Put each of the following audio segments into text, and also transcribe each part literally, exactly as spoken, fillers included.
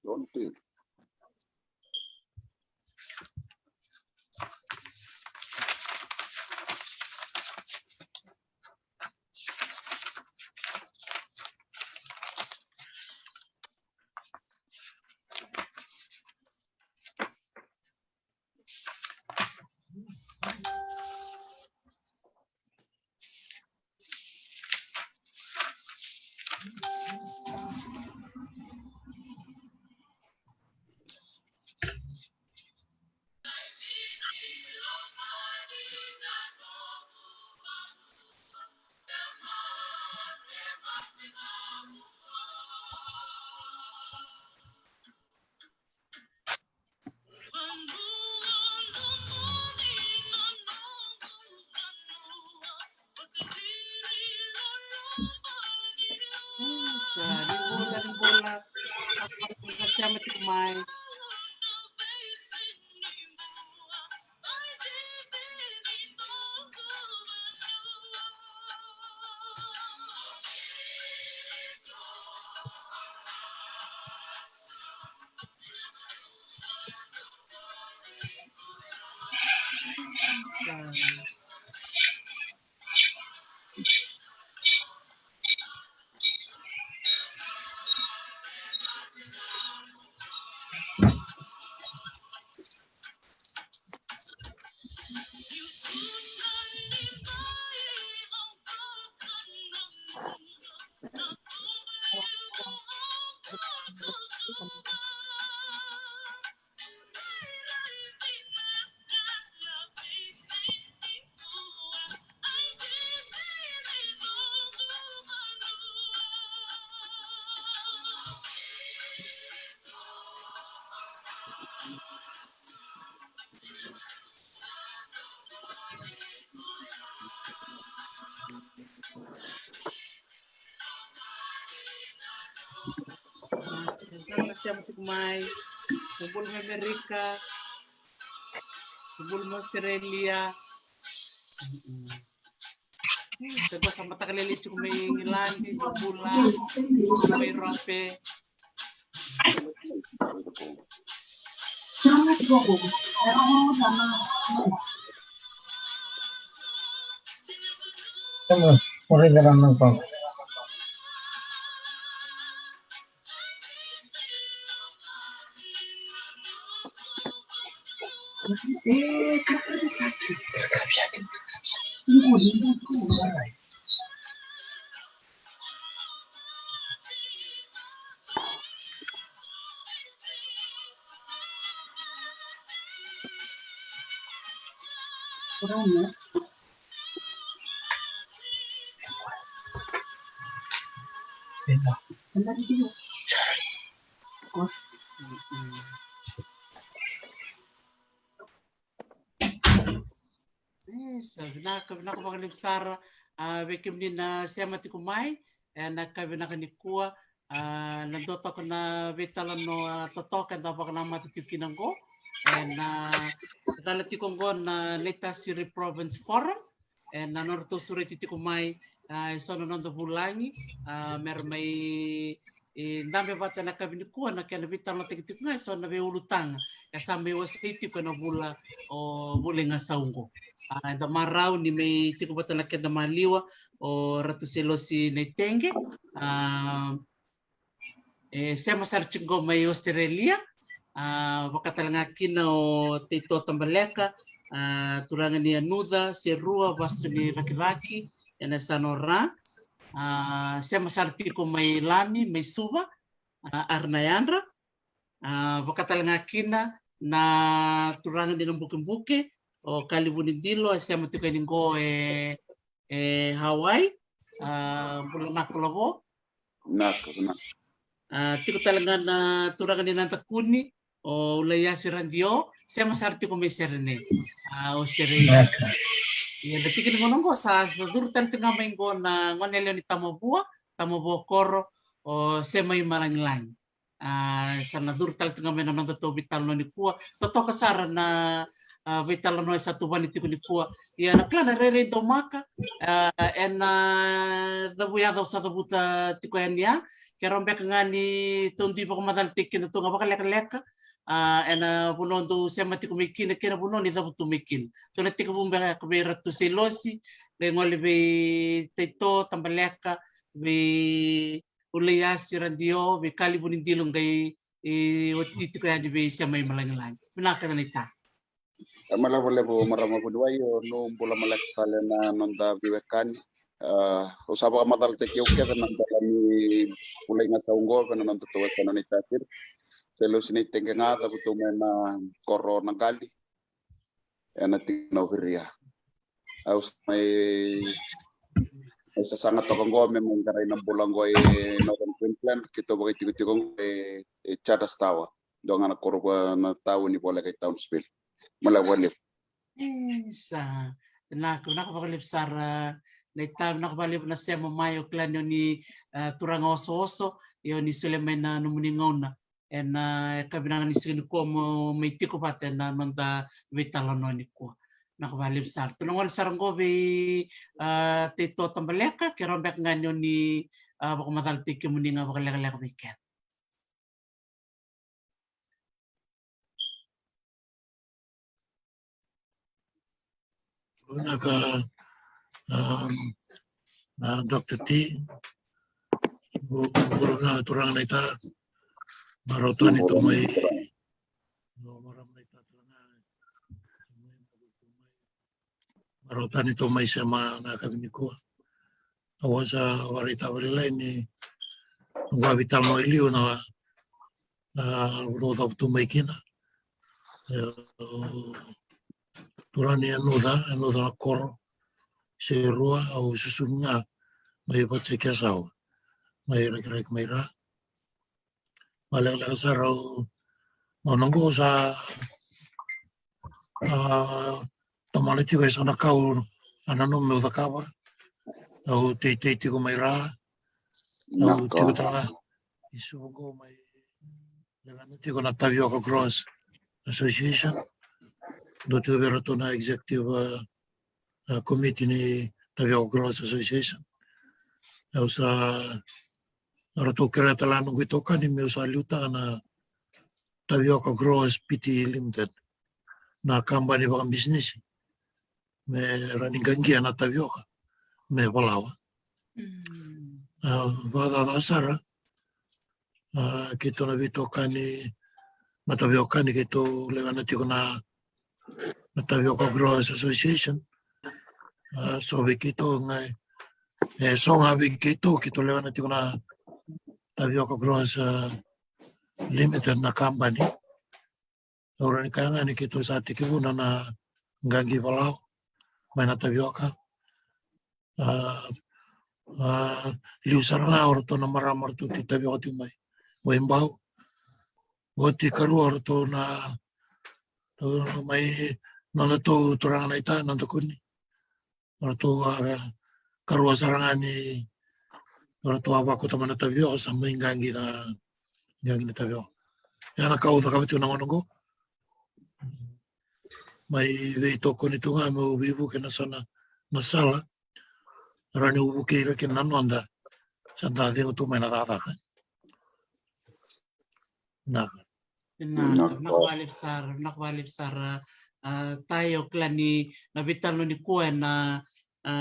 Don't take. Isa, ni bula, ni bula. Ni sema tiko mai. Sema tiko mai. Ni bula mai Amerika. Ni bula mai Australia. Sa qo sa mataka lailai tiko mai Igiladi, ni bula mai Europe. Isa, vinaka, vinaka vakalevu sara, a, vei kemuni na sema tiko mai, e, na ka vinaka nikua, a, na dua toka na veitalanoa totoka eda vakanamata tiko kina oqo, e, na cala tiko oqo na Naitasiri Province Forum, e, na nodratou sureti tiko mai, a, e so na noda vulagi, a, mera mai e, dabe vata na kavi nikua na kena veitalanoataki tiko ga e so na veiulutaga e sa mai wasei tiko ena vula o Vula i Gasau oqo. A, eda marau ni mai tiko vata na keda maliwa o Ratu Selosi Naitege. A, e, sema sara tiko qo mai Australia. A, vaka tale ga kina o Teito Tabaleka, a, turaga ni Anuca, Serua, Vasu ni Rakiraki, ena yasana o Ra. A, sema sara tiko mai Lami, mai Suva, a, Arnayadra. A, vaka tale ga kina na turaga ni Nabukebuke, o Kalivunidilo, e sema tiko yani qo e, e Hawaii. A, bula naka lavo. Naka, naka. A, tiko tale ga na turaga ni Nadakuni, o Ulaiasi Radio, sema sara tiko mai Serene, a, Australia. Naka. Ia, da tiki ni gauna oqo sa, sa curu tale tiko ga mai qo na gone yalewa ni Tamavua, Tamavua Koro, o Sema i Malagilagi. A, sa na curu tale tiko ga mai na nodatou veitalanoa nikua. Totoka sara na, a, veitalanoa e sa tuvani tiko nikua. Ia na kila na rairai domaka, a, ena cavuyaca au sa cavuta tiko yani ya, Keirau beka ga ni tou dui vakamacalataki keda tou ga vakalekaleka, a, ena vanua dou sema tiko mai kina kei na vanua ni cavutu mai kina. Tou na tekivu beka vei Ratu Seilosi, qai gole vei Taito Tabaleka, vei Ulaiasi Radio, vei Kalivu ni Dilo, qai, e, oti tiko yani vei Sema i Malagilagi. Vinaka kece na ita. E, malevu levu marama vuniwai, o nu bula maleka tale na noda veiwekani. A, au sa vakamacalataki au kece na dela ni ulaigasau oqo vei na noda tou yasana na itasiri. Seilosi na iteqe ga, cavutu mai na koro Naqali, ena tikina o Viria. Au sa mai, mai sasaga toka oqo me mai qarai na bula oqo e Northern Queensland, keitou vakaitikotiko oqo e, e Charters Tower. Dua ga na koro va na tauni voleka i Townsville. Malevu levu. Isa. Vinaka, vinaka vakalevu sara na ita, vinaka vakalevu na sema mai, au kila ni o ni, a, turaga osooso, ia o ni solia mai na nomuni gauna ena, e, yakavi vinaka ni siga nikua mo mai tiko vata ena noda veitalanoa nikua. Vinaka vakalevu sara. Tou na gole sara oqo vei, a, Taito Tabaleka, keirau beka ga ni o ni, a, vakamacalataki kemuni ga vakalekaleka vei keda. Vinaka, um, a, Doctor T. Vu-, vura na turaga na ita. Marautani tou mai. Marautani tou mai sema na yakavi nikua. Au a sa vakaraitaka vakalailai ni noqu a veitalanoa e liu na, na vanua au cavutu mai kina. E, turaga ni Yanuca, Yanuca na koro, Serua, au susugi ga mai Vatsekesawa, mai Rakiraki mai Ra. Vakalekaleka sara, au, au na qo sa, a, tomana tiko e so na ka au a nanuma meu cakava. Au teitei tiko mai Ra. Au tiko tale ga i Suva qo mai lewena tiko na Tavioka Growers Association. Dau tiko vei ratou na executive, a, a, committee ni Tavioka Growers Association. Au sa, ratou kerea tale ga noqu itokani meu sa liutaka na Tavioka Growers Pty Limited, na kabani vakabisinisi me rawa ni qaqia na tavioka me valawa. Mm. A, vakacaca sara, a, keitou na veitokani, mataveiwekani keitou lewena tiko na, na Tavioka Growers Association. A, so vei keitou ga, e, so ga vei keitou, keitou lewena tiko na Tavioka Growers, a, Limited na kabani. Au rawa ni kaya ga ni keitou sa tekivuna na qaqi valawa mai na tavioka. A, a, liu sara ga o ratou na marama o ratou tiko tavioka tiko mai Waibau. Oti karua o ratou na, ratou mai, nodratou turaga na ita na Dakuni. O ratou a karua sara ga ni o ratou a vakauta mai na tavioka, sa mai qaqi na, qaqi na tavioka. Ia na ka au cakava tiko na gauna oqo, mai veitokoni tu ga meu veivuke na so na, na sala, rawa niu vukei ira kina na noda, sa da cegu tu mai na cakacaka. Vinaka. Vinaka, vinaka vakalevu sara, vinaka vakalevu sara. A, Tai, au kila ni na veitalanoa nikua ena, a,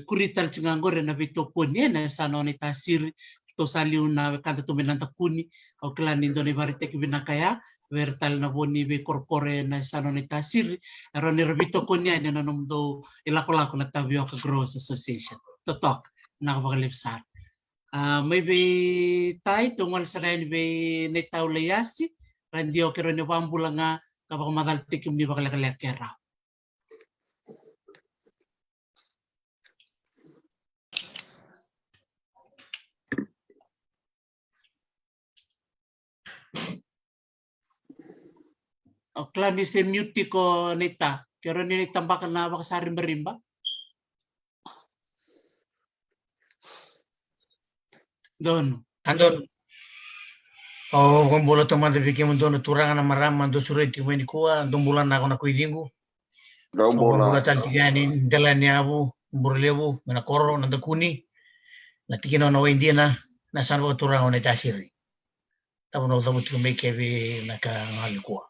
kuri tale tiko ga qori ena veitokoni ena yasana o Naitasiri. Ratou sa liu na wekada tu mai na Dakuni. Au kila ni dua na ivakaraitaki vinaka ya vei ira tale na vo ni veikorokoro ena yasana o Naitasiri, e rawa ni ra veitokoni yani ena nomudou ilakolako na Tavioka Growers Association. Totoka. Vinaka vakalevu sara. A, mai vei Tai, tou gole sara yani vei Naitalaiasi Radio, keirau na vakabula ga ka vakamacalataki kemuni vakalekaleka e rau. Au kila ni se mute tiko Naita. Keirau ni Naita baka na vakasaribariba. Donu. A donu. Au vakabula taumada vei kemudou na turaga na marama dou sureti tiko mai nikua, dou bula na ko na koiciqu. Dou bula. Au vakabula tale tiko yani Delaniyavu Buralevu, mai na koro na Dakuni, na tikina o Nawaidina, na sa na vakaturaga o Naitasiri. Tabu na ucavu tiko mai ke vei na ka ga nikua.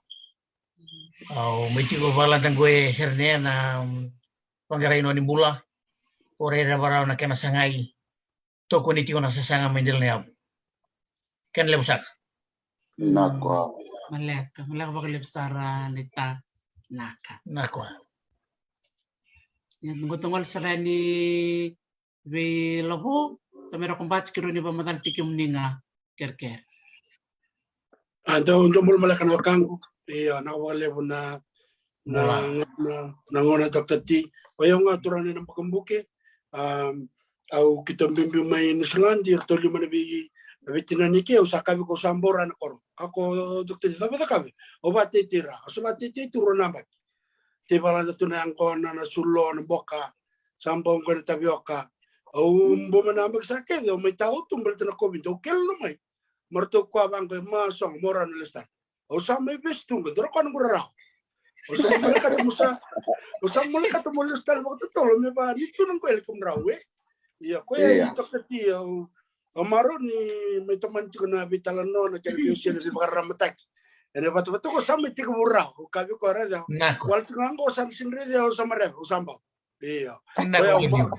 Au mai tiko vakalada qo e Serenea na vaqarai nona ni bula. O rairai varau na kena sagai. Tokoni tiko na sasaga mai dela na yavu. Kena levu saka. Nako. Maleka, maleka vakalevu sara Naita. Naka. Nako. Ia, qo togole sara ni vei Lavo, tamera ko bati kiro ni vamacala tiko muni ga kerekere. A dau dau bula maleka na wekaqu. Ia, nako vakalevu na na na na gona Doctor T. O yau ga turaga ni na Bukebuke. Um, au kito biubiu mai Niusiladi, iratou lima na vei na veitinani ke, au sa kavi ko sa bora na koro. Kako Doctor T, cava cakavi? Au vateitei ra, au sa vateitei tu rua na baki. Tei valada tu na yaqona, na sulo, na boka, sa bau qo na tavioka. Au bau mai na baki sa kece, au mai tau tu baleta na COVID, au kele lo mai. Maratou kua vaqo e ma sogo, mora na lesu tale. Au sa mai vesu tu qo, dora kua na qura rau. Au sa molekata mo sa, au sa molekata mo lesu tale vakatotolo, me va ni tu na qo e leke mo rau, e. Ia, koya e Doctor T, au, au marau ni mai tomani tiko na veitalanoa na kena veiwasei na veivakararamataki. Ena vatavata ko sa mai tiko mo rau, au kavi ko rau. Nako. Wala tu ga qo sa na sinrei au sa marau, au sa bau. Io. Koya au ma-,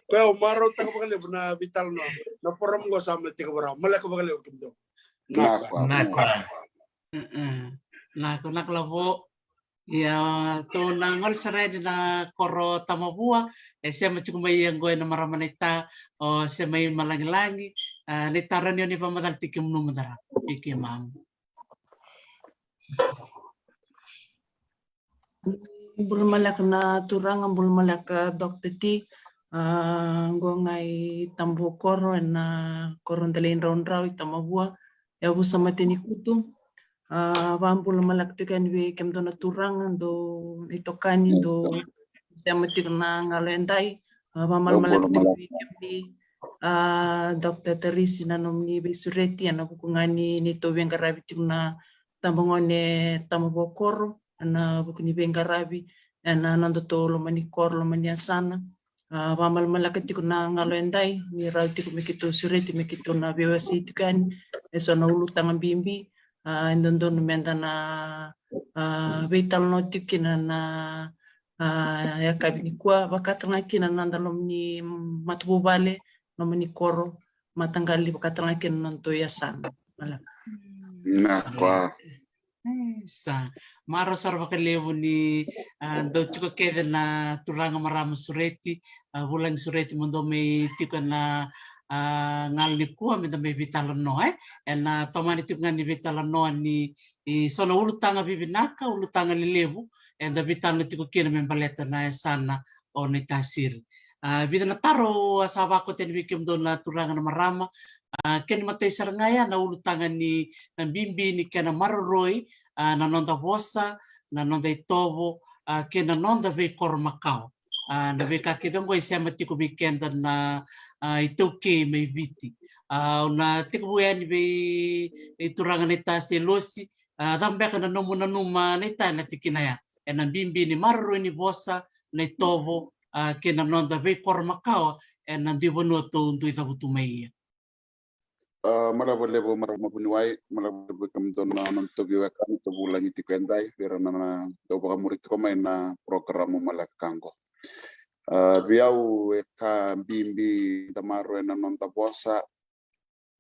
koya au marautaka vakalevu na veitalanoa. Na forum qo sa mai tiko vara. Maleka vakalevu kemudou. Nako. Nako. Nako, nako Lavo. Ia, tou na gole sara yani na koro Tamavua. E sema tiko mai ia qo ena marama Naita, o Sema i Malagilagi. A, Naita, rawa ni o ni vakamacala tiko kemunu mada ra. Vei kemuni. Bula maleka na turaga, bula maleka Doctor T. A, qo ga i Tabavua koro, ena koro Delaidrawdrau i Tamavua, yavusa Matanikutu. A, vakabula maleka tiko yani vei kemudou na turaga, dou itokani, dou sema tiko na galo edai. A, vakabula maleka tiko vei kemuni, a, Doctor Tarisi, na nomuni veisureti ena vuku ga ni neitou veiqaravi tiko na tabagone Tamavua koro, ena vuku ni veiqaravi ena nodatou loma ni koro, loma ni yasana. A, vakabula maleka tiko na galo edai, ni rawa tiko me keitou sureti, me keitou na veiwasei tiko yani eso na ulutaga bibi. A, e dodonu meda na, a, veitalanoa tiko kina na, a, yakavi nikua, vaka tale ga kina na noda loma ni matavuvale, loma ni koro, mataqali, vaka tale ga kina na nodatou yasana. Nako. E, sa marau sara vakalevu ni, a, dou tiko kece na turaga, marama sureti, a, vulagi sureti mo dou mai tiko ena, a, galo nikua meda mai veitalanoa, e. Ena tomani tiko ga ni veitalanoa ni, e, so na ulutaga vivinaka, ulutaga lelevu eda veitalanoa tiko kina me baleta na yasana o Naitasiri. A, vica na taro a sa vakauta yani vei kemudou na turaga, na marama. A, kena imatai sara ga ya na ulutaga ni, na bibi ni kena maroroi, a, na noda vosa, na noda itovo, a, kei na noda veikoro makawa. A, na veika kece oqo e sema tiko vei keda na, a, iTaukei mai Viti. A, au na tekivu yani vei, vei turaga Naita Seilosi, a, cava beka na nomu nanuma Naita ena tikina ya, ena bibi ni maroroi ni vosa, na itovo, a, kei na noda veikoro makawa ena dui vanua tou dui cavutu mai ia. A, marava levu, marama vuniwai, marava levu kemudou na nodatou veiwekani, tou vulagi tiko edai, vei ira na, na dau vakamuri tiko mai na porokaramu maleka qo. A, vei au e ka bibi da maroroya na noda vosa,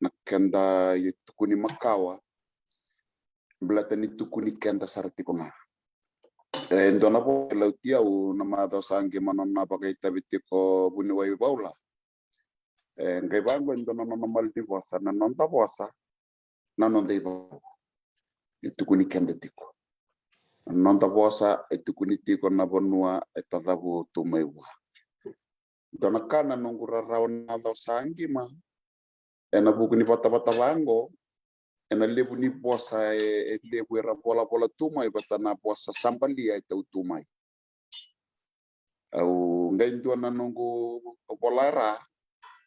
na keda itukuni makawa, baleta ni tukuni keda sara tiko ga. E dua na vo e lauti au na macawa sa qima nona vakaitavi tiko vuniwai Vaula. E qai vaqo e dua na nona maliwa ni vosa, na noda vosa, na noda ivau. E tukuni keda tiko. Na noda vosa e tukuni tiko na vanua e tacavu tu mai vua. Dua na ka na noqu rarawa na macawa sa qima, ena vuku ni vatavata vaqo, ena levu ni vosa e, e levu era volavola tu mai vata na vosa sabalia e tau tu mai. Au qai dua na noqu vola ra,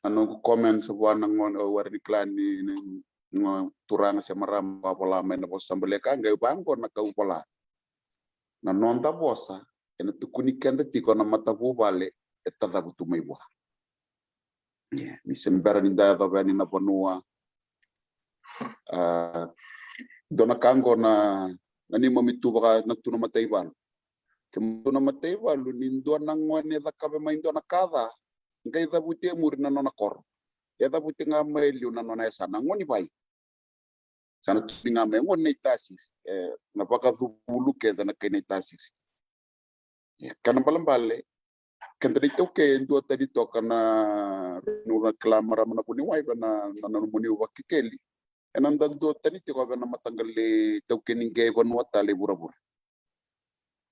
na noqu comments vua na gone, au wari ni kila ni, ni, ni turaga se marama vavola mai na vosa sabalia ka qai vaqo na kau vola. Na noda vosa ena tukuni keda tiko na matavuvale e tacavu tu mai vua. Ia, ni se bera ni da yacova yani na vanua. A, dua na ka qo na, na neimami tu vaka na tu na mataivalu. Keimami tu na mataivalu, ni dua na gone e cakava mai dua na ka ca, qai cavuti e muri na nona koro. E cavuti ga mai liu na nona yasana, gone vai. Sa na tukuni ga mai, gone na iTaisiri. E, na vakacuvulu kece na kai na iTaisiri. E, kena balebale, keda na iTaukei e dua tani toka na, na kila marama na vuniwai vei na, na, na nomuni vakekeli. Ena da dua tani tiko vei na mataqali taukei ni qai vanua tale i vuravura.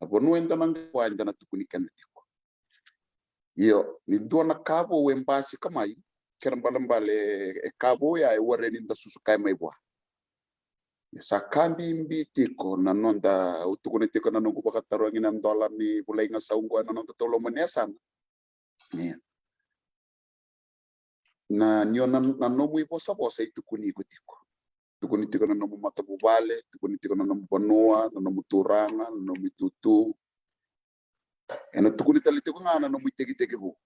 Na vanua eda na qai vua eda na tukuni keda tiko. Io, ni dua na ka vou e basika mai, kena balebale e ka vou ya e warai ni da susu kaya mai vua. Ia sa ka bibi tiko na noda, au tukuna tiko na noqu vakatarogi na dola ni vulai gasau qo ena noda tauloma ni yasana. Ia. Na, ni o na, na nomu ivosavosa e tukuni iko tiko. Tukuni tiko na nomu matavuvale, tukuni tiko na nomu vanua, na nomu turaga, na nomu itutu. Ena tukuni tale tiko ga na nomu itekitekivu.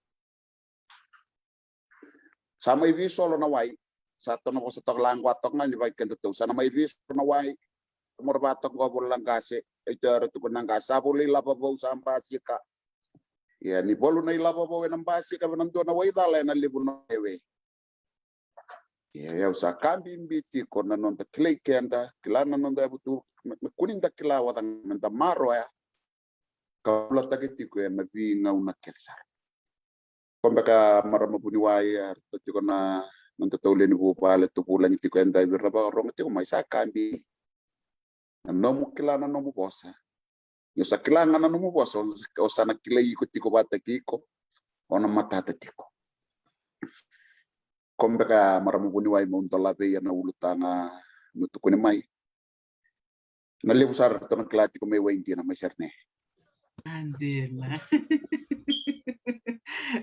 Sa mai veisolo na wai, sa tona vosa toka laqua toka ga ni vei keda tou. Sa na mai veisolo na wai, mora vatoka qo volo na qase, e tou era tukuna na qase. Sa volo ilava vou sa basika. Ia, ni volo na ilava vou ena basika vei na dua na wai cala ena levu na ewe. Ia, ia, au sa ka bibi tiko na noda kilai keda, kila na noda yavutu, me, me kua ni da kila vata ga, me da maroya. Ka ulataki tiko ena veigauna kece sara. Ko beka marama vuniwai, a, ratou tiko na, noda taulewe ni vuvale, tou vulagi tiko eda vei ira vakarogo tiko mai sa ka bibi. Na nomu kila na nomu vosa. Ni o sa kila ga na nomu vosa, o sa, o sa na kilai iko tiko vata kei iko, o na matata tiko. Ko beka marama vuniwai meu dola vei ena ulutaga meu tukuni mai. Na levu sara ratou na kila tiko mai Waidina mai Sydney. A dina.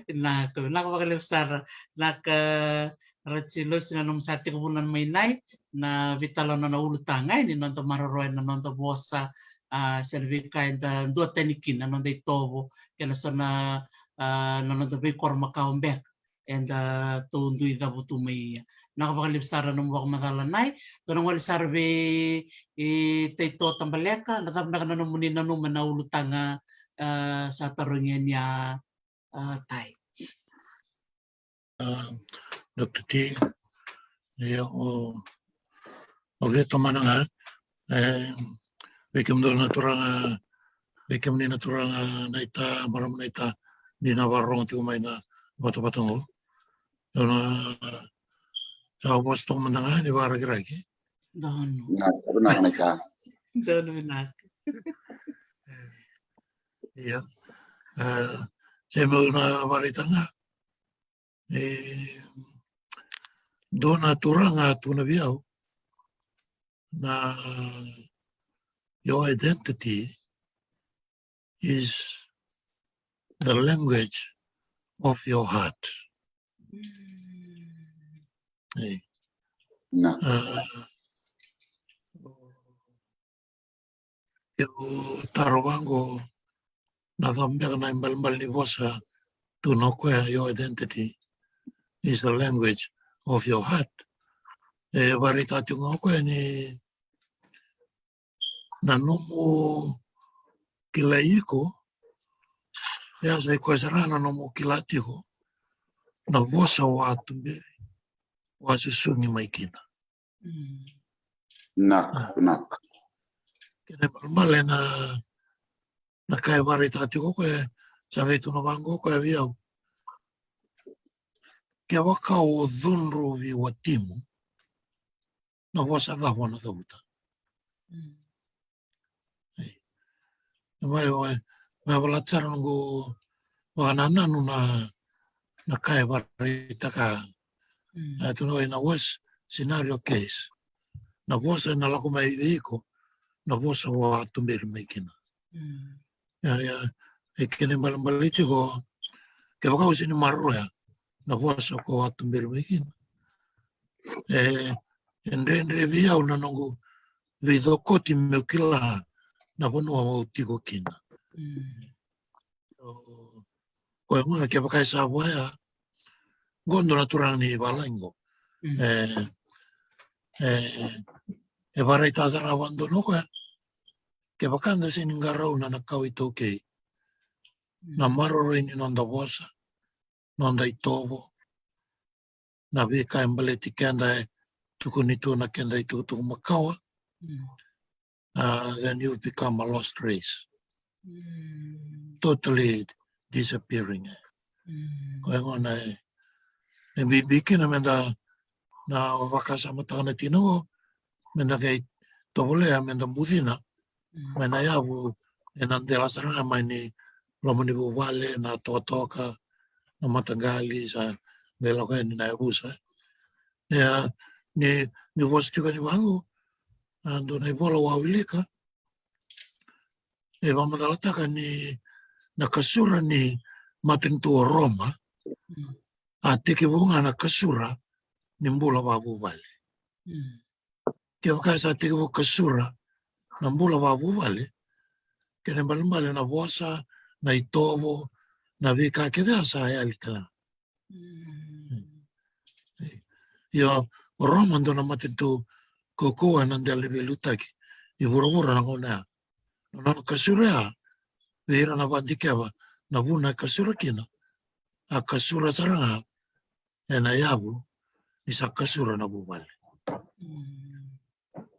Vinaka, vinaka vakalevu sara. Vinaka Rati Losi na nomu sa tiko vuna mai nai, na veitalanoa na ulutaga, e, ni noda maroroya na noda vosa, a, se na veika eda duatani kina, na noda itovo, kei na so na, a, na noda veikoro makawa beka eda tou dui cavutu mai ia. Vinaka vakalevu sara na nomu vakamacala nai. Tou na gole sara vei, e, Taito Tabaleka, na cava beka na nomuni nanuma na ulutaga, a, sa tarogi yani a, a, Tai. A, Doctor T, ia, o, o vei tomana ga, e, vei kemudou na turaga, vei kemuni na turaga naita, marama naita, ni na vakarorogo tiko mai na vatavata qo. Au na sa vosa toka mada ga ni vakarakiraki. Donu. Na, vinaka naita. Donu vinaka. Ia. E, se meu na vakaraitaka ga. E, dua na turaga a tukuna vei au na, your identity is the language of your heart. E. Na. A, Keu taro vaqo, na cava beka na ibalebale ni vosa, tukuna o koya, your identity is the language of your heart. E vakaraitaka tiko ga o koya ni na nomu kilai iko, e a sa i koya sara na nomu kila tiko na vosa o a tuberi, o a susugi mai kina. Mm. Vinaka, vinaka. Kena ibalebale na, na ka e vakaraitaka tiko o koya, sa qai tukuna vaqo o koya vei au. Kevaka o cudruvi watimu, na vosa cava o na cavuta? Mm. Ei. E vale, e, me a vola sara noqu vakanananu na, na ka e vakaraitaka. Mm. E tukuna o koya na worst scenario case. Na vosa ena lako mai vei iko, na vosa o a tuberi mai kina. Mm. Ia, ia, e kena ibalebale tiko, kevaka au sega ni maroroya na vosa ko a tuberi mai kina. E, e dredre vei au na noqu veicokoti meu kila na vanua au tiko kina. Mm. O, koya gona kevaka e sa vaya, qo dua na turaga ni valagi qo. Mm. E, e, e vakaraitaka sara vakadodonu o koya, kevaka da sega ni qarauna na kawa iTaukei, na maroroi ni noda vosa, noda itovo, na veika e baleti keda e tukuni tu na keda itukutuku makawa, mm, uh, then you become a lost race. Mm. Totally disappearing. Mm. Koya gona e, e bibi kina meda na vakasamataka na tikina qo, meda qai tovolea meda bucina, mm, mai na yavu ena dela sara ga mai ni loma ni vuvale, na tokatoka, na mataqali, sa qai lako yani na yavusa. Ia, ni, ni vosa tiko yani vaqo, a, dua na ivola au a wilika, e vakamacalataka ni na kasura ni matanitu o Roma, mm, a tekivu ga na kasura ni bula vakavuvale. Mm. Kevaka sa tekivu kasura na bula vakavuvale, kena ibalebale na vosa, na itovo, na veika kece a sa yali tale ga. Mm. Io, o Roma dua na matanitu kaukauwa ena dela ni veiliutaki i vuravura na gauna ya. Na nona kasura ya, vei ira na vakadikeva na vuna e kasura kina, a kasura sara ga ena yavu ni sa kasura na vuvale. Mm.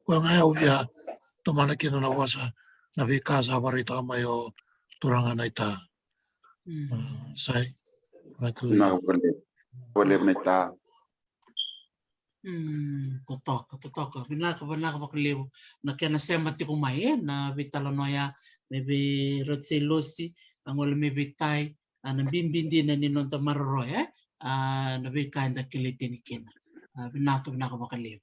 Koya ga au via tomana kina na vosa, na veika sa vakaraitaka mai o turaga naita. Mm. A, sai. Vinaka vakalevu. Vinaka vakalevu naita. Mm, totoka, totoka. Vinaka, vinaka vakalevu na kena sema tiko mai, e, na veitalanoa ya, mai vei Roti Seilosi, a gole mai vei Tai, a, na bibi dina ni noda maroroya, e, a, na veika eda kilai tini kina. A, vinaka, vinaka vakalevu.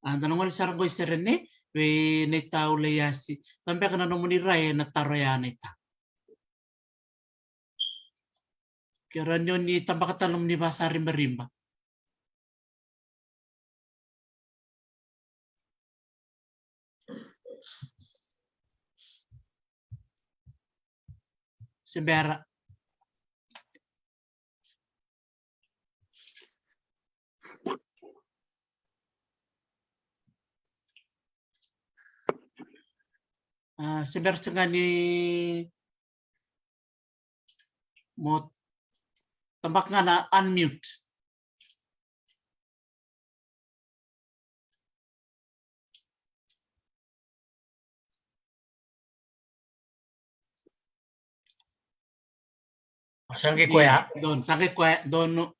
A, da na gole sara qo i Serene, vei naita Ulaiasi. Tabeka na nomuni rai ena taro ya naita. Ke rawa ni o ni tabaka tale nomuni vasa ribariba. Se bera. A, se bera tiko ga ni mo tabaka ga na unmute. Sa qai koya. Don, sa qai koya, don.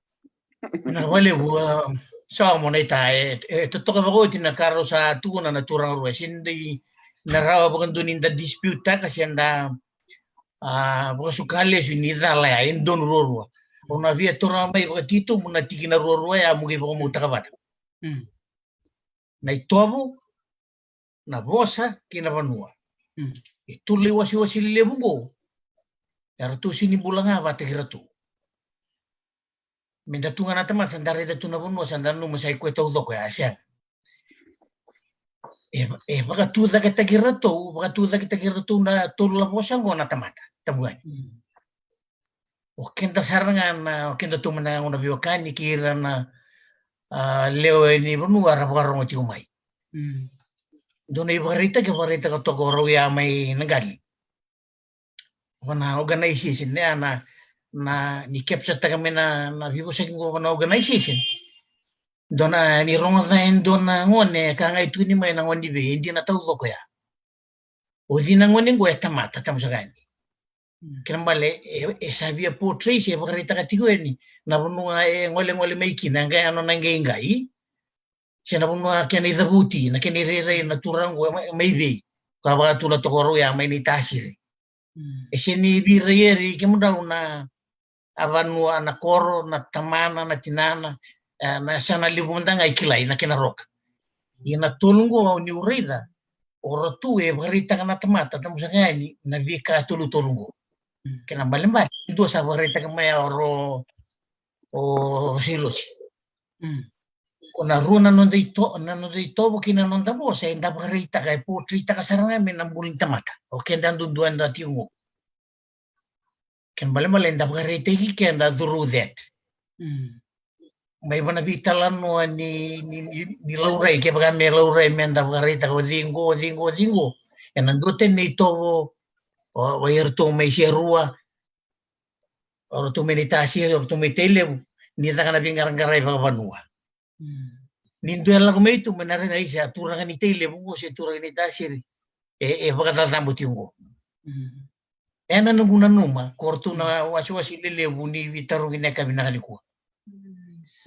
Vinaka vakalevu, a, sa mo naita, e, e totoka vakaoti na ka rau sa tukuna na turaga rua, e sega ni na rawa vakadua ni da dispute taka se da, a, vakasuka lesu ni cala ya e donu ruarua. Au na via taura mai vakatitobu na tikina ruarua ya mo qai vakamau taka vata. Mm. Na itovo, na vosa kei na vanua. Mm. E tolu na iwasewase lelevu qo, eratou sega ni bula ga vakataki iratou. Meda tu ga na tamata, sa da raica tu na vanua, sa da nanuma sa i koya taucoko ya, sega. E, e vakatucaketaki iratou, vakatucaketaki iratou na tolu na vosa qo na tamata, tabu yani. Mm. O keda sara ga na, o keda tu mai na gauna veiwekani kei ira na, a, lewe ni vanua ra vakarogo tiko mai. Mm. Dua na ivakaraitaki, vakaraitaka toka o rau ya mai na qali. Vana organization, ne, a na, na, ni capture taka mai na, na veivosaki qo vana organization. Dua na, ni rogoca e dua na gone, ka qai tukuni mai na gone vei, e dina taucoko ya. O cei na gone qo? E tamata, tamusaka yani. Mm. Kena bale, e, e sa via portray, se vakaraitaka tiko yani na vanua e golegole mai kina, e qai a nona qaiqai. Se na vanua kena icavuti, na kena irairai na turaga qo, e mai, mai vei. Ka vakatula toka o rau ya mai na itasiri. Mm. E sega ni veiraiyari kemudrau na a vanua, na koro, na tamana, na tinana, e, na yasana levu mada ga e kilai na kena roka. Ia na tolu qo au niu raica, o ratou e vakaraitaka na tamata, tamusaka yani, na veika tolutolu qo. Mm. Kena balebale, dua sa vakaraitaka mai ya o ro, o Seilosi. Mm. Ko na rua na noda ito-, na noda itovo kei na noda vosa, eda vakaraitaka, e portraytaka sara ga me na bula ni tamata. O keda duadua eda tiko qo. Kena balebale eda vakaraitaki keda through that. Mm. mai vana veitalanoa ni, ni, ni, ni laurai, kevaka me laurai me da vakaraitaka o cei qo, o cei qo, o cei qo. Ena dua tani na itovo, o, o iratou mai Serua, o ratou mai Naitasiri, o ratou mai Tailevu, ni caka na veiqaraqarai vakavanua. Ni dua e lako mai tu, mai na raica, isa, turaga ni Tailevu qo se turaga ni Naitasiri. E, e vakacacabo tiko qo. Ena noqu nanuma, ko ratou na wasewase lelevu ni veitarogi na yakavi na ka nikua.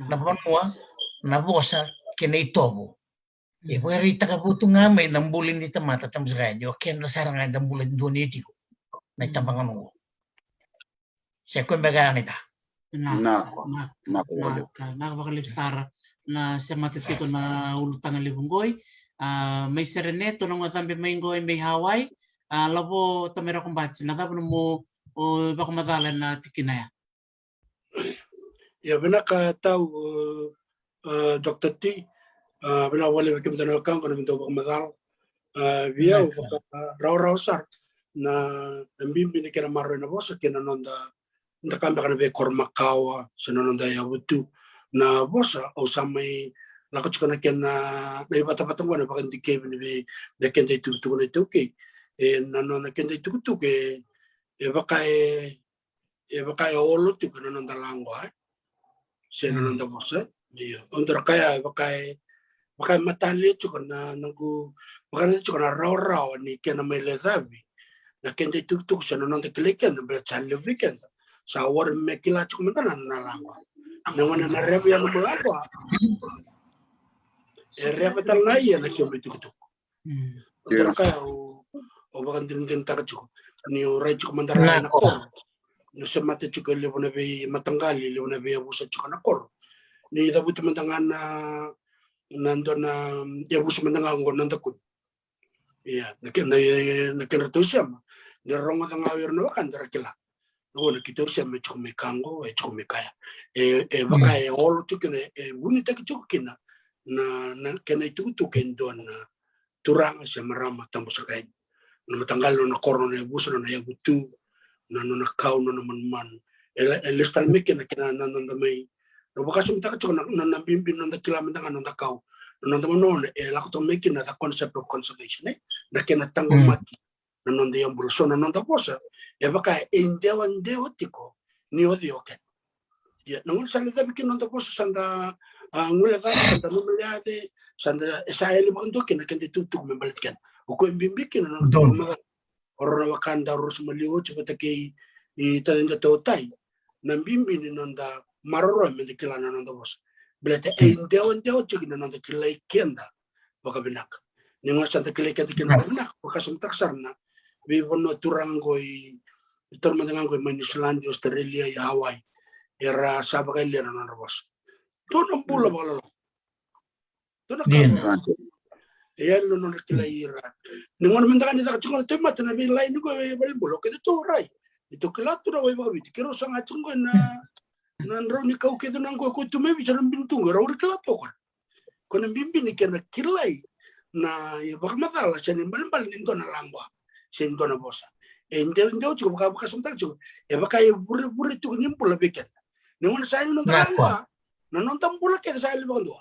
Na vanua, na vosa, kei na itovo. E vakaraitaka votu ga mai na bula ni tamata, tabu saka yani, o keda sara ga eda bula dua ni tiko. Na itabagone qo. Se koya beka ya na ita. Na, na, na, na, na, na vakalevu sara na semata tiko na ulutaga levu qoi. A, mai Serene, tou na gocabe mai qoi, mai Hawaii. A, Lavo Tamairako Bati, na cava nomu, o, vakamacala ena tikina ya? Ia, vinaka tau, o, a, Doctor T, a, vinaka vakalevu vei kemudou na wekaqu na nomudou vakamacala. A, vei au, vaka, a, rawarawa sara na, na bibi ni kena maroroi na vosa kei na noda, da ka beka na veikoro makawa, se na noda yavutu. Na vosa, au sa mai lako tiko na kena, na ivatavata qo na vakadikevi ni vei, na keda itukutuku na iTaukei. E, na nona keda itukutuku, e, e vaka e, e vaka e olo tiko na noda laqoa, e? Se na noda vosa, e? Io. Au dau kaya e vaka e, vaka e matalia tiko na noqu, vaka na tiko na rawarawa ni kena mai lecavi na keda itukutuku se na noda kilai keda, baleta sa levu vei keda sa warai me kila tiko mada na, na laqoa. Na gauna na reva ya na nomu laqoa, e reva tale na ia na kemu itukutuku. Au dau kaya au, au vakadinadinataka tiko ni au rai tiko mada rawa ena koro. Ni semata tiko e levu na veimataqali, levu na veiyavusa tiko na koro. Ni cavuti mada ga na, na dua na yavusa mada ga qo na dakuni. Ia, na ke-, na, na kedratou sema. Ni ra rogoca ga o ira na wekada ra kila. Na gauna keitou sema e tiko mai ka qo, e tiko mai ka ya. E, e vaka e olo tiko kina, e vunitaki tiko kina na, na kena itukutuku e dua na turaga se marama tabu saka yani. Na mataqali, nona koro, nona yavusa, nona yavutu, na nona kau, nona manumanu. E la, e lesu tale mai kina, kina na noda mai. Au vakasamataka tiko na, na, na bibi ni noda kila mada ga na noda kau. Na noda manumanu, e lako tiko mai kina the concept of conservation, e? Na kena taqomaki na noda iyabu. So na noda vosa, e vaka e idewadewa tiko ni o cei o keda. Ia, na gauna sa lecavi kina noda vosa, sa da, a, guilecavi, sa da numele yace, sa da, e sa yali vakadua kina na keda itukutuku me baleti keda. O koya e bibi kina na noda vosa. O rau na wekada, o rau sa maliu oti vata kei, i, tacida tautai. Na bibi ni noda maroroya me da kila na noda vosa. Baleta e idewadewa tiko na noda kilai keda vakavinaka. Ni gauna sa da kilai keda kina vakavinaka, vakasamataka sara na veivanua turaga qo i, i taura mada ga qo i mai New Zealand, i Australia, i Hawaii. Era sa vakayalia na nodra vosa. Dua na bula vakaloloma. Dua na ka. E yali na nodra kilai ira. Ni gauna mada ga ni caka tiko na tauvimate na veilaini qo e valenibula, o keda tou rai. Ni tou kila tu na wai vakaviti, keirau saga tiko qo na, na drau ni kau kece na qo, ko tu mai Viti sa na bini tu qo, rau rai kila tu qo. Ko na bibi ni kena kilai na ivakamacala se na ibalebale ni dua na laqoa se dua na vosa. E deu, deu tiko, vaka, vakasamataka tiko, e vaka e vurevure tiko ni bula vei keda. Ni gauna sa yali na noda laqoa, na noda bula kece sa yali vakadua.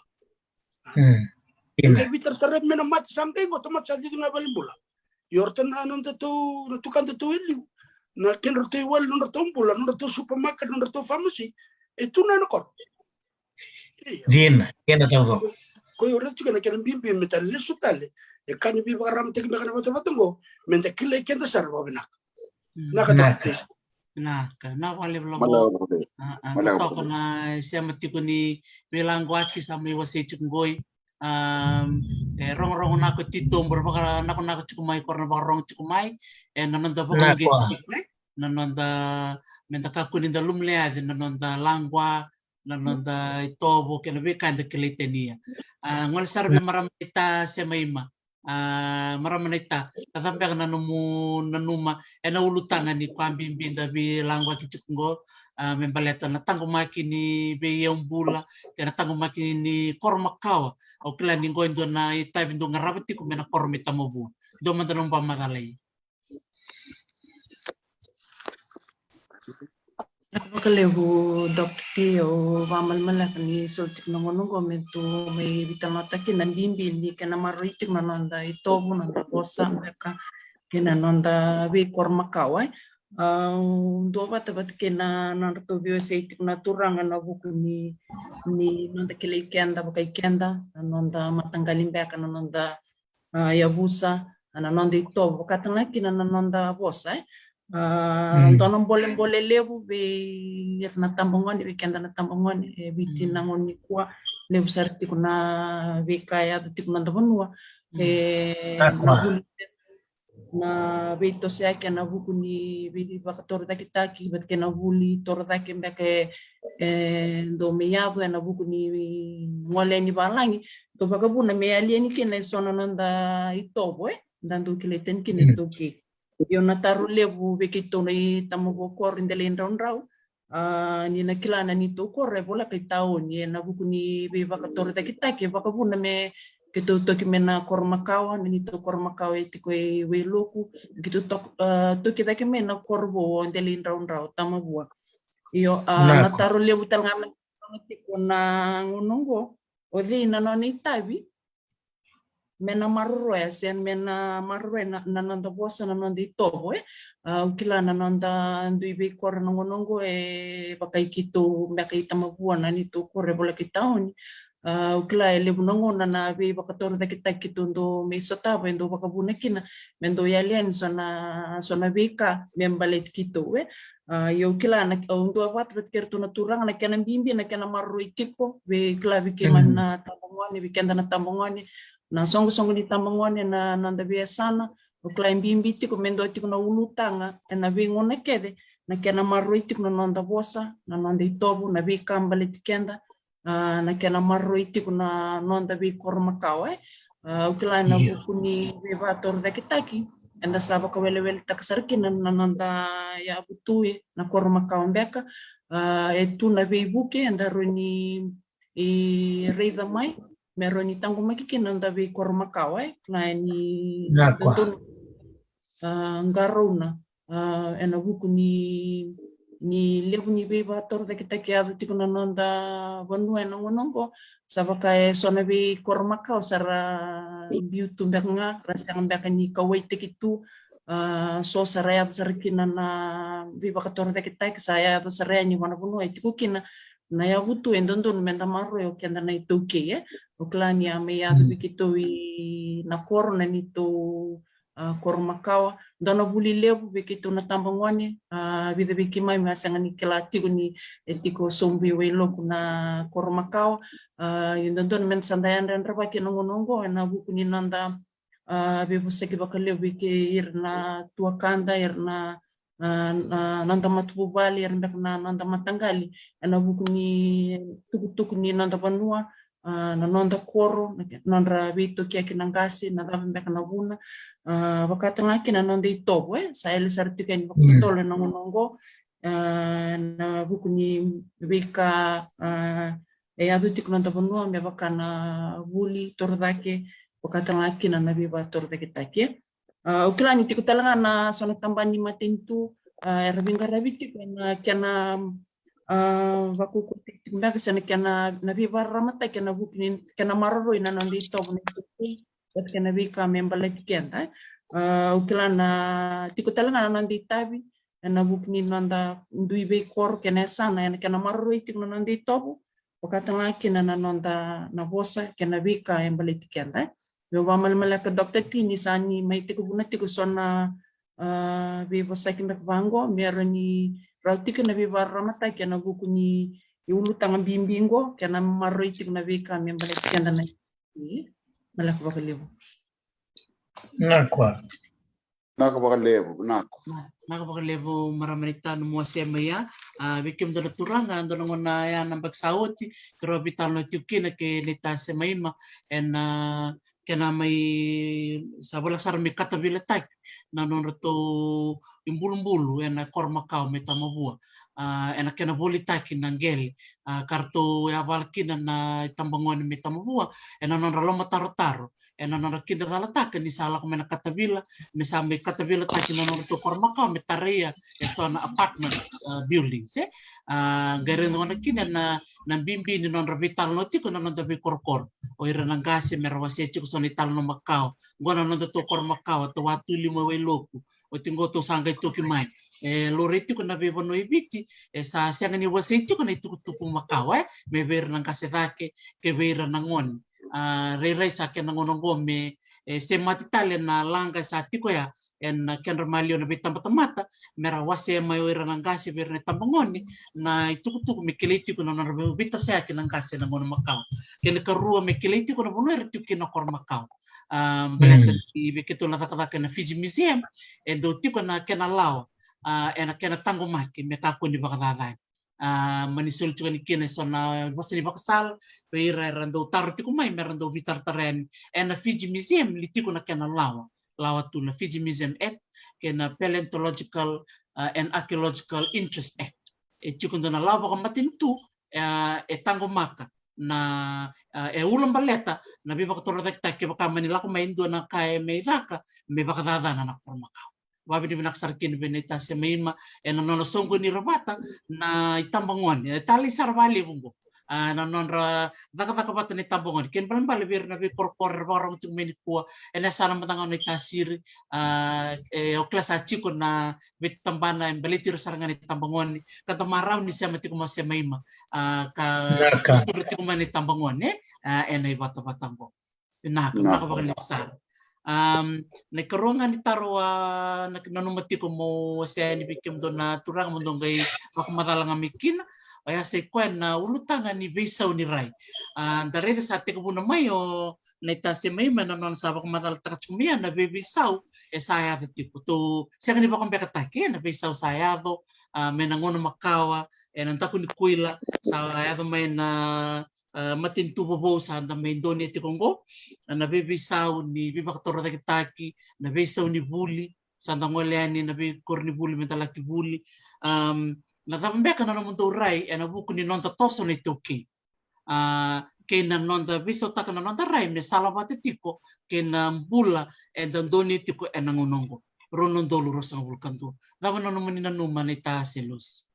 E qai veitaratara me na mate sa qai qo, tamata sa cici ga valenibula. Ia o ratou na nodatou, na tukadatou e liu, na kedratou iwali, nodratou bula, nodratou supermarket, nodratou pharmacy, e tu na nona koro. Dina, dina taucoko. Koya au raica tiko na kena bibi me da lesu tale e ka ni veivakararamataki beka na vatavata oqo, me da kilai keda sara vakavinaka. Naka. Naka. Naka, naka vakalevu Lavo. Totoka na sema tiko ni veilaqoqaki sa mai wasei tiko qoi. E rogorogo na ko titobu, ra vakanakonako tiko mai, ko ra na vakarorogo tiko mai. E na noda vakauqeti tiko, e na noda, me da kakua ni da lumaleaci na noda laqoa, na noda itovo kei na veika eda kilai tani. A, gole sara vei marama naita Semaima. A, marama naita, na cava beka na nomu nanuma e na ulutaga ni ko a bibi da veilaqoqaki tiko qo, a, me baleta na taqomaki ni veiyaubula kei na taqomaki ni koro makawa. Au kila ni qo e dua na itavi dou qarava tiko mai na koro mai Tamavua. Dou mada nomu vakamacala i. Vakalevu Doctor T, au vakamalamalaka ni soli tiko na gauna oqo me tu mai veitalanoataki na bibi ni kena maroroi tiko na noda itovo, na noda vosa beka kei na noda veikoro makawa. Au duavata vata kei na nodratou veiwasei tiko na turaga na vuku ni, ni noda kilai keda vakai keda, na noda mataqali beka, na noda a, yavusa, a, na noda itovo, vakatalega kina na noda vosa, e. A, dua na bolebole levu vei ira na tabagone, vei keda na tabagone e Viti na gauna nikua, levu sara tiko na veika e yaco tiko na noda vanua. E, na vuli, na veitosoyaki ena vuku ni veivakatorocaketaki vata kei na vuli torocake beka e, e dau mai yaco ena vuku ni gole ni valagi. Dau vakavuna me yali yani kina eso na noda itovo, e da dau kilai tani kina e dau ke. Io, na taro levu vei keitou na itamavua koro i Delai Draudrau, a, ni na kila na neitou koro e voleka i taoni ena vuku ni veivakatorocaketaki, e vakavuna me keitou toki mai na koro makawa, na neitou koro makawa e tiko e Wailoku, keitou tok-, a, toki cake mai na koro vou o Delai Draudrau, Tamavua. Io, a, na taro levu talega me tiko na gauna oqo, o cei na nona itavi me na maroroya se me na maroroya na, na noda vosa, na noda itovo, e. A, au kila na noda dui veikoro na gauna oqo e vakai keitou beka i Tamavua na neitou koro e voleka i taoni. A, au kila e levu na gauna na veivakatorocaketaki keitou dau mai sotava e dau vakavuna kina me dau yali yani so na, so na veika me baleti keitou, e. A, io, au kila na, au duavata vata kei iratou na turaga, na kena bibi na kena maroroi tiko vei kila vei keimami na tabagone, vei keda na tabagone, na soqosoqo ni tabagone, na noda veiyasana. Au kila e bibi tiko me dua tiko na ulutaga ena veigauna kece, na kena maroroi tiko na noda vosa, na noda itovo, na veika baleti keda, a, na kena maroroi tiko na noda veikoro makawa, e. A, au kila ena vuku ni veivakatorocaketaki eda sa vakaweleweletaka sara kina na noda yavu tu, e, na koro makawa beka. A, e tu na veivuke eda rawa ni, e, raica mai me rawa ni taqomaki kina noda veikoro makawa, e. Kila ni dodonu, a, qarauna, a, ena vuku ni, ni levu ni veivakatorocaketaki e yaco tiko na noda vanua ena gauna oqo. Sa vaka eso na veikoro makawa sa ra biu tu beka ga, ra sega beka ni kauwaitaki tu. A, so sa ra yaco sara kina na veivakatorocaketaki, sa yaco sara yani vua na vanua e tiko kina na yavu tu, e dodonu me da maroroi o keda na iTaukei, e. Au kila ni a mai yaco vei keitou i na koro na neitou, a, koro makawa. Dua na vuli levu vei keitou na tabagone, a, vica vei keimami a sega ni kila tiko ni e tiko sobu i Wailoku na koro makawa. A, io, dodonu me da sa da yadrayadravaki ena gauna oqo ena vuku ni noda, a, veivosaki vakalevu vei kei ira na tuakada, ira na, a, na noda matavuvale, ira beka na noda mataqali, ena vuku ni tukutuku ni noda vanua, a, na noda koro, na ke-, nodra veitokiyaki na qase, na cava beka na vuna, a, vakatalega kina na noda itovo, e, sa yali sara tiko yani vakatotolo ena gauna oqo, a, ena vuku ni veika, a, e yaco tiko na noda vanua me vaka na vuli torocake, vakatalega kina na veivakatorocaketaki, e. A, au kila ni tiko talega na so na tabana ni matanitu, a, era veiqaravi tiko ena kena, a, vakaukauwataki tiko beka se na kena, na veivakararamataki ena vuku ni kena maroroi na noda itovo, na itovo, vata kei na veika me baleti keda, e. A, au kila na tiko talega na noda itavi ena vuku ni noda dui veikoro kei na yasana ena kena maroroi tiko na noda itovo, vakatalega kina na noda, na vosa kei na veika e baleti keda, e. Meu vakamalamalaka Doctor T ni sa ni mai tekivuna tiko so na, a, veivosaki beka vaqo me rawa ni rawa tiko na veivakararamataki ena vuku ni ulutaga bibi qo, kena maroroi tiko na veika me baleti keda na, e. Maleka vakalevu. Vinaka vakalevu, vinaka. Vinaka vakalevu marama ni tanu mo se mai ya. A, vei kemudou na turaga, dua na gauna ya na yabaki sa oti, keirau veitalanoa tiko kina kei Naita Semaima ena, a, kena mai, sa voleka sara me katavilataki na nodratou ibulubulu ena koro makawa mai Tamavua. a, ena kena volitaki na qele, a, ka ratou yavala kina na itabagone mai Tamavua ena nodra lomatarotaro, ena nodra kidacalataka ni sa lako mai na katavila, me sa mai katavilataki na nodratou koro makawa me taraia eso na apartment, a, buildings, e. A, qai raica gona kina na, na bibi ni nodra veitalanoa tiko na noda veikorokoro, o ira na qase me ra wasea tiko so na italanoa makawa. Qo na nodatou koro makawa, tou a tu lima wai loku, oti qo tou sa qai toki mai. E laurai tiko na veivanua i Viti e sa sega ni wasei tiko na itukutuku makawa, e, me vei ira na qase cake kei vei ira na gone. A, rairai sa kena gauna qo me, e, semati tale na laqa e sa tiko ya ena kedra maliwa na veitabatamata, me ra wasea mai o ira na qase vei ira na itabagone na itukutuku me kilai tiko na nodra veitasayaki na qase ena gauna makawa. Kena ikarua, me kilai tiko na vanua era tiko kina na koro makawa. A, baleta ni vei keitou na cakacaka ena Fiji Museum, e dau tiko na kena lawa, a, ena kena taqomaki me kakua ni vakacacani. A, mani soli tiko yani kina eso na vosa ni vakasala vei ira era dau taro tiko mai me ra dau veitaratara yani ena Fiji Museum, li tiko na kena lawa, lawa tu na Fiji Museum Act kei na Paleontological, a, and Archaeological Interest Act. E tiko dua na lawa vakamatanitu, e, e taqomaka na, a, e ulabaleta na veivakatorocaketaki kevaka mani lako mai e dua na ka e mai caka me vakacacana na koro makawa. Vakavinavinaka sara kina vei naita Semaima ena nona soqoni ira vata na itabagone, e talei sara vakalevu qo, a, na nodra cakacaka vata na itabagone. Kena ibalebale vei ira na veikorokoro era vakarorogo tiko mai nikua ena yasana mada ga o naita Siri, a, e, o kila sa tiko na veitabana e baleti ira sara ga na itabagone, ka da marau ni sema tiko mai o Semaima, a, ka, ka sudra tiko mai na itabagone, a, ena ivatavata qo. Vinaka, vinaka vakalevu sara. Am, na ikarua ga ni taro, a, na nanuma tiko mo wasea yani vei kemudou na turaga mo dou qai vakamacala ga mai kina, oya sa i koya na ulutaga ni veisau ni rai. A, da raica sa tekivuna mai o naita Semaima ena nona sa vakamacalataka tiko mai ya na veiveisau e sa yaco tiko. Tou sega ni vakabekataki, e, na veisau sa yaco, a, mai na gauna makawa ena daku ni kuila, sa yaco mai na, a, matanitu vovou sa da mai donuya tiko qo, na veiveisau ni veivakatorocaketaki, na veisau ni vuli, sa da gole yani na veikoronivuli me da laki vuli. Am, na cava beka na nomudou rai ena vuku ni noda toso na iTaukei, a, kei na noda veisautaka na noda rai me salavata tiko kei na bula eda donuya tiko ena gauna oqo? Rua na udolu ruasagavulu ka dua. Cava na nomuni nanuma naita Selusi?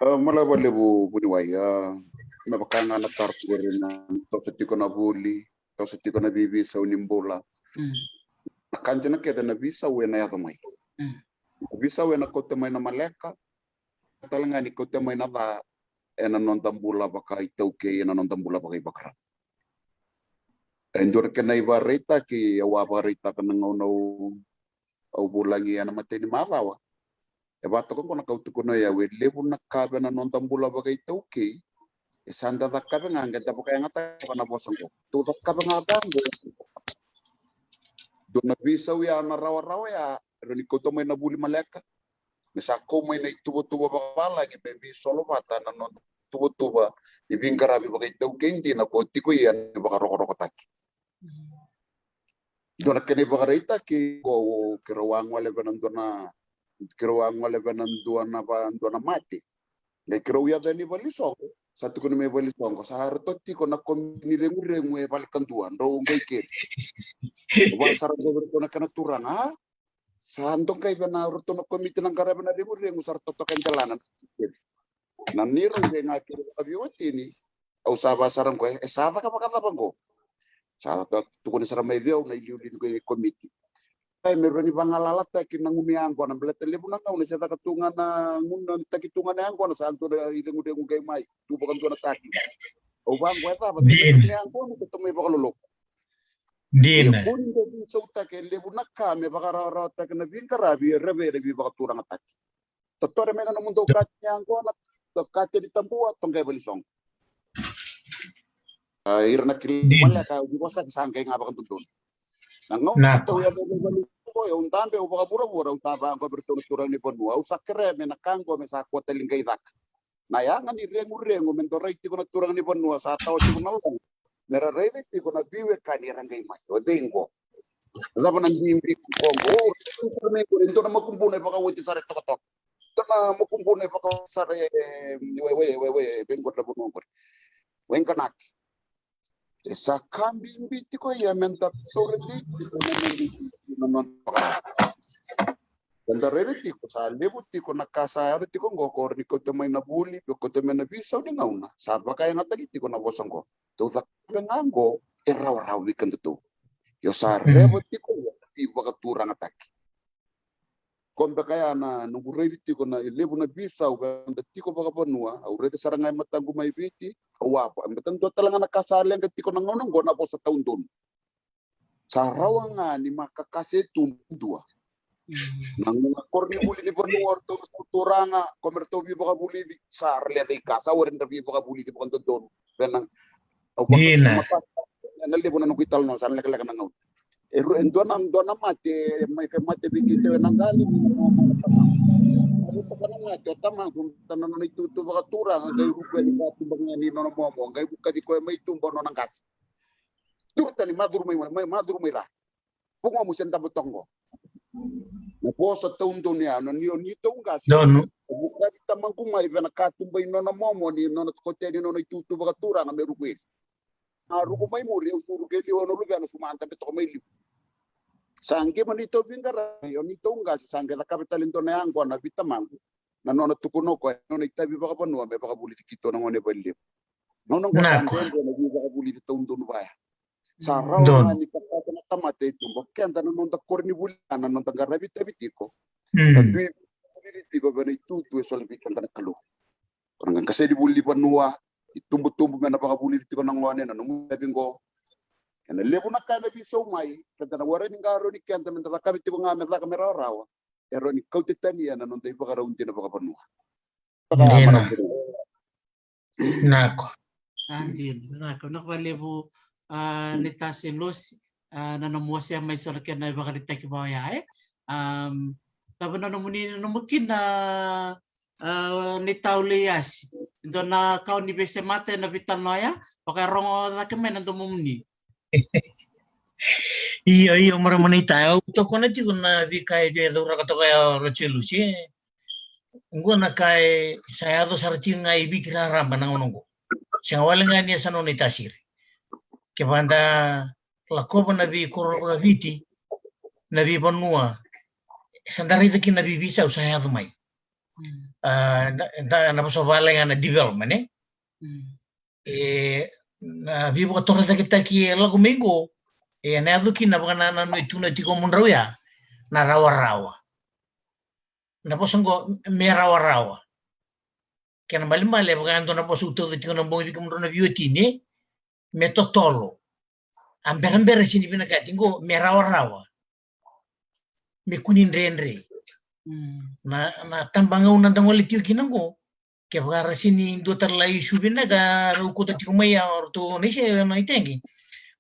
A, malava levu vuniwai, a, me vaka ga na taro qori, na toso tiko na vuli, toso tiko na veiveisau ni bula. Mm. Na ka dina kece, na veisau ena yaco mai. Mm. Na veisau ena kauta mai na maleka, tale ga ni kauta mai na ca ena noda bula vakaitaukei, ena noda bula vakaivakarau. E dua na kena ivakaraitaki au a vakaraitaka na gauna au, au vulagi ena imatai ni macawa. E vatoka oqo na ka au tukuna o yau, e levu na ka vei na noda bula vakaitaukei e sa da cakava ga qai da vakayagataka na vosa oqo. Tou cakava ga ca oqo. Dua na veisau ya na rawarawa ya, rawa ni kauta mai na vuli maleka, me sa kau mai na ituvatuva vakavalagi me veisolo vata na noda tuvatuva ni veiqaravi vakaitaukei dina ko tiko ia ni vakarokorokotaki. Dua na kena ivakaraitaki, ko keirau a gole vei na dua na, keirau a gole vei na dua na va, dua na mate. Qai keirau yaco yani i Valisoqo, sa tukuni mai Valisoqo, sa ratou tiko na komiti ni reguregu e vale kadua, drau qai keri. Au vakasara qo vei ratou na kena turaga, a? Sa dokai vei na ratou na komiti na qaravi na reguregu, sa ratou toka e delana. Na neirau qai ga keri vakaveiwatini, au sa vakasara qo, e sa caka vakacava qo? Sa tukuni sara mai vei au na iliuliu ni komiti. Ai, me rawa ni vagalalataki na gunu yaqona, baleta levu na gauna se caka tu ga na gunu, taki tu ga na yaqona, sa dua na ireguregu qai mai, tu vakadua na taki. Au vaqo e cava, se caka tu na yaqona, se tu mai vakaloloku. Dina. Ia, ko ni dau veisautaki e levu na ka me vakarawarawataki na veiqaravi, e rave na veivakaturagataki. Totore mai na nomudou kati ni yaqona, tou kati ni tabua, tou qai Valisoqo. A, ira na kila maleka, au ni vosa sa qai ga vakadodonu. Na gauna tou yaco i Valisoqo, au dabe, au vakavuravura, au sa vaqo vei ratou na turaga ni vanua, au sa kerea me na ka qo me sa kua tale qai caka. Na yaga ni reguregu me dorai tiko na turaga ni vanua sa tawa tiko na logo. Me ra raici tiko na veiwekani era qai mai. O cei qo? Cava na bibi qo? O, e dua na makubuna e vakaoti sara e tokatoka. Dua na makubuna e vaka sara e, we, we, we, we, vei qori na vanua qori. Waiqanaki. E sa ka bibi tiko ia me da taura tiko na noda, na noda vaka. Da raica tiko, sa levu tiko na ka sa yaco tiko qo, ko ni kauta mai na vuli, pe kauta mai na veisau ni gauna. Sa vakayagataki tiko na vosa qo. Tou cakava ga qo, e rawarawa vei kedatou. Io sa reva tiko ia na veivakaturagataki. Ko beka ya na noqu raici tiko na levu na veisau vei da tiko vakavanua, au raica sara ga e mataqu mai Viti, au a, baleta dua tale ga na ka sa leqa tiko na gauna qo na vosa taudonu. Sa rawa ga ni ma kakase tu dua. Na gauna koronivuli ni vanua o ratou na turaga, ko me ratou veivakavulici, sa ra leca i ka, sa wari dra veivakavulici vakadodonu. Vena, au vaka, ena levu na noqu italanoa, sa na lekaleka na gauna. E ru, e dua na, dua na mate, mai ke mate vei keitou ena qali, ni na momo na tamaqu. Au vaka na mate, o tamaqu, ta na nona itutu vakaturaga, qai ruku yani ka tuba ga ni nona momo, qai vukaci koya mai tuba o nona qase. Turu tani, macuru mai, mai, macuru mai ra. Vugomu se davo toqo. Na vosa taudonu ya, na ni o ni tou qase. Donu. Vukaci tamaqu mai, vena ka tuba i nona momo, ni nona kote ni nona itutu vakaturaga me ruku iri. A ruku mai muri, au suru ke liu, au na luvena su mada me toka mai liu. Sa qima ni tou viqara, o ni tou qase, sa qai cakava tale dua na yaqona vei tamaqu. Na nona tukuna o koya, nona itavi vakavanua me vakavulici keitou na gone valevu. Gauna qo sa dredre na veivakavulici taudonu vaya. Sa rawa ga ni kakase na tamata e tuba. Keda na noda koronivuli, na noda qaravi itavi tiko. Ka dui vakavulici tiko vei na itutu e soli vei keda na Kalou. Ko na qase ni vuli ni vanua, itubutubu me na vakavulici tiko na gone, na nomu itavi qo. Ena levu na ka ena veisau mai, keda na wara ni qarauni keda me da cakava tiko ga me caka me rawarawa. E rawa ni kauta tani ena noda ivakarau dina vakavanua. Dina. Nako. A, dina, nako, nako valevu, a, ni tasi losi, a, na nomu wasea mai so na kena ivakaraitaki vaya, e? Am, cava na nomuni, na nomu kina, a, ni tau lei asi. Dua na ka o ni veisemata ena veitalanoa ya, vakarogo cake mai na domomuni. Io, io, marama naita, au tokona tiko na veika e cauraka toka ya o Rochelusi, e. Oqo na ka e sa yaco sara tiko ga i Viti raraba na gauna oqo. Sega wale ga ni a sa nona itasiri. Kevaka da lakova na veikoro vakaViti, na veivanua, sa da raica kina na veiveisau sa yaco mai. A, da, da, na vosa vale ga na development, e? E, na veivakatorocaketaki e lako mai qo, e na yaco kina vakanananu e tukuna tiko mudrau ya, na rawarawa. Na vosa qo, me rawarawa. Kena malemale, vaka dua na vosa au tauca tiko na bogi vei kemudrau na veiwatini, me totolo. A berabera sini vinakati qo, me rawarawa. Me kua ni dredre. Na, na tabagauna da gole tiko kina qo, kevaka ra sini dua tale la isu vinaka rau kauta tiko mai ya o ratou na ise na iteki.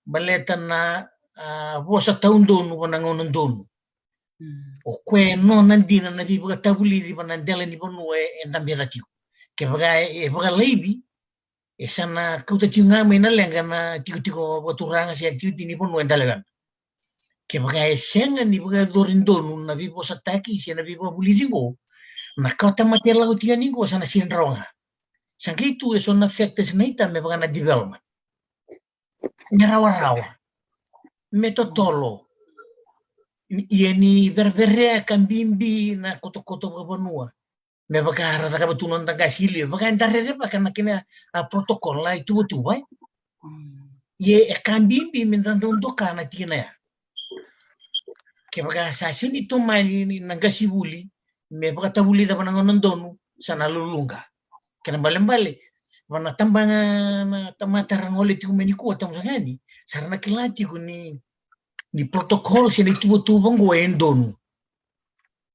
Baleta na, a, vosa taudonu va na gauna donu. O koya e nona dina na veivakatavulici va na dela ni vanua e, e dabeca tiko. Kevaka e, e vakalaivi, e sa na kauta tiko ga mai na leqa na tikotiko vakaturaga se tikotiko ni vanua e da lewena. Kevaka e sega ni vakayacori donu na veivosataki se na veivakavulici qo, na kawa tamata e lako tiko yani qo sa na sega ni rawa ga. Sa qai tu e so na factors naita me vaka na development. Me rawarawa. Me totolo. Ia ni vereverea ka bibi na kotokoto vakavanua. Me vaka ra cakava tu noda qase i liu, vaka eda rerevaka na kena a protocol na ituvatuva, e. Ia e ka bibi me da dau doka na tikina ya. Kevaka sa sega ni tomani na qase vuli me vakatavulica va na gauna donu, sa na luluqa. Kena balebale va na tabaga na tamata ra gole tiko mai nikua, tamusaga yani, sa ra na kila tiko ni, ni protocol se na ituvatuva qo e donu.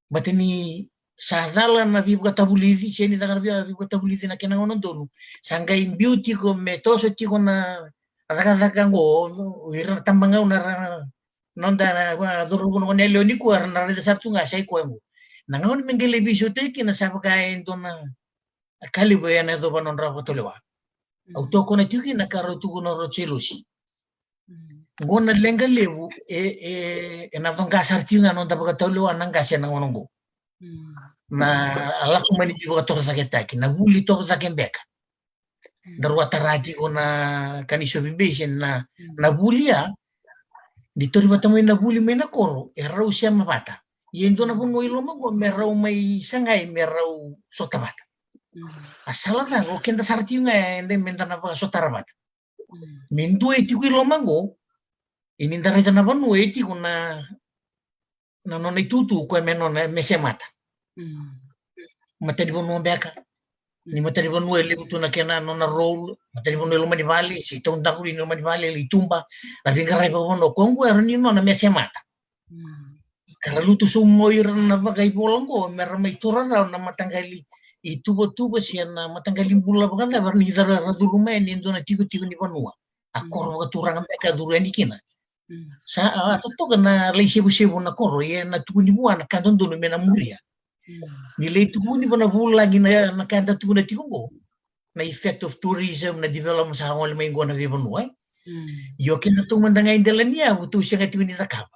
Baleta ni sa cala na veivakatavulici, se ni caka na veivakatavulici na kena gauna donu. Sa qai biu tiko me toso tiko na cakacaka qo, o ira na tabagauna ra noda, a, cauravou na goneyalewa nikua ra na raica sara tu ga sa i koya qo. Na gauna me qai lai veisautaki kina sa vaka e dua na ka levu e na yacova nodra vakatulewa. Au tokona tiko kina ka rau tukuna o Rochelusi. Qo na leqa levu e, e, e na coqa sara tiko ga noda vakatulewa na qase na gauna qo. Na lako mai ni veivakatorocaketaki, na vuli torocake beka. Daru a tara tiko na ka ni sovi base na, na vuli ya, ni tori vata mai na vuli mai na koro, e rau sema vata. Ia e dua na vanua i loma qo me rau mai sagai me rau sota vata. A sala ca qo keda sara tiko ga e dai me da na vakasotara vata. Me dua e tiko i loma qo, e ni da raica na vanua e tiko na, na nona itutu koya me nona me semata. Matanivanua beka. Ni matanivanua e levu tu na kena nona role, matanivanua e loma ni vale, se taudaku ni loma ni vale, i tuba, na veiqaravi vakavanua, koya qo era ni nona me semata. Ka ra lutu sobu mai ira na vakaivola qo, me ra mai tora rawa na mataqali ituvatuva, se na mataqali bula vakacava, era ni cava ra curu mai ni dua na tikotiko ni vanua. A koro vakaturaga beka a curu yani kina. Sa a totoka na lai sevusevu na koro, ia na tukuni vua na ka dodonu me na muria. Ni lai tukuni vua na vulagi na, na ka da tukuna tiko qo. Na effect of tourism, na development sa gole mai qo na veivanua, e. Io, keda tou mada ga i dela ni yavu, tou sega tiko ni cakava.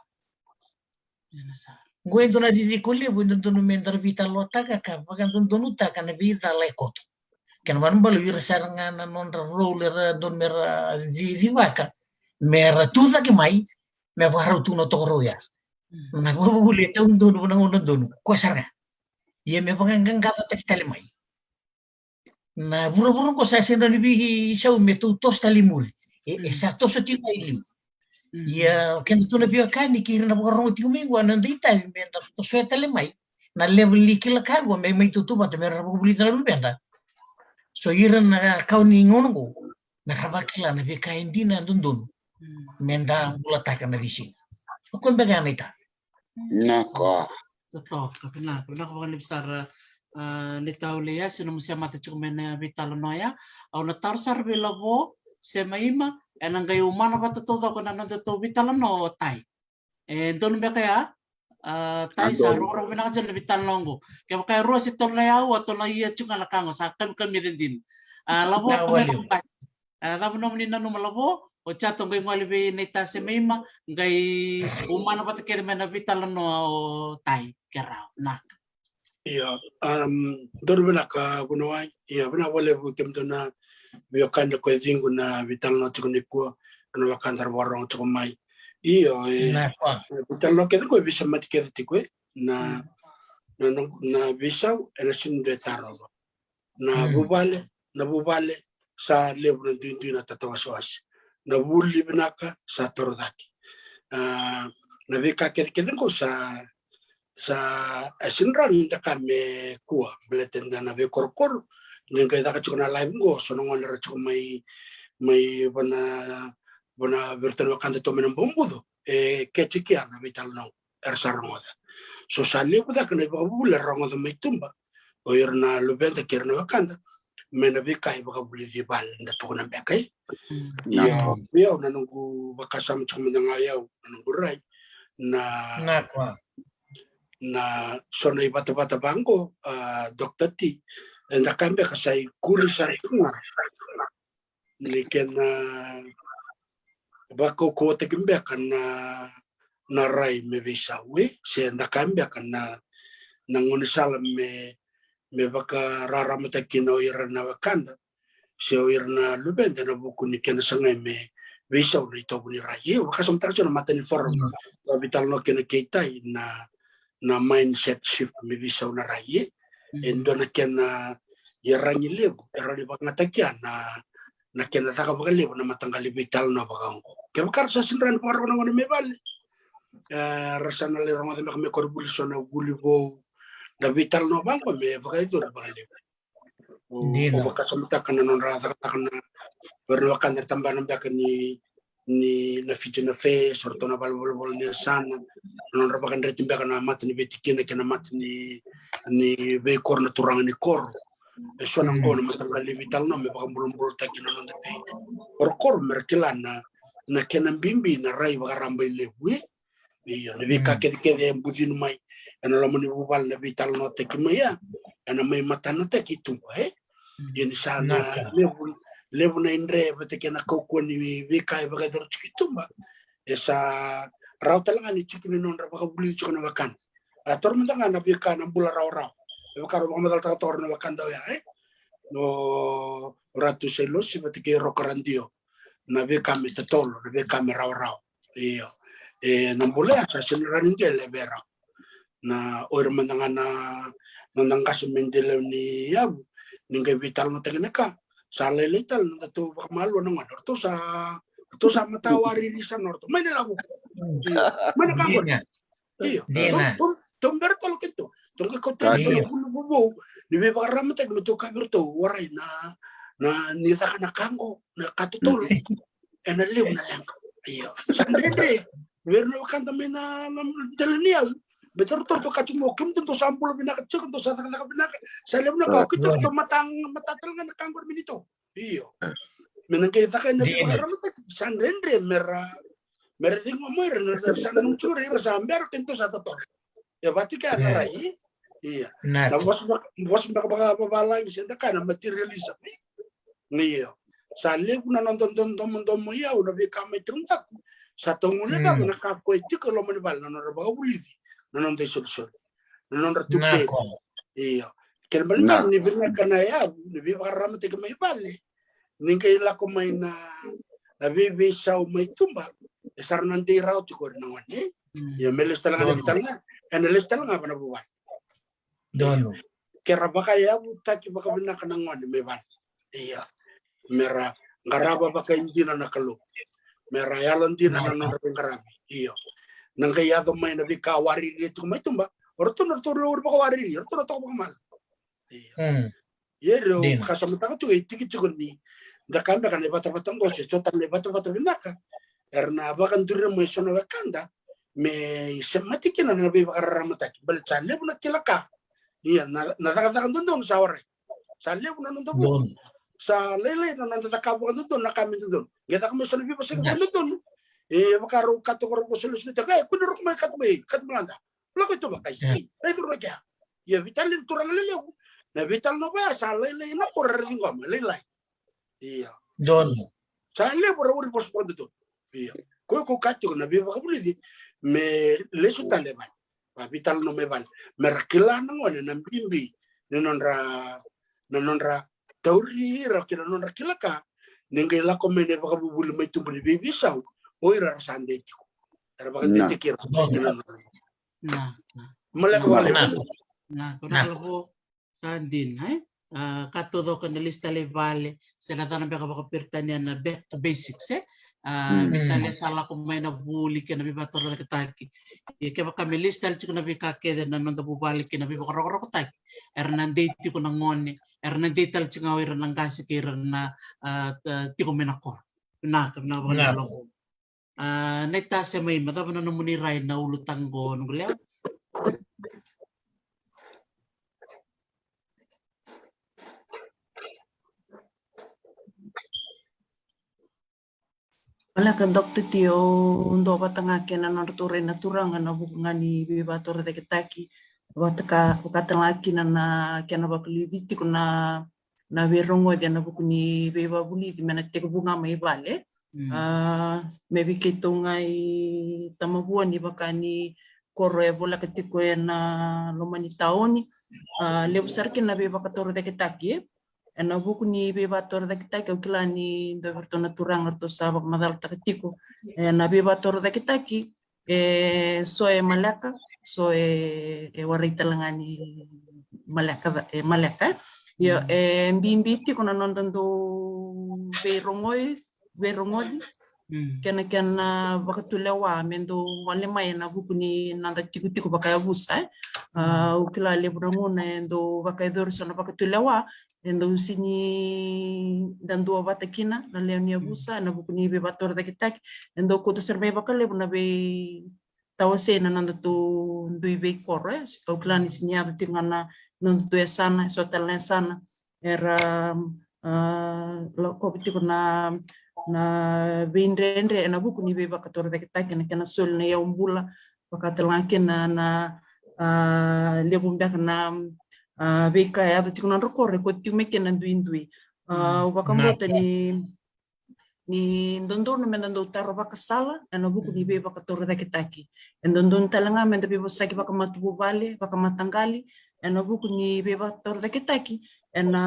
Qo e dua na ririko levu e dodonu me da ra veitalanoataka ka vakadodonutaka na veicala e koto. Kena vanabala o ira sara ga na nodra role era dodonu me ra cicivaka, me ra tucake mai, me vakarau tu na tokorau ya. Na vakavuvuli e taudonu vua na gauna donu, koya sara ga. Ia me vakaqaqacotaki tale mai. Na vuravura qo sa sega ni veisau me tou toso tale i muri. E, e sa toso tiko ga i liu. Ia, o keda tu na veiwekani kei ira na vakarogo tiko mai qo, na noda itavi me da tosoya tale mai na level ni kila ka qo me mai tautauvata me ra vakavulica na luveda. So ira na kawa ni gauna qo me ra vakila na veika e dina, e dodonu me da bulataka na veisiga. O koya beka ya na itavi. Vinaka. Totoka, vinaka, vinaka vakalevu sara, a, ni tau lei ya, se nomu semata tiko mai na veitalanoa ya. Au na taro sara vei Lavo se Maima, ena qai umana vata taucoko na nodatou veitalanoa o Tai. E donu beka ya, a, Tai, sa rogorogo vinaka tiko na veitalanoa qo. Kevaka e rua se tolu na aua, tou na ia tiko ga na ka qo, sa kamikamica dina. A, Lavo, na wale. A, cava nomuni nanuma Lavo, o Jato qai gole vei Naita se Maima, qai umana vata kece mai na veitalanoa o Tai, ke rawa, naka. Ia, um, donu vinaka vuniwai, ia, vinaka vakalevu kemudou na veiwekani ko e ciqu na veitalanoa tiko nikua, na wekada ra vakarogo tiko mai. Io, e, veitalanoa kece ko e veisemati kece tiko, e, na, na, na, na veisau, ena sega ni dua e tarova. Na vuvale, na vuvale, sa levu na duidui na tatawasewase. Na vuli vinaka, sa toro cake. A, na veika kecekece qo sa, sa, e sega ni rawa ni da kaya me kua, baleta da na veikorokoro, ni qai caka tiko na live qo, so na gone era tiko mai, mai vana, vana vei iratou na wekada tu mai na Bobuco, e kece kea na veitalanoa qo. Era sa rogoca. So sa levu cake na ivakavuvuli era rogoca mai tuba, o ira na luveda kei ira na wekada, mai na veika e vakavulici vale da tukuna beka, e. Ia, vei au na noqu vakasama tiko mada ga, o yau na noqu rai, na, na so na ivatavata vaqo, a, Doctor T, eda kaya beka sa ikuri sara tiko ga ni kena vakaukauwataki beka na, na rai me veisau, e, se da kaya beka na, na gaunisala me, me vakararamataki kina o ira na wekada, se o ira na luveda ena vuku ni kena sagai me veisau na itovo ni rai. E, au vakasamataka tiko na mata ni forum, au veitalanoa kina kei Tai, na, na mindset shift me veisau na rai, e. E dua na kena iyaragi levu e rawa ni vakayagataki na, na kena caka vakalevu na mataqali veitalanoa vaka oqo. Kevaka ra sa sega ni rawa ni vakarau na gone mai vale, e, ra sa na lai rogoca beka me koronivuli, so na vuli vou, na veitalanoa vaqo me vakayacori vakalevu. Au, au vakasamataka na nodra cakacaka na, o ira na wekada era tabana beka ni, ni na Fijian Affairs, o ratou na valenivolavola ni yasana, na nodra vakadreti beka na mata ni veitikina kei na mata ni, ni veikoro, na turaga ni koro. E so na qo na mataqali veitalanoa me vakabulabulataki na noda veikorokoro me ra kila na, na kena bibi na rai vakaraba i levu, e. Io, na veika kecekece e bucini mai ena loma ni vuvale, na veitalanoataki mai ya, ena mai matanataki i tuba, e. Ia ni sa na levu, levu na idre vata kei na kaukauwa ni veika e vakayacori tiko i tuba, e sa rawa tale ga ni tiko ni nodra vakavulici tiko na wekada. A toro mada ga na veika na bula rawarawa. E vaka rau vakamacalataka toka na wekada oya, e? No Ratu Sailosi vata kei Roko Radio. Na veika me totolo, na veika me rawarawa. Io. E, na bula ya sa sega ni rawa ni dua e leve rawa. Na o ira mada ga na, na noda qase mai Delaniyavu, ni qai veitalanoataki na ka. Sa lailai tale na nodatou vakamalua na gone. O ratou sa, o ratou sa matawa riri sa na o ratou. Mai na lavo. Io. Mai na ka qori. Io. Tou, tou bera tale keitou. Tou qai kauta na so na vuli vovou ni veivakararamataki me tou kaya vei iratou, warai na, na ni caka na ka qo, na ka totolo. Ena levu na leqa. Io. Sa dredre. Vei ira na wekada mai na, na Delaniyavu. Me toro toro tou kaya tiko mo kemudou dou sa bula vinaka tiko, dou sa cakacaka vinaka. Sa levu na ka o keitou tou mata, mata tale ga na ka qori me ni tou. Io. Me na qai caka ena veivakararamataki, sa dredre me ra, me ra ciqoma ira, na ra sa nanuma tiko ira sa bera keitou sa totolo. E vata kei na rai. Io. Na vosa vaka, vosa vaka, vaka, vakavalagi se da kaya na materialism. Io. Sa levu na noda domodomo i au na veika mai taudaku. Sa tou gole cava na ka ko e tiko e loma ni vale, na nodra vakavulici, na nodra isolisoli, na nodra tuberi. Io. Kena balebale ni vinaka na yavu, ni veivakararamataki mai vale. Ni qai lako mai na, na veiveisau mai tuba, e sa ra na dei rawa tiko ira na gone. Io, me lesu tale ga na veitalanoa, ena lesu tale ga vaka na vuvale. Donu. Ke ra vakayavutaki vakavinaka na gone mai vale. Io. Me ra qarava vakaidina na Kalou. Me ra yalodina na nodra veiqaravi. Io. Na qai yaco mai na veika wariri e tiko mai tuba. O ratou na ratou rau vakawariri, o ratou na toka vakamala. Io. Ia rau vakasamataka tu e tiki tiko ni da ka beka na ivatavata qo se so tale na ivatavata vinaka. Era na vakaduri mai so na wekada me semati kina na veivakararamataki. Baleta sa levu na kila ka. Ia na, na cakacaka dodonu sa warai. Sa levu na noda vuku. Sa lailai na noda cakava vakadodonu na ka me dodonu. Qai caka mai so na veivosaki vakadodonu. E vaka rau kaya toka rau ko solusi na teka, e kua ni roko mai katu mai, katu mai lada. Lako i tuba, kai si. Lai turu mai kea. Ia veitalanoa ni turaga lelevu. Na veitalanoa vaya sa lailai na koro era ciqoma, lailai. Ia. Donu. Sa levu ra uri vosa vakadodonu. Ia. Ko iko kaya tiko na veivakavulici me lesu tale vale. Va veitalanoa mai vale. Me ra kila na gone na bibi ni nodra, na nodra tauri ira kei na nodra kila ka. Ni qai lako mai na ivakavuvuli mai tuba ni veiveisau. O ira ra sa dei tiko. Era vakadei tiko ira. Maleka vale. Na, ko na lavo. Sa dina, e? A, ka taucoko na lesu tale i vale, se na cana beka vakaperitania na back to basics, e? A, veitalia sa lako mai na vuli kei na veivatorocaketaki. Ia kevaka me lesu tale tiko na veika kece na noda vuvale kei na veivakarokorokotaki, era na dei tiko na gone, era na dei tale tiko ga o ira na qase kei ira na, a, tiko mai na koro. Vinaka, vinaka vakalevu. A, Naitase mai, me cava na nomuni rai na ulutaga qo, noqu lewa? Maleka Doctor Tio, au duavata ga kei na nodratou rai na turaga ena vuku ga ni veivatorocaketaki, vata ka, vaka tale ga kina na kena vakaliuci tiko na na veirogoci ena vuku ni veivavulici me na tekivu ga mai vale. A, me vei keitou ga i Tamavua ni vaka ni koro e voleka tiko ena loma ni taoni. A, levu sara kina na veivakatorocaketaki ena vuku ni veivatorocaketaki. Au kila ni dua vei iratou na turaga ratou sa vakamacalataka tiko ena veivatorocaketaki. E so e maleka, so e, e warai tale ga ni maleka, e maleka. Io, e bibi tiko na noda dau veirogoci, veirogoci. Kena, kena vakatulewa me dau gole mai ena vuku ni noda tikotiko vakayavusa, e. A, au kila levu na gauna e dau vakayacori so na vakatulewa, e dau sega ni da duavata kina na lewe ni yavusa ena vuku ni veivatorocaketaki. E dau kauta sara mai vakalevu na veitawasei na nodatou dui veikoro, e. Au kila ni sega ni yaco tiko ga na nodatou yasana, e so tale na yasana era, a, lakova tiko na, na veidredre ena vuku ni veivakatorocaketaki, na kena soli na iyau bula, vaka tale ga kina na, a, levu beka na, a, veika e yaco tiko na nodra koro e kauta tiko mai kina na duidui. A, au vakabauta ni, ni dodonu meda dau taro vakasala ena vuku ni veivakatorocaketaki. E dodonu tale ga meda veivosaki vakamatavuvale, vakamataqali, ena vuku ni veivakatorocaketaki ena,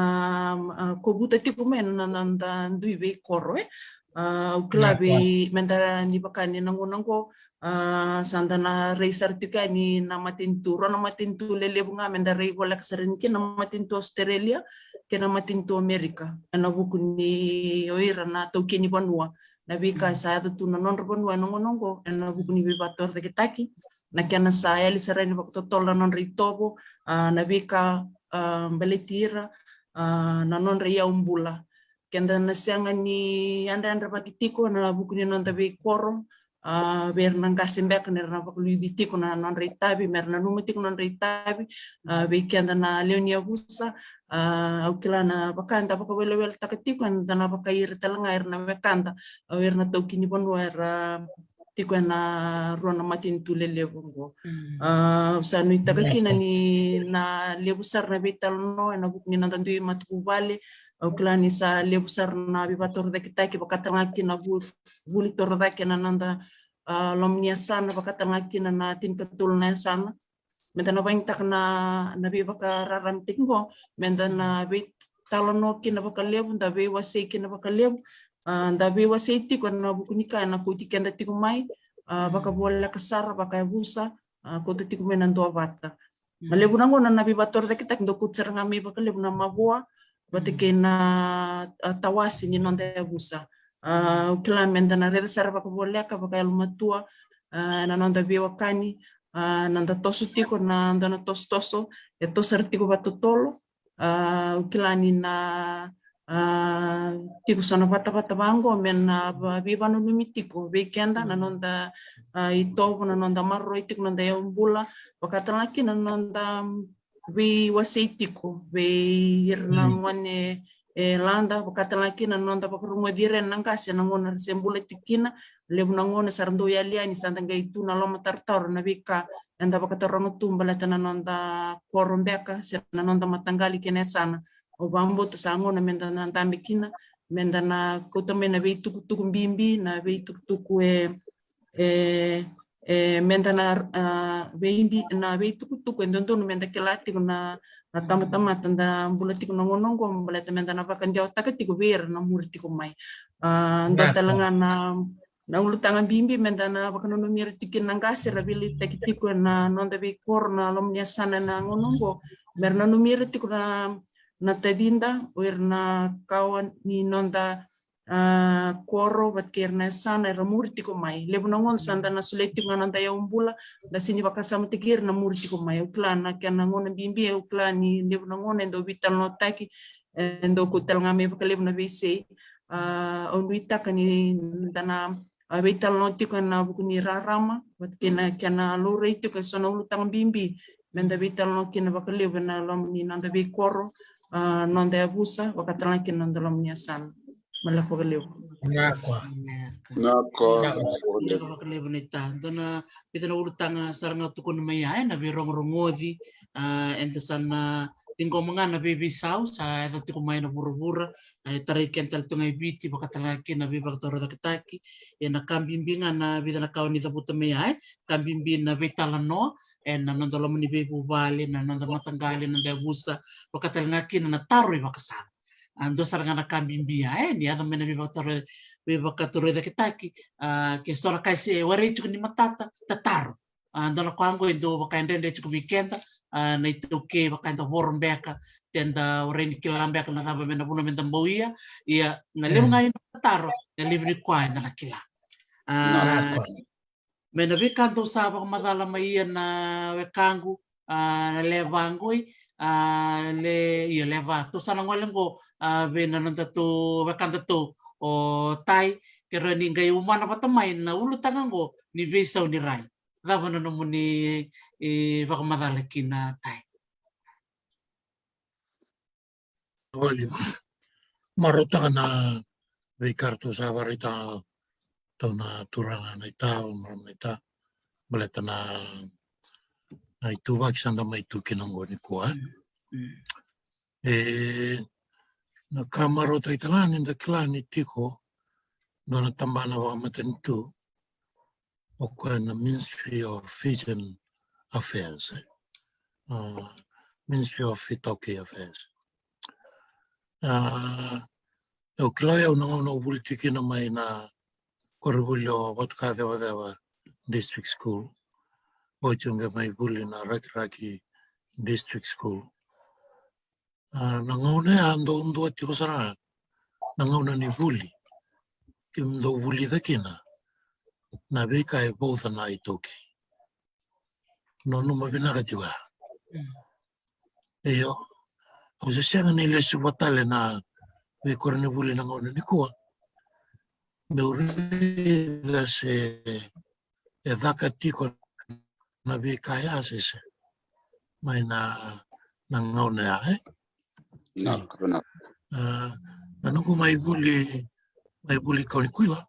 a, kovuta tiko mai na noda dui veikoro, e. A, au kila vei meda ni vaka ni na gauna oqo, a, sa da na rai sara tiko yani na matanitu, rua na matanitu lelevu ga meda rai voleka sara yani kina, na matanitu Australia kei na matanitu Amerika, ena vuku ni o ira na taukei ni vanua, na veika sa yaco tu na nodra vanua ena gauna oqo ena vuku ni veivakatorocaketaki, na kena sa yali sara yani vakatotolo na nodra itovo, a, na veika, a, baleti ira, a, na nodra iyau bula. Keda na sega ni yadrayadravaki tiko ena vuku ni noda veikoro, a, vei ira na qase beka ni ra na vakaluici tiko na nodra itavi, me ra nanuma tiko na nodra itavi, a, vei keda na lewe ni yavusa, a, au kila na vaka eda vakaweleweletaka tiko, eda na vakaira tale ga ira na wekada, o ira na taukei ni vanua era tiko ena rua na matanitu lelevu oqo. A, au sa nuitaka kina ni na levu sara na veitalanoa ena vuku ni noda dui matavuvale. Au kila ni sa levu sara na veivakatorocaketaki, vakatalega kina vu-, vuli torocake ena noda, a, loma ni yasana, vakatalega kina na tinikatolu na yasana. Meda na vakayagataka na, na veivakararamataki oqo, meda na veitalanoa kina vakalevu, da veiwasei kina vakalevu, a, da veiwasei tiko ena vuku ni ka ena kauti keda tiko mai, a, vakavoleka sara, vakayavusa, a, kauta tiko mai na duavata. Na levu na gauna na veivakatorocaketaki dau kauta sara ga mai vakalevu na mavoa vata kei na, a, tawase ni noda yavusa. A, au kila meda na raica sara vakavoleka, vakayalomatua, a, na noda veiwekani, a, na da toso tiko na dua na tosotoso e toso sara tiko vakatotolo. A, au kila ni na, a, tiko so na vatavata vaqo me na va-, veivakananumi tiko vei keda na noda, a, itovo, na noda maroroi tiko, noda iyau bula, vakatalega kina na noda, mm, veiwasei tiko vei ira na gone e lada, vakatalega kina na noda vakarogoci ira na qase ena gauna era se bula tiko kina. Levu na gauna sa ra dau yali yani, sa da qai tu na lomatarotaro na veika eda vakataroga tu baleta na noda koro beka se na noda mataqali kei na yasana. Au vakabauta sa gauna meda na dabe kina, meda na kauta mai na veitukutuku bibi, na veitukutuku e, e, e, meda na, a, veibi-, na veitukutuku e dodonu meda kila tiko na, na tabatamata da bula tiko na gauna oqo, baleta meda na vakadewataka tiko vei ira na muri tiko mai. A, dua tale ga na, na ulutaga bibi meda na vakananumi ira tiko kina na qase era veiliutaki tiko ena noda veikoro, na loma ni yasana ena gauna oqo, me ra nanumi ira tiko na, na tacida, o ira na kawa ni noda, a, koro vata kei ira na yasana era muri tiko mai. Levu na gauna sa da na solia tiko ga na noda iyau bula, da sega ni vakasamataki ira na muri tiko mai. Au kila na kena gauna bibi, au kila ni levu na gauna e dau veitalanoataki, e dau kauta tale ga mai vakalevu na veisei. A, au nuitaka ni da na, a, veitalanoa tiko ena vuku ni rarama vata kei na kena laurai tiko eso na ulutaga bibi meda veitalanoa kina vakalevu ena loma ni noda veikoro, a, noda yavusa, vakatalega kina noda loma ni yasana. Vinaka vakalevu. Vinaka. Vinaka. Vinaka. Vinaka vakalevu naita. Dua na, vica na ulutaga sara ga tukuna mai ya, e, na veirogorogoci, a, eda sa na ciqoma ga na veiveisau sa yaco tiko mai na vuravura, e, tarai keda tale tu ga i Viti, vakatalega kina na veivakatorocaketaki. Ia na ka bibi ga na vica na ka o ni cavuta mai ya, e, ka bibi na veitalanoa ena noda loma ni veivuvale, na noda mataqali, na noda yavusa, vakatalega kina na taro ivakasala. A, dua sara ga na ka bibi ya, e, ni yaco mai na veivakataro-, veivakatorocaketaki, a, ke so na ka e se warai tiko ni matata, tataro. A, dua na ka oqo e dau vakayadredre tiko vei keda, a, na iTaukei, vaka eda voro beka, te da warai ni kila beka na cava me na vuna meda bau ia, ia na levu ga ni taro, na levu ni koya eda na kila. A, me na veika dou sa vakamacala mai ia na wekaqu, a, na lewa qoi, a, le, ia lewa, tou sa na gole qo, a, vei na nodatou wekadatou o Tai, ke rawa ni qai umana vata mai na ulutaga qo ni veisau ni rai. Cava na nomuni, e, vakamacala kina Tai? Vale. Marautaka na veika ratou sa vakaraitaka ratou na turaga naita, o marama naita, baleta na, na ituvaki sa da mai tu kina qo nikua. Mm. E, na ka marautaki tale ga ni da kila ni tiko dua na tabana vakamatanitu, o koya na Ministry of Fijian Affairs, eh? Ah, Ministry of Itāukei Affairs. Ah, au kila, au na gauna au vuli tiko kina mai na koronivuli o Vatukacevaceva District School. Oti au qai mai vuli na Rakiraki District School. Ah, na gauna ya dau dua tiko sara ga na gauna ni vuli keimami dau vulica kina na veika e vauca na iTaukei. Nanuma vinaka tiko ya. Mm. Io, au se sega ni lesuva tale na veikoronivuli na gauna nikua, meu raica se e caka tiko na veika ya se sega mai na, na gauna ya, eh? Vinaka, vinaka. Ah, na noqu mai vuli, mai vuli kau ni kuila,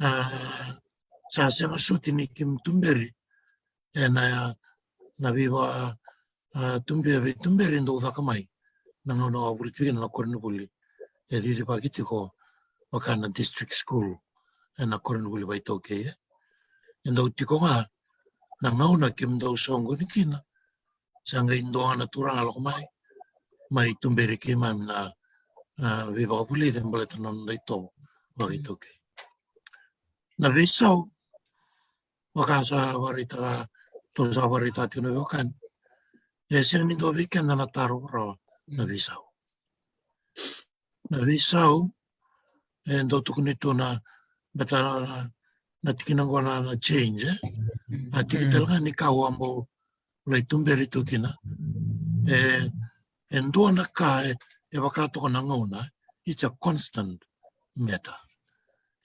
ah, sa sega soti ni keimami tuberi ena, na veiva, ah, tuberi, veituberi dau caka mai na gauna au a vuli tiko kina na koronivuli e cicivaki tiko vaka na district school ena koronivuli vakaitaukei, eh? E dau tiko ga na gauna keimami dau soqoni kina, sa qai dua ga na turaga lako mai, mai tuberi keimami na, na veivakavulici baleta na noda itovo vakaitaukei. Na veisau, vaka sa vakaraitaka, tou sa vakaraitaka tiko na veiwekani, e sega ni dua vei keda na taro rawa na veisau. Na veisau, e dau tukuni tu na, baleta na, na tikina qo na, na change, eh? A tiki tale ga ni ka au a bau lai tuberi tu kina. E, e dua na ka e, e vaka toka na gauna, it's a constant matter,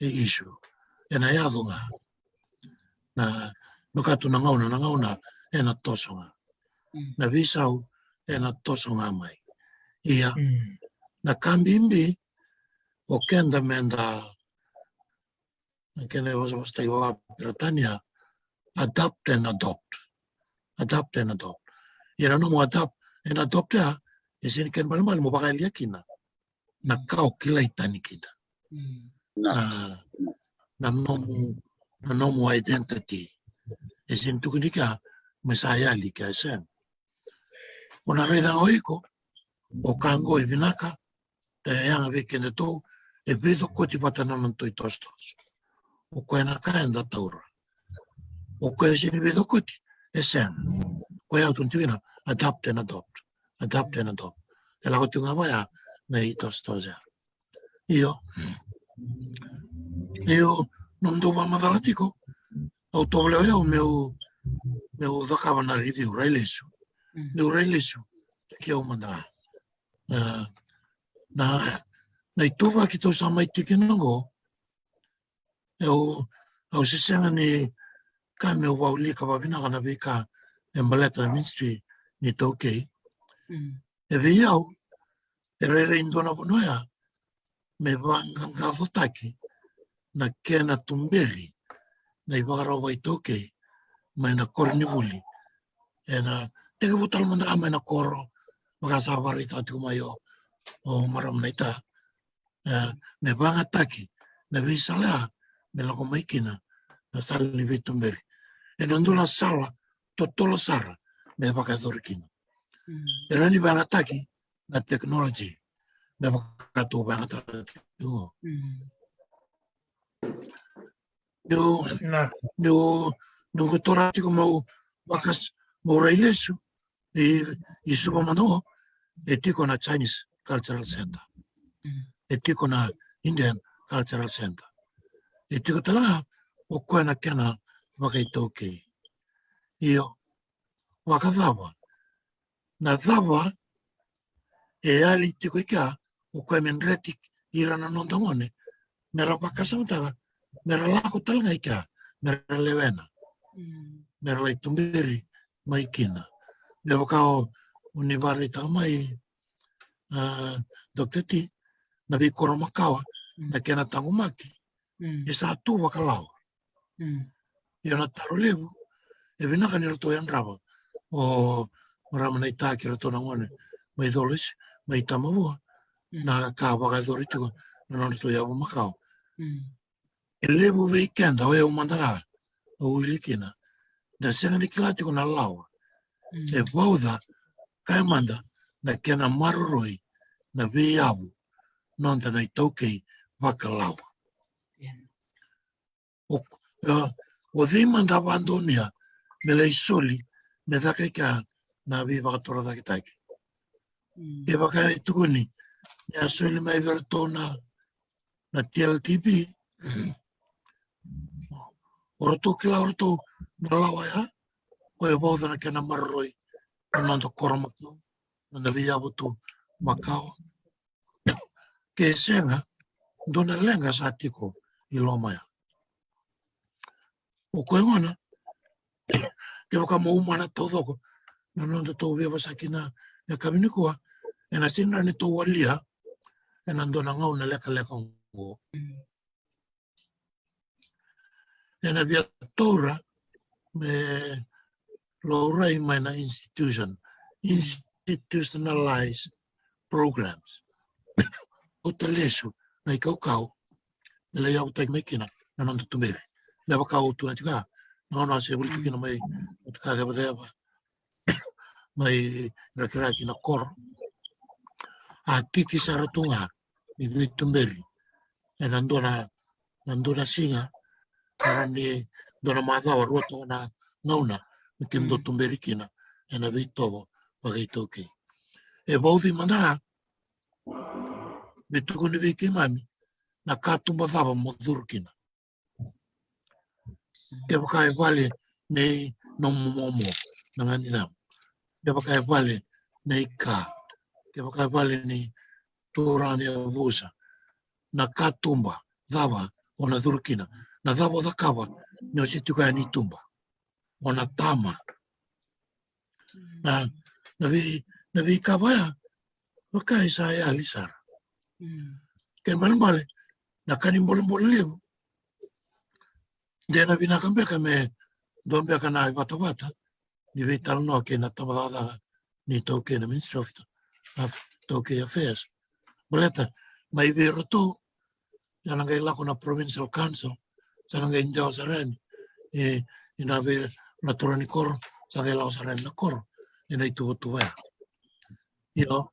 e issue. Ena yaco ga. Na, vaka tu na gauna, na gauna ena toso ga. Mm. Na veisau ena toso ga mai. Ia, mm, na ka bibi o keda meda, na kena ivosavosataki vakaperitania, adapt and adopt. Adapt and adopt. Ia na nomu adapt and adopt ya, e sega ni kena ibalebale mo vakayalia kina na ka o kilai tani kina. Mm. Na, na nomu, na nomu identity. E sega ni tukuni kea me sa yali kea, e sega. O na raica ga o iko, o ka qo e vinaka, e yaga vei kedatou, e veicokoti vata na nodatou itosotoso. O koya na ka eda taura. O koya e sega ni veicokoti, e sega. Koya au tukuna tiko kina, adapt and adopt. Adapt and adopt. E lako tiko ga vaya na itosotoso ya. Io. Io, nomudou vakamacala tiko, au tovolea o yau meu, meu cakava na review, railesu. Mm. Meu railesu, ke au mada. E, na, na ituvaki tou sa mai tiko kina qo, au, au se sega ni ka meu vakaulika vakavinaka na veika e baleta na ministry ni iTaukei. Mm. E vei au, e rairai dua na vanua ya me vaqaqacotaki na kena tuberi na ivakarau vakaitaukei mai na koronivuli. Ena tekivu tale mada ga mai na koro, vaka sa vakaraitaka tiko mai o, o marama naita. E, me vagataki na veisala ya me lako mai kina na sala ni veituberi. Ena dua na sala totolo sara me vakayacori kina. Mm. E rawa ni vagataki na technology me vaka tou vagataka tiko. Mm. Niu, niu, niu qai taura tiko meu vakas, meu railesu i, i Suva mada qo, e tiko na Chinese Cultural Center. Mm. E tiko na Indian Cultural Center. E tiko tale ga o koya na kena vakaitaukei. Io, vakacava? Na cava e yali tiko i kea, o koya me dreti ira na noda gone me ra vakasamataka, me ra lako tale ga i kea, me ra lewena, mm, me ra lai tuberi mai kina. Me vaka o, o ni vakaraitaka mai, a, Doctor T, na veikoro makawa, mm, na kena taqomaki, mm, e sa tu vakalawa. Mm. Ia na taro levu, e vinaka ni ratou yadrava o marama naita kei ratou na gone mai Colwesi, mai Tamavua, mm, na ka vakayacori tiko na nodratou yavu makawa. E levu vei keda, o yau mada ga au wili kina, da sega ni kila tiko na lawa e vauca, kaya mada, na kena maroroi na veiyavu noda na iTaukei vakalawa. O, e, o cei mada a vakadonuya me lai soli me caka i kea na veivakatorocaketaki? Kevaka e tukuni ni a soli mai vei iratou na, na T L T B, o ratou kila o ratou na lawa ya, o e vauca na kena maroroi na noda koro makawa, na noda veiyavu tu makawa. Ke sega, dua na leqa sa tiko i loma ya. O koya gona, kevaka mo umana taucoko na noda tou veivosaki na yakavi nikua, ena sega ni tou walia ena dua na gauna lekaleka oqo. Ena via taura me laurai mai na institution, institutionalized programs. Ota lesu na ikaukau me lai yavutaki mai kina na noda tuberi. Me vaka au tukuna tiko ya, na gauna se vuli tu kina mai, au tukuna cevaceva mai Rakiraki na koro. A titi sara tu ga ni veituberi ena dua na, na dua na siga, era ni dua na macawa, rua toka na gauna me kena dau tuberi kina ena veitovo vakaitaukei. E vauci mada me tukuni vei keimami na katuba cava mo curu kina. Kevaka e vale nei nomu momo na gauna, kevaka e vale nei ka, kevaka e vale nei turaga ni yavusa, na katuba cava o na curu kina, na cava o cakava ni o se tiko yani i tuba, o na tama. Na, na vei, na veika vaya, vaka e sa yali sara. Kena ibalebale, na ka ni bolebole levu, de na vinaka beka me dua beka na ivatavata ni veitalanoa kei na tabacakacaka ni taukei na Ministry of, of Taukei Affairs. Baleta mai vei iratou, sa na qai lako na Provincial Council, sa na qai dewa sara yani, e, ina vei na turaga ni koro, sa qai lako sara yani na koro ena ituvatuva ya. Io,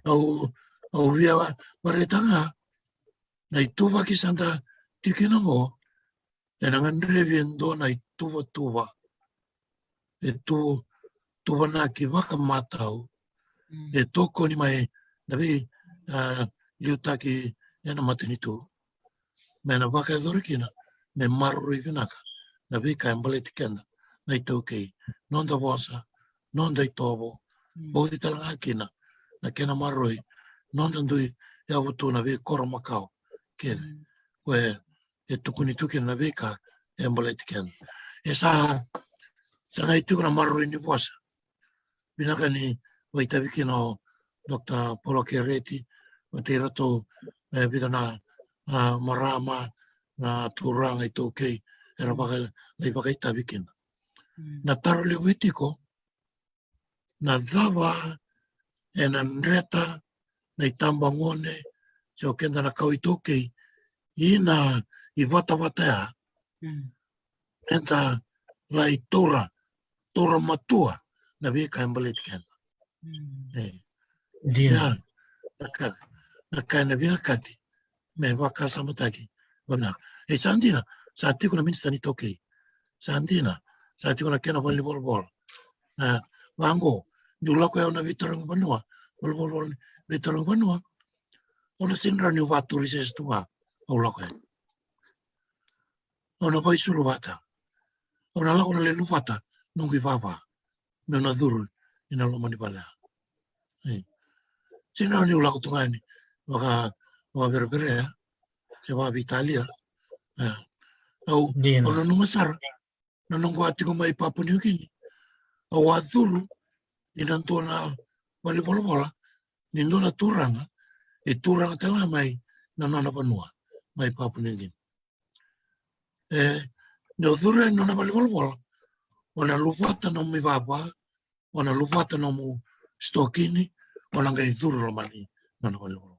au, au via vakaraitaka ga na ituvaki sa da tiko kina oqo, ena gadrevi e dua na ituvatuva e tu, tuvanaki vakamatau, e tokoni mai na vei, a, liutaki ena matanitu, me na vakayacori kina me maroroi vinaka na veika e baleti keda na itaukei, noda vosa, noda itovo, vauci tale ga kina na kena maroroi noda dui yavu tu na veikoro makawa kece, ko e e tukuni tu kina na veika e baleti keda. E sa, sa qai tiko na maroroi ni vosa. Vinaka ni vakaitavi kina o Doctor Paula Kereti, vata iratou, e, vica na, a, marama, na turaga iTaukei, era vaka, lai vakaitavi kina. Na taro levu e tiko, na cava ena dreta na itabagone se o keda na kawa iTaukei ina ivatavata ya, eda lai taura, taura matua na veika e baleti keda. E. Dina. Ya, na ka, na ka ena vinakati me vakasamataki. Vana. E sa dina, sa tiko na minisita ni taukei. Sa dina, sa tiko na kena valenivolavola. Na, vaqo, niu lako au na veitarogi vanua, valenivolavola ni veitarogi vanua, au na sega ni rawa niu vakaturi sese tu ga, au lako yani. Au na vakaisulu vata. Au na lako na lelu vata, noqu ivava. Meu na curu ina loma ni vale. E. Sega ni lako tu ga yani vaka, vakavereverea, se vakaveitalia. E. Au, au nanuma sara na noqu a tiko mai Papua New Guinea. Au a curu ina dua na valenivolavola ni dua na turaga, e turaga tale ga mai na nona vanua, mai Papua New Guinea. E, ni o curu yani nona valenivolavola, o na luvata nomu ivava, o na luvata nomu sitokini, o na qai curu loma ni nona valenivolavola.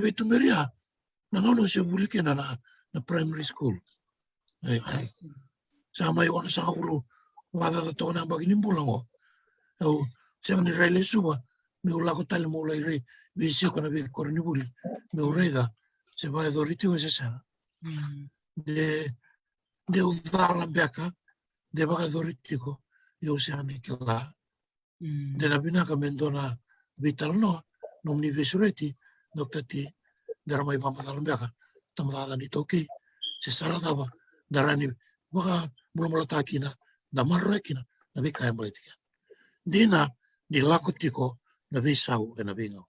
vei Tumeria, na gauna au se vuli kina na, na primary school. E, sa mai ono sagavulu vakacaca toka na yabaki ni bula oqo. Au sega ni rai lesuva, meu lako tale meu lai rai veisiko na veikoronivuli, meu raica se vakayacori tiko se sega. De, deu cala beka, de vakayacori tiko, au sega ni kila. De na vinaka me dua na veitalanoa, nomuni veisureti, Dokta T, da ra mai vakamacala beka, tamata ni taukei, se sala cava da ra ni vakamulamulataka kina, da maroroya kina na veika e baleti kina. Dina ni lako tiko na veisau ena veigau.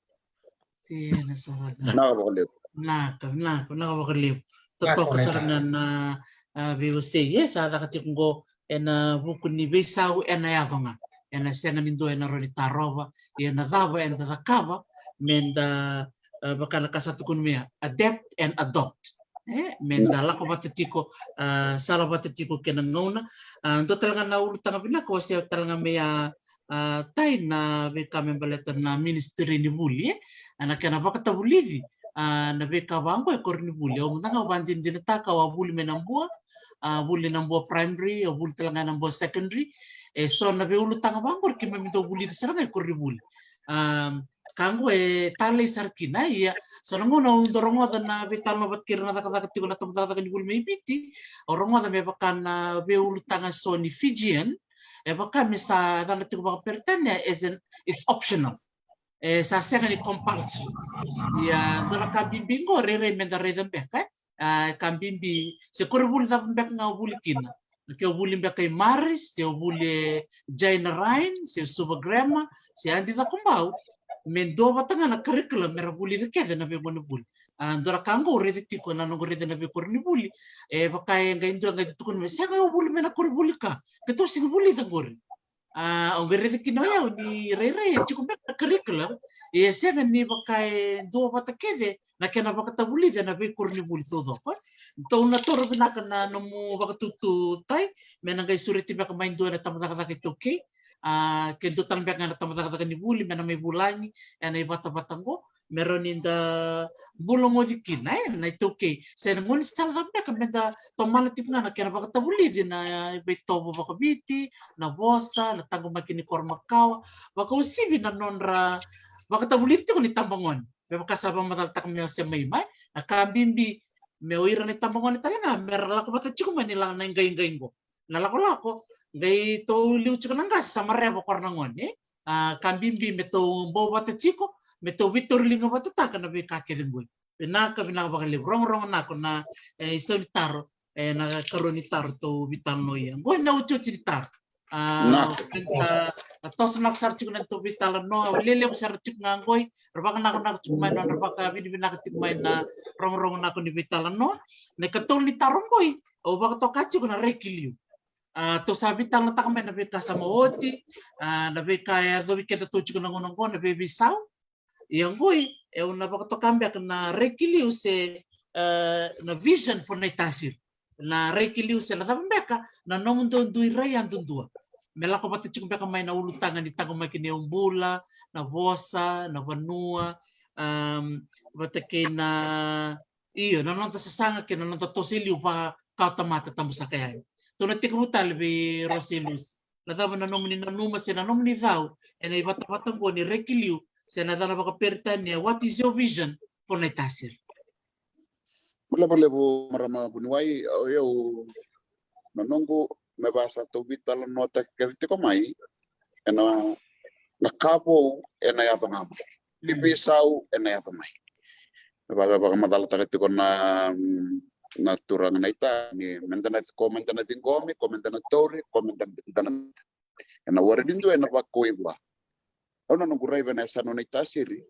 Tina sara. Vinaka vakalevu. Vinaka, vinaka, vinaka vakalevu. Totoka sara ga na, a, veiwasei e sa caka tiko oqo ena vuku ni veisau ena yaco ga. Ena sega ni dua ena rawa ni tarova, ia na cava eda cakava me da, a, vaka na ka sa tukuni mai, adapt and adopt. E, me da lako vata tiko, a, sala vata tiko kei na gauna. A, dua tale ga na ulutaga vinaka, wasea tale ga mai a, a, Tai, na veika me baleta na ministry ni vuli, e, a, na kena vakatavulici, a, na veika vaqo e koronivuli. Au mada ga au vakadinadinataka au a vuli mai Nabua, a, vuli Nabua primary, au vuli tale ga Nabua secondary. E so na veiulutaga vaqori keimami dau vulica sara ga e koronivuli. A, ka qo e talei sara kina, ia so na gauna au dau rogoca na veitalanoa vata kei ira na cakacaka tiko na tabacakacaka ni vuli mai Viti, au rogoca me vaka na veiulutaga so ni Fijian, E vaka me sa cana tiko vakaperitania, as in, it's optional. E sa sega ni compulsory. Ia dua na ka bibi qo, rairai me da raica beka, e. A, ka bibi se koronivuli cava beka ga o vuli kina. Ke o vuli beka i Marist, se o vuli e Jaina Ryan, se Suva Grammar, se Adi Cakobau, me duavata ga na curriculum me ra vulica kece na veigonevuli. A, dua na ka qo au raica tiko na noqu raica na veikoronivuli, e vaka e qai dua qai tukuna me sega, o vuli mai na koronivuli ka, keitou sega ni vulica qori. A, au qai raica kina o yau ni rairai e tiko beka na curriculum, e sega ni vaka e duavata kece na kena vakatavulici ena veikoronivuli taucoko. Tou na toro vinaka na nomu vakatutu Tai, me na qai sureti beka mai dua ena tabacakacaka iTaukei. A, ke dua tale beka ga na tabacakacaka ni vuli me na mai vulagi ena ivatavata qo, me rawa ni da bula moci kina, e, na iTaukei. Se na gaunisala cava beka me da tomana tiko ga na kena vakatavulici na veitovo vakaviti, na vosa, na taqomaki ni koro makawa, vakauasivi na nodra vakatavulici tiko na itabagone. Me vaka sa vakamacalataka mai o Sema, e, na ka bibi me o ira na itabagone tale ga me ra lako vata tiko mai ni la na iqaiqai qo. Na lakolako, qai tou liu tiko na qase sa mareva o koya na gone, e? A, ka bibi me tou bau vata tiko, me tou veitauriliga vatataka na veika kece qoi. Vinaka, vinaka vakalevu. Rogorogo nako na, e, isau ni taro, e, na karua ni taro tou veitalanoa. Qoi na otioti ni taro. A, vinaka. Sa, a, toso nako sara tiko na tou veitalanoa, lelevu sara tiko ga qoi, ra vakanakonako tiko mai na, ra vakavinavinaka tiko mai na rogorogo nako ni veitalanoa. Na ikatolu ni taro qoi, au vakatoka tiko na reki liu. A, tou sa veitalanoataka mai na veika sa mai oti, a, na veika e yacovi keda tou tiko na gauna qo, na veiveisau. Ia qoi, e, au na vakatoka beka na reki liu se, e, na vision for Naitasiri. Na reki liu se na cava beka na nomu dodui rai yadudua. Me lako vata tiko beka mai na ulutaga ni taqomaki ni yaubula, na vosa, na vanua, am, vata kei na Io, na noda sasaga kei na noda toso e liu vakatamata tabu saka yani. Tou na tekivu tale vei Rose Lucy. Na cava na nomuni nanuma se na nomuni cau ena ivatavata qo ni reki liu, se na cava vakaperitania, what is your vision for Naitasiri? Bula vakalevu marama vuniwai, o yau na noqu me vaka sa tou veitalanoataki kece tiko mai, ena, na ka vou ena yaco ga mai. Ni veisau ena yaco mai. Me vaka, vakamacalataka tiko na, na turaga na ita, ni meda na, ko meda na ciqomi, ko meda na tauri, ko meda, meda na, ena wara ni dua ena vakauivua. Au na noqu raica na yasana o Naitasiri,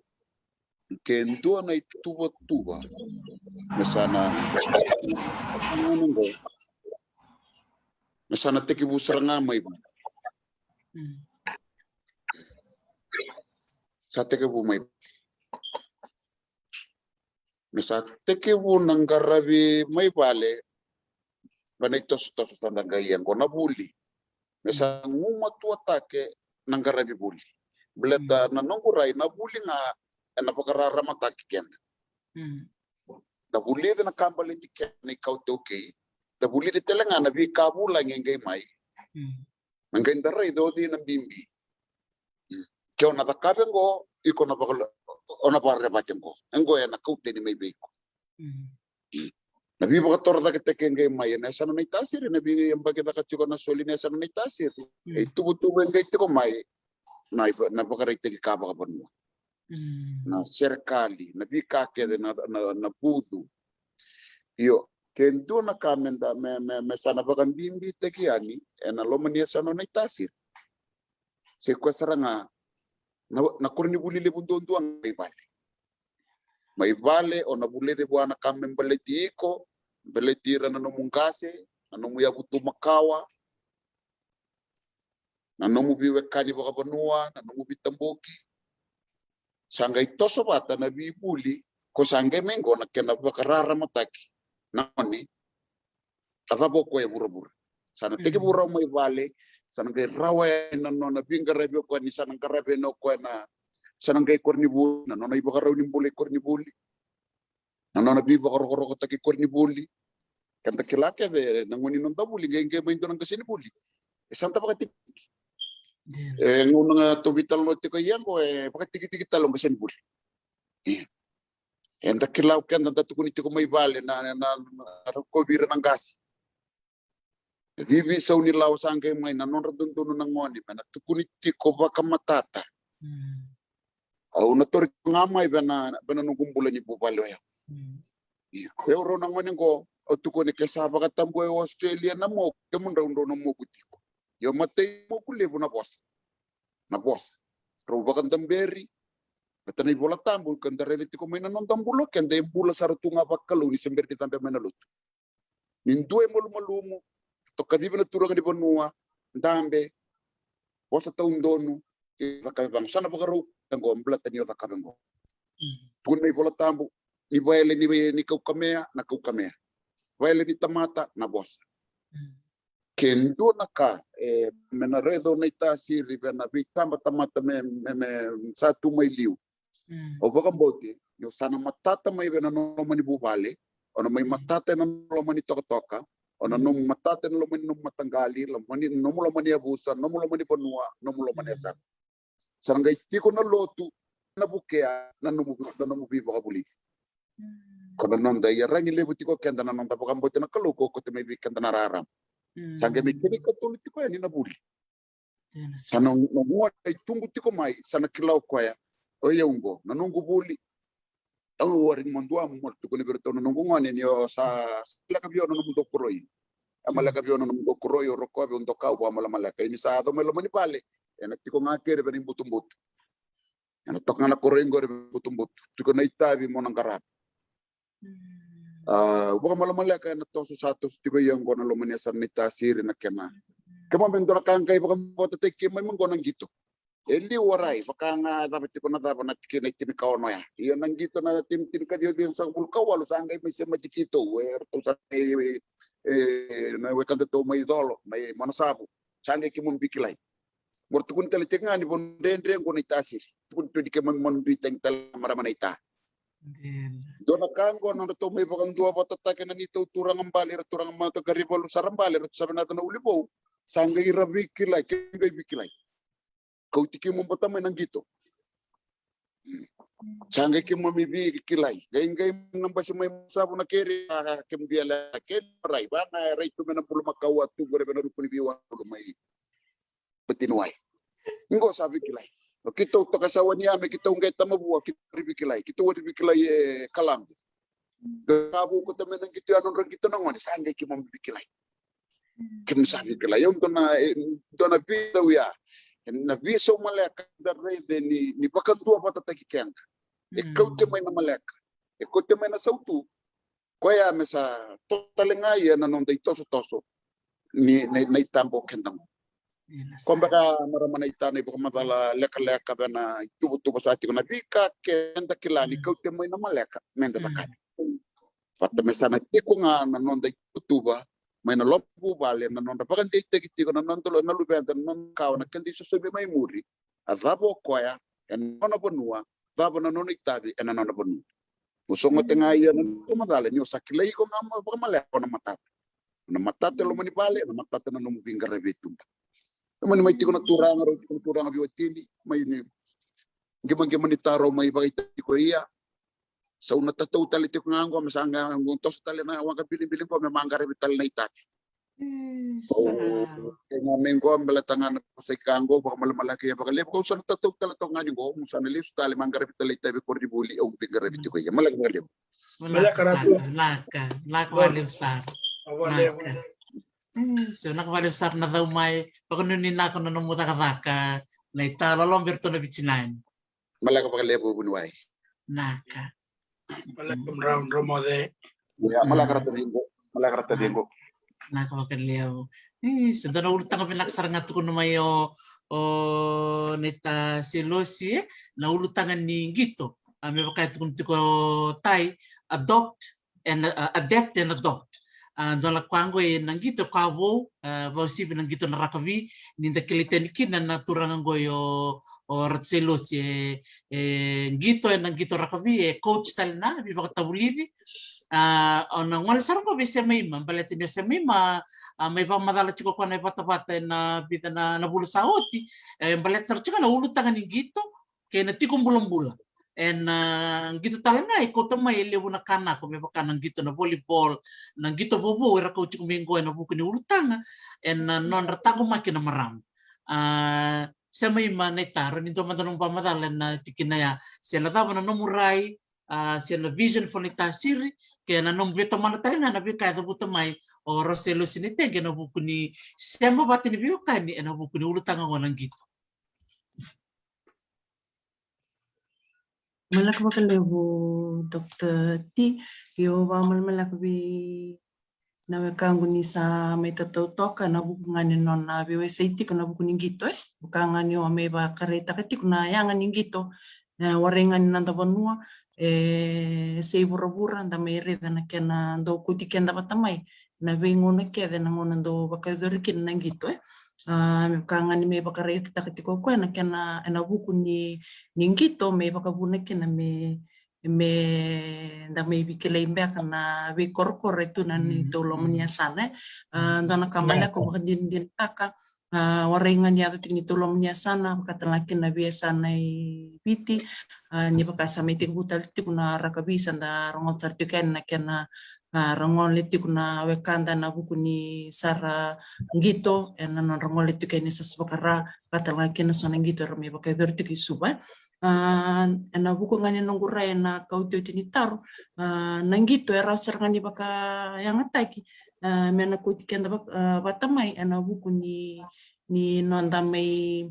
ke dua na ituvatuva me sa na, me sa na tekivu sara ga mai vale. Mm. Sa tekivu mai vale. Me sa tekivu na qaravi mai vale, va na itosotoso sa da qai ia qo na vuli. Me sa gumatuatake na qaravi vuli. Baleta na noqu rai na vuli ga ena vakararamataki keda. Mm. Da vulica na ka baleti keda na ikau iTaukei. Da vulica tale ga na veika vulagi e qai mai. Mm. Me qai da raica o cei na bibi. Mm. Ke o na cakava qo, iko na vaka, o na vakarerevaki qo. E qo ena kau tani mai vei iko. Mm. Na veivakatorocaketaki e qai mai ena yasana o Naitasiri, na veiyabaki caka tiko na soli ena yasana o Naitasiri. Mm. E ituvatuva e qai tiko mai na, na vakaraitaki ka vakavanua. Mm. Na serekali, na veika kece, na, na, na vucu. Io, ke dua na ka me da, me, me, me sa na vakabibitaki yani ena loma ni yasana o Naitasiri. Se koya sara ga na, na koronivuli levu duadua ga mai vale. Mai vale, o na vulica vua na ka me baleti iko, baleti ira na nomu qase, na nomu yavutu makawa, na nomu veiwekani vakavanua, na nomu veitaboki. Sa qai toso vata na veivuli, ko sa qai mai qo na kena vakararamataki. Na gone, a cava o koya e vuravura. Sa na tekivu rawa mai vale, sa na qai rawa yani na nona veiqaravi o koya ni sa na qaravi yani o koya na, sa na qai koronivuli, na nona ivakarau ni bula i koronivuli. Na nona veivakarokorokotaki koronivuli. Keda kila kece na gauna ni noda vuli, qai, qai mai dua na qasenivuli. E sa da vakatikitiki. E gauna ga tou veitalanoa tiko ia qo, e vakatikitiki tale o qasenivuli. Ia. Eda kila o keda da tukuni tiko mai vale na, na, na, na rokovi ira na qase. Vivi sau ni lawa sa qai mai na nodra dodonu na gone me na tukuni tiko vakamatata. Au na tori ga mai vena vena noqu bula ni vuvale oya. Io, rau na gone qo au tukuni ke sa vakatabu e Australia na moku, kemudrau drau na moku tiko. Io, matai moku levu na vosa. Na vosa. Rau vakadaberi. Mata na iVola Tabu ka da raica tiko mai na noda bula, keda e bula sara tu ga vakalou ni se bera ni cabe mai na lotu. Ni dua e malumalumu, tokacivi na turaga ni vanua, dabe, vosa taudonu, e cakava vaqo. Sa na vakarau qo, baleta ni o cakava qo. Tukuna na iVola Tabu, ni vaele ni, ni kaukamea, na kaukamea. Vaele ni tamata, na vosa. Ke dua na ka e me na raica o Naitasiri vena veitabatamata me, me, me sa tu mai liu. O vakabauti ni o sa na matata mai vei na nomu loma ni vuvale, o na mai matata ena nomu loma ni tokatoka, o na nomu matata ena loma ni nomu mataqali, loma ni nomu loma ni yavusa, nomu loma ni vanua, nomu loma ni yasana. Sa na qai tiko na lotu na vukea na nomu, na nomu veivakavulici. Ko na noda iyaragi levu tiko keda na noda vakabauti na Kalou ko kote mai vei keda na rarama. Sa qai mai kena ikatolu tiko yani na vuli. Sa na gone e tubu tiko mai sa na kila o koya, o yau qo na noqu vuli. Au wari mo dua mo tukuna vei iratou na noqu gone ni o sa leka vei au na nomudou koroi. A maleka vei au na nomudou koroi, o rokovi, o doka, au vakamalamaleka. Ia ni sa yaco mai loma ni vale, ena tiko ga keri vei na ibutubutu. Ena toka ga na koroi qori vei na ibutubutu. Tiko na itavi mo na qarava. A, vakamalamaleka ena toso sa toso tiko ia qo na loma ni yasana Naitasiri na kena. Keimami dua na ka qai vakavakatataki keimami qo na qito. E liu warai, vaka ga cava tiko na cava na tikina e tinikaono ya. Ia na qito na tini, tinikaciwa, ciwasagavulu ka walu sa qai mai semati keitou, e ratou sa e, e, na wekadatou mai Colo, mai Monasavu. Sa qai keimami veikilai. Mo ra tukuni tale tiko ga ni vanua dredre qo Naitasiri. Tukuni tu ni keimami mo na dui tagi tale na marama na ita. Dua na ka qo na nodratou mai vakaduavatataki na neitou turaga bale, ira turaga mataqali valu sara bale, ira tu sa vei na yaca na Ulivou. Sa qai ira veikilai, keimami qai veikilai. Kauti keimami vata mai na qito. Sa qai keimami veikilai. Qai, qai na basi mai Monasavu na keri, a, keimami via leka keri, rai, va ga, rai tu mai na bulumakau a tu qori vei na ruku ni veiwai mai Batiniwai. Qo sa veikilai. O keitou toka sa wani yame, keitou qai tamavua, keitou wari veikilai, keitou wari veikilai e Kalabu. Ka vou ko tamai na qito ya, nodra qito na gone, sa qai keimami veikilai. Keimami sa veikilai. Ia dua na, e, dua na veisau ya. Na veisau maleka da raica ni, ni vakaduavatataki keda. E kauti mai na maleka. E kauti mai na sautu. Koya me sa toso tale ga ia na noda itosotoso ni, na, na itaba o keda qo. Ko beka marama na ita na ivakamacala lekaleka vei na ituvatuva sa tiko na veika keda kila ni kauti mai na maleka meda cakava. Vata me sa na tiko ga na noda ituvatuva mai na loma vuvale, na nodra vakadeitaki tiko na noda lo, na luveda, na noda kawa, na keda isosomi mai muri. A cava o koya ena nona vanua, cava na nona itavi ena nona vanua. O sogote ga ia na noda macala ni o sa kilai iko ga mo vakamaleka, o na matata. O na matata e loma ni vale, o na matata na nomu veiqaravi e tuba. E mani mai tiko na turaga, rau tiko na turaga veiwatini, mai ni qimaqima ni taro mai vakaitavi tiko ia. Sau na tatau tale tiko ga qo me sa qai qo toso tale na waqa bilibili qo me ma qaravi tale na itavi. Isa. Kei ga me qo me baleta ga na vosa i ka qo, vakamalamalaka ia vakalevu, kau sa na tatau tale toka ga ni qo, mo sa na lesu tale ma qaravi tale itavi koronivuli, au veiqaravi tiko ia. Maleka vakalevu. Maleka sara, laka, laka vakalevu sara. Laka. Isa, laka vakalevu sara na cau mai, vakanuinui naka na nomu cakacaka, na ita loloma vei iratou na vicinani. Maleka vakalevu vuniwai. Naka. Maleka mrau, drau moce. Ia, maleka rata vingo. Maleka rata vingo. Naka vakalevu. Isa, dua na ulutaga vinaka sara ga tukuna mai o, o Neta Selosi, e, na ulutaga ni qito. A, me vaka e tukuna tiko o Tai, adopt and, uh, adapt and adopt. A, dua na ka qo e na qito ka vou, a, vakauasivi na qito na rakavi, ni da kilai tani kina na turaga qo o, o Ratu Selosi, e, e qito, e na qito rakavi, e coach tale na veivakatavulici. A, o na gole sara qo vei Semaima, baleta ni o Semaima, a, mai vakamacala tiko koya na ivatavata e na vica na, na vula sa oti, e, baleta sara tiko na ulutaga ni qito, kei na tiko bulabula. ena qito tale ga e kauta mai e levu na ka nako me vaka na qito na volleyball, na qito vovou era kau tiko mai qo ena vuku ni ulutaga ena nodra taqomaki na marama. A, sema i ma na itaro ni dua mada nomu vakamacala ena tikina ya, se na cava na nomu rai, a, se na vision for Naitasiri, ke na nomu veitomana tale ga na veika e cavuta mai o Rose Losi Naitaqi ena vuku ni sema vata ni veiwekani ena vuku ni ulutaga qo na qito. Malaka vakalevu, Doctor T. Io, vakamalamalaka vei na wekaqu ni sa mai tatau toka na vuku ga ni nona veiwasei tiko na vuku ni qito, e. Vaka ga ni o mai vakaraitaka tiko na yaga ni qito, e, warai ga ni noda vanua, e, se i vuravura, da mai raica na kena dau kauti keda vata mai na veigauna kece, na gauna dau vakayacori kina na qito, e. A, me vaka ga ni mai vakaraitaka tiko o koya na kena, ena vuku ni, ni qito, me vakavuna kina me, me da mai veikilai beka na veikorokoro e tu na neitou loma ni yasana, e. A, dua na ka maleka au vakadinadinataka, a, warai ga ni yaco tiko neitou loma ni yasana, vaka tale ga kina na veiyasana i Viti, a, ni vaka sa mai tekivu tale tiko na rakavi sa da rogoca sara tiko yani na kena, a, ra gole tiko na wekada ena vuku ni sa ra qito, ena nodra gole tiko yani sa, sa vakara, vaka tale ga kina so na qito era mai vakayacori tiko i Suva, e. A, ena vuku ga ni noqu rai ena kaotioti ni taro, a, na qito e rawa sara ga ni vakayagataki, a, me na kauti keda vak-, a, vata mai ena vuku ni, ni noda mai,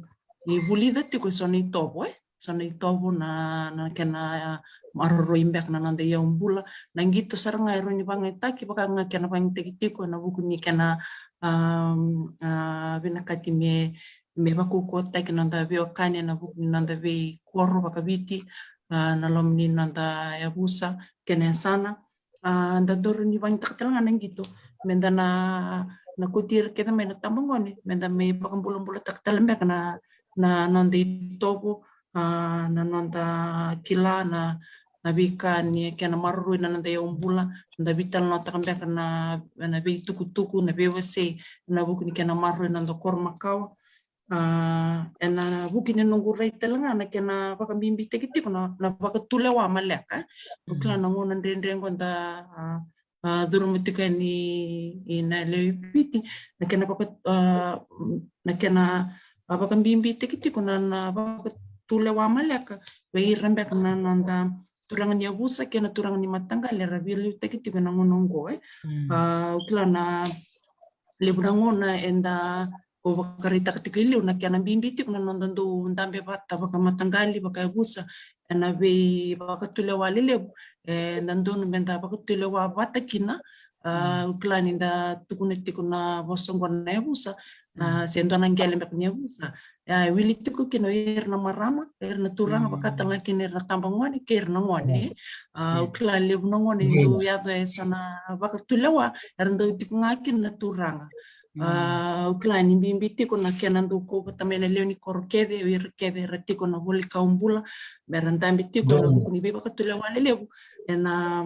ni vulica tiko e so na itovo, e. So na itovo na, na kena, a, maroroi beka na noda iyaubula. Na qito sara ga e rawa ni vakayagataki, vaka ga kena vakayagataki tiko ena vuku ni kena, a, a, vinakati me, me vakaukauwataki na noda veiwekani ena vuku ni noda veikoro vakaviti, a, na loma ni noda yavusa kei na yasana. A, da dau rawa ni vakayagataka tale ga na qito me da na, na kauti ira kece mai na tabagone me da mai vakabulabulataka tale beka na, na noda itovo, a, na noda kila na, na veika ni kena maroroi na noda iyaubula, da veitalanoataka beka na, na veitukutuku, na veiwasei ena vuku ni kena maroroi na noda koro makawa. A, ena vuku ni noqu rai tale ga na kena vakabibitaki tiko na, na vakatulewa maleka, e. Au kila na gauna dredre qo da, a, a, curuma tiko yani i na lewe i Viti, na kena vaka, a, na kena, a, vakabibitaki tiko na, na vakatulewa maleka vei ira beka na, na noda turaga ni yavusa kei na turaga ni mataqali era veiliutaki tiko ena gauna oqo, e. A, au kila na levu na gauna eda, au vakaraitaka tiko i liu na kena bibi tiko na noda dau dabe vata vakamataqali, vakayavusa, ena veivakatulewa lelevu, e, na dodonu me da vakatulewa vata kina. A, au kila ni da tukuna tiko na vosa oqo na yavusa, a, se dua na qele beka ni yavusa. A, e wili tiko kina o ira na marama, o ira na turaga, vaka tale ga kina o ira na tabagone kei ira na gone. A, au kila levu na gauna e dau yaco e so na vakatulewa era dau tiko ga kina na turaga. A, au kila ni bibi tiko na kena dau kau vata mai na lewe ni koro kece, o ira kece era tiko na voli kawa bula, me ra dabe tiko ena vuku ni veivakatulewa lelevu ena,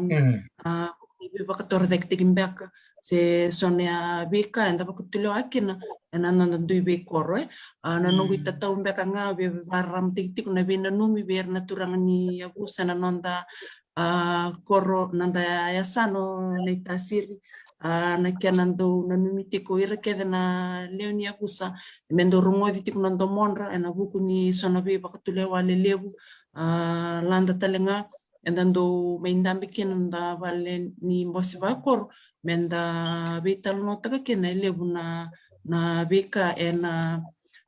a, vuku ni veivakatorocaketaki beka se so na veika eda vakatulewa kina ena noda dui veikoro, e. A, na noqu itatau beka ga, veivakararamataki tiko na veinanumi vei ira na turaga ni yavusa ena noda, a, koro, noda yasana o Naitasiri, a, na kena dau nanumi tiko ira kece na lewe ni yavusa me dau rogoci tiko na domodra ena vuku ni so na veivakatulewa lelevu, a, lada tale ga eda dau mai dabe kina na noda vale ni bose vakoro, me da veitalanoataka kina e levu na, na veika ena,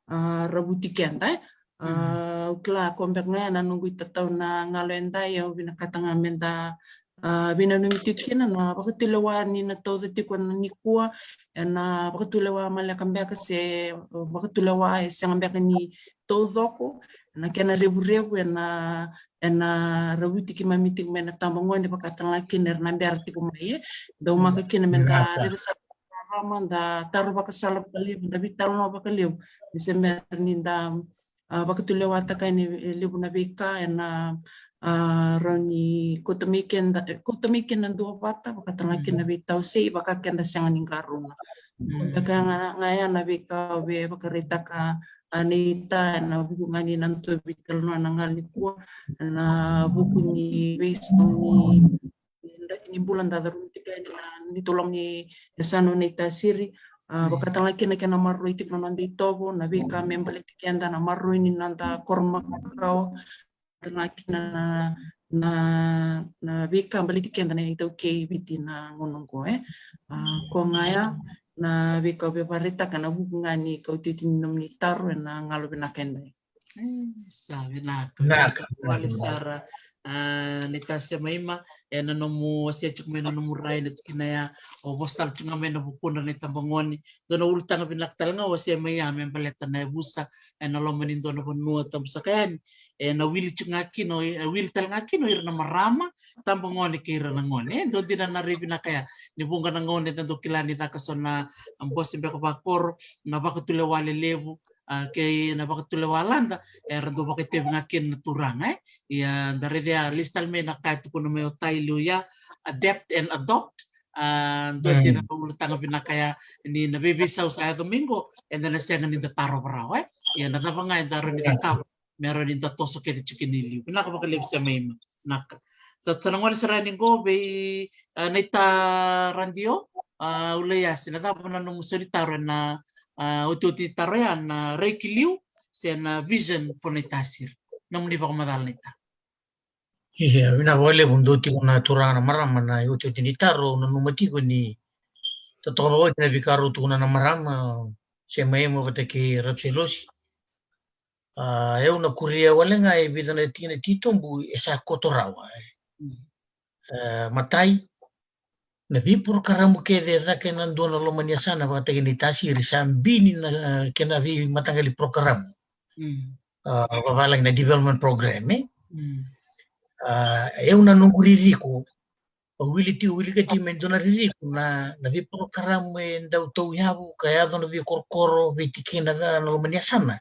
a, ravuti keda, e. A, au kila ko beka ga ya na noqu itatau na galo edai, au vinakata ga me da, a, veinanumi tiko kina na vakatulewa ni na tauca tiko nikua, ena vakatulewa maleka beka se vakatulewa e sega beka ni taucoko, na kena revurevu ena, ena ravuti keimami tiko mai na tabagone, vaka tale ga kina era na bera tiko mai, e. Daumaka kina me da raica sara, rarama, da taro vakasala vakalevu, da veitalanoa vakalevu, ni se bera ni da, a, vakatulewataka yani e levu na veika ena, a, rawa ni kauta mai keda, e, kauta mai kina duavata, vaka tale ga kina na veitawasei, vaka keda sega ni qarauna. Beka ga, ga ya na veika au via vakaraitaka, a, Neita, ena vuku ga ni na dua veitalanoa na galu nikua, ena vuku ni veisau ni, ni draki ni bula da curuma tiko yani na, ni toloma ni yasana o Naitasiri, a, vakatalega kina kena maroroi tiko na noda itovo, na veika me baleti keda, na maroroi ni noda koro makawa, tale ga kina na, na, na veika baleti keda na iTaukei Viti na gauna oqo, e. A, ko ga ya na veika au via vakaraitaka ena vuku ga ni kauti oti ni nomuni taro ena galu vinaka edai. Sa vinaka. Vinaka, vinaka, vinaka. Sara, a, Naita Semaima, ena nomu wasea tiko mai na nomu rai na tikina ya, o vosa tale tiko ga mai na vukudra na itabagone. Dua na ulutaga vinaka tale ga o wasea mai ya me baleta na yavusa ena loma ni dua na vanua tabu saka yani. Ena wili tiko ga kina, e wili tale ga kina o ira na marama, tabagone kei ira na gone. E dua dina na raivi vinaka ya. Ni vuqa na gauna eda dau kila ni caka so na, a, bose beka vakoro, na vakatulewa lelevu, a, kei na vakatulewa lada, era dau vakaitavi ga kina na turaga, e. Ia, da raica ya, lesu tale mai na ka e tukuna mai o Tai liu ya, adapt and adopt. A, dua dina na ulutaga vinaka ya, ni na veiveisau sa yaco mai qo, eda na sega ni da tarova rawa, e. Ia, na cava ga eda rawa ni cakava me rawa ni da toso kece tiko kina i liu. Vinaka vakalevu Semaima. Vinaka. Sa, sa na gole sara yani qo vei, a, Naita Radio, a, Ulaiasi, na cava na nomu sau ni taro ena, a, otioti ni taro ya, na rai ki liu se na vision for Naitasiri? Nomuni vakamacala Naita. Ia, vinaka vakalevu, dua tiko na turaga na marama na iotioti ni taro, au nanuma tiko ni totoka vakaoti na veika rau tukuna na marama, Semaima vata kei Ratu Sailosi. A, au na kuria wale ga e vica na tikina titobu e sa koto rawa, e. Mm. E, matai, na veiporokaramu kece e caka ena dua na loma ni yasana vakataki Naitasiri sa bini na kena veimataqali porokaramu. Mm. A, vavalagi na development program, e. Mm. A, au na noqu ririko, au wili tiko, wilika tiko me dua na ririko na, na veiporokaramu e dau tauyavu ka yaco na veikorokoro, veitikina na, na loma ni yasana.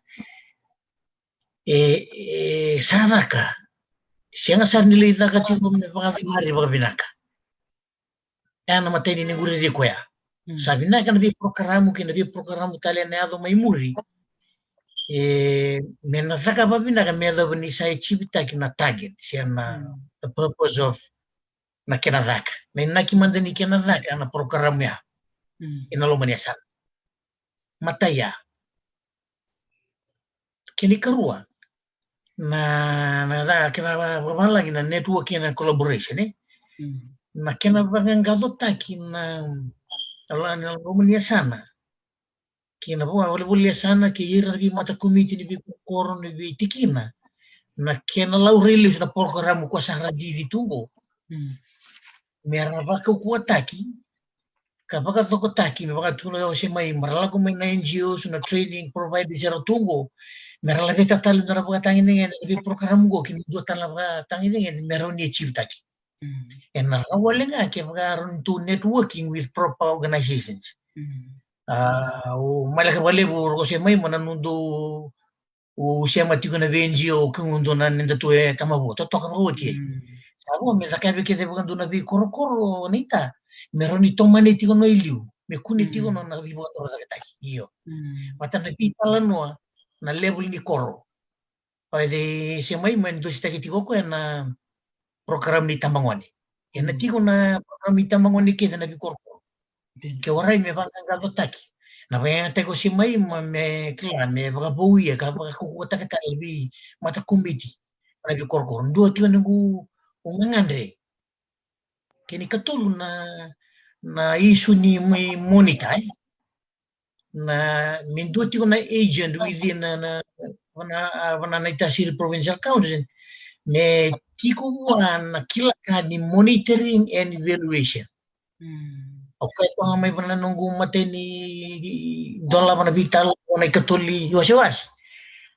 E, e sa caka. Sega sara ni lai caka tiko me vakacegari vakavinaka. Ya na matai ni noqu ririko ya. Mm. Sa vinaka na veiporokaramu kei na veiporokaramu tale na yaco mai muri. E, me na caka vakavinaka me yacova ni sa achieve-taki na target, se na, mm, the purpose of na kena caka. Na inaki mada ni kena caka na porokaramu ya. Mm. Ena loma ni yasana. Matai ya. Kena ikarua, na, na ca-, kena va-, vavalagi na network and collaboration, e? Mm. Na kena vaqaqacotaki na, na la-, na loma ni yasana. Kei na vua, volivoli yasana, kei ira na veimatakomiti ni veikorokoro, ni veitikina. Na kena laurai lesu na porokaramu ko sa ra cici tu qo. Mm. Me ra vakaukauwataki, ka vakacokotaki, me vakatukuna o Semaima, me ra lako mai na N G Os, na training providers era tu qo, me ra laveta tale e dua na vakatagedegede na veiporokaramu qo ki na dua tale na vakatagedegede me rawa ni achieve-taki. Mm. Ena rawa wale ga kevaka rawa ni tou networking with proper organizations. Mm. A, au maleka vakalevu, Roko Semaima, na nodatou sema tiko na vei N G O, kei gudua na nodatou e Tamavua, totoka vakaoti. Mm. Sa vo me cakava kece vakadua na veikorokoro, Naita, me rawa ni tomani tiko na i liu, me kune tiko, mm, na, na veivakatorocaketaki. Io. Mm. Vata na veitalanoa na level ni koro. Vaka e Semaima e dositaki tiko o koya na program ni tabagone. Ena, mm, tiko na program ni tabagone kece na veikorokoro. Ke warai me vaqaqacotaki. Na vakayagataki o Semaima me kila, me vakavouya ka vakaukauwataki tale vei matakomiti na veikorokoro. Dua tiko na noqu gagadre. Kena ikatolu na, na isu ni mo-, monitor, e. Na, me dua tiko na agent within na, na, vana, a, vana Naitasiri Provincial Council, me tiko vua na kila ka ni monitoring and evaluation. Mm. Au kaya toka mai vana noqu matai ni dolava na veitalanoa na ikatolu ni wasewase.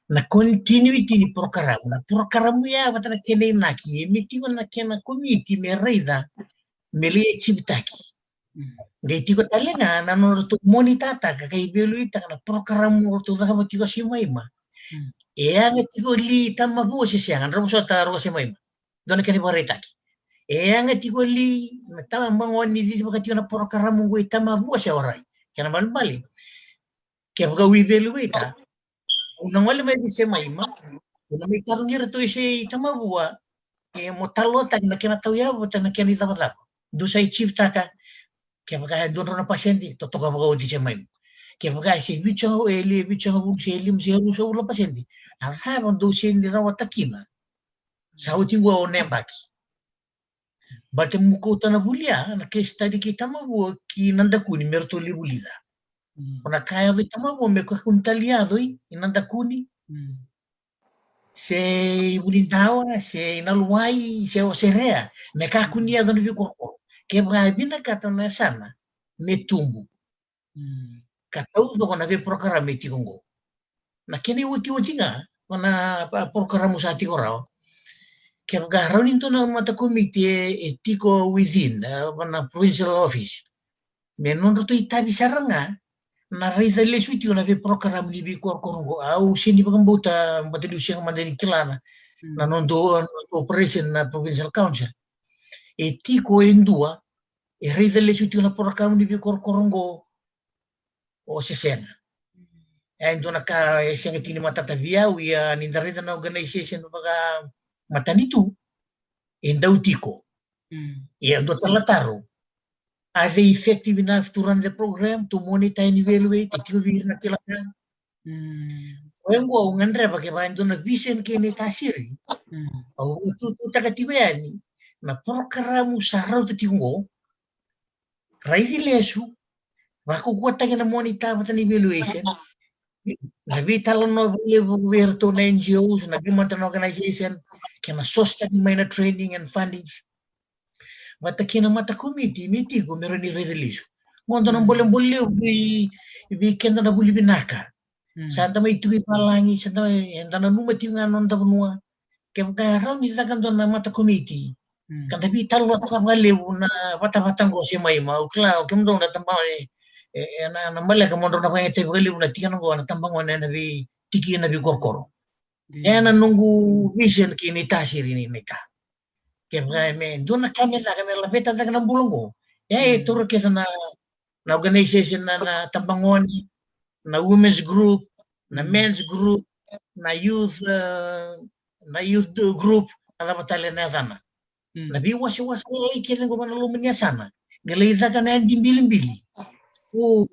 Na continuity ni program, na program ya vata na kena inaki, e me tiko na kena komiti me raica me lai achieve-taki. Mm. Qai tiko tale ga na nodratou monitor-taka ka evaluate-taka na program ratou cakava tiko o Semaima. Mm. E yaga tiko li i Tamavua se sega, drau vosota, Roko Semaima. Dua na kena ivakaraitaki. E yaga tiko li na tabagone ni cici vaka tiko na program qo i Tamavua se warai. Kena ibalebale, kevaka au evaluate-a, Au na gole mai vei Semaima, au na mai tarogi iratou e se i Tamavua, e mo talanoataka na kena tauyavutaka na kena icavacava. Dou sa achieve-taka, kevaka e dua drau na pasede, totoka vakaoti Semaima. Kevaka e se vitusagavulu, e li vitusagavulu, se lima, se ruasagavulu na pasede, a cava dou sega ni rawata kina? Sa oti qo na yabaki. Baleta meu kauta na vuli ya, na case study kei Tamavua ki Nadakuni me ratou lai vulica. Mm. O na ka yaco i Tamavua me kakua ni tale ni yaco i Nadakuni. Mm. Se i Vunidawa, se i Naluwai, se o Serea, me kakua ni yaco na veikorokoro. Kevaka e vinakata na yasana me tubu. Mm. Ka taucoko na veiporokaramu e tiko qo. Na kena iotioti ga, va na, va, porokaramu sa tiko rawa. Kevaka rawa ni dua na matakomiti e, e tiko within, e, va na provincial office, me nodratou itavi sara ga na raica lesu tiko na veiporokaramu ni veikorokoro qo. Au sega ni vakabauta, baleta niu sega mada ni kila na, mm, na nodratou, nodratou operation na provincial council. E tiko e dua e raica lesu tiko na porokaramu ni veikorokoro qo, o se sega. E dua na ka e sega tiko ni matata vei au, ia ni da raica na organization vakamatanitu, e dau tiko. Mm. Ia dua tale na taro. Are they effective enough to run the program, to monitor and evaluate, e tiko vei ira na kila ka? Mm. O yau qo au gadreva kevaka e dua na vision kei na itasiri. Mm. Au vakatututaka tiko yani na porokaramu sa rauta tiko qo, raici lesu, vakaukauwataki na monitor vata na evaluation, na veitalanoa vakalevu vei iratou na N G Os, na government organization, kei na source-taki mai na training and funding. Vata kei na matakomiti me tiko me rawa ni raici lesu. Qo dua na, mm, bolebole levu vei, vei keda na vuli vinaka. Mm. Sa da mai tiko i valagi, sa da, eda nanuma tiko ga na noda vanua. Kevaka e rawa ni caka dua na matakomiti, mm, ka da veitalanoataka vakalevu na vatavata qo Semaima, au kila o kemudou na tabagone, e, e, na, na maleka mo drau na vakayagataki vakalevu na tikina qo na tabagone ena veitikina veikorokoro. Yes. E na noqu vision kei na itasiri ni, ni ta. Kevaka e me dua na ka me caka me laveta cake na bula qo, e, e, mm, taura kece na, na organization, na, na tabagone, na women's group, na, mm, men's group, na youth, e, na youth do-, group, a cava tale na yacana. Mm. Na veiwasewase lalai kece qo va na loma ni yasana, qai lai caka na yadi bilibili. O,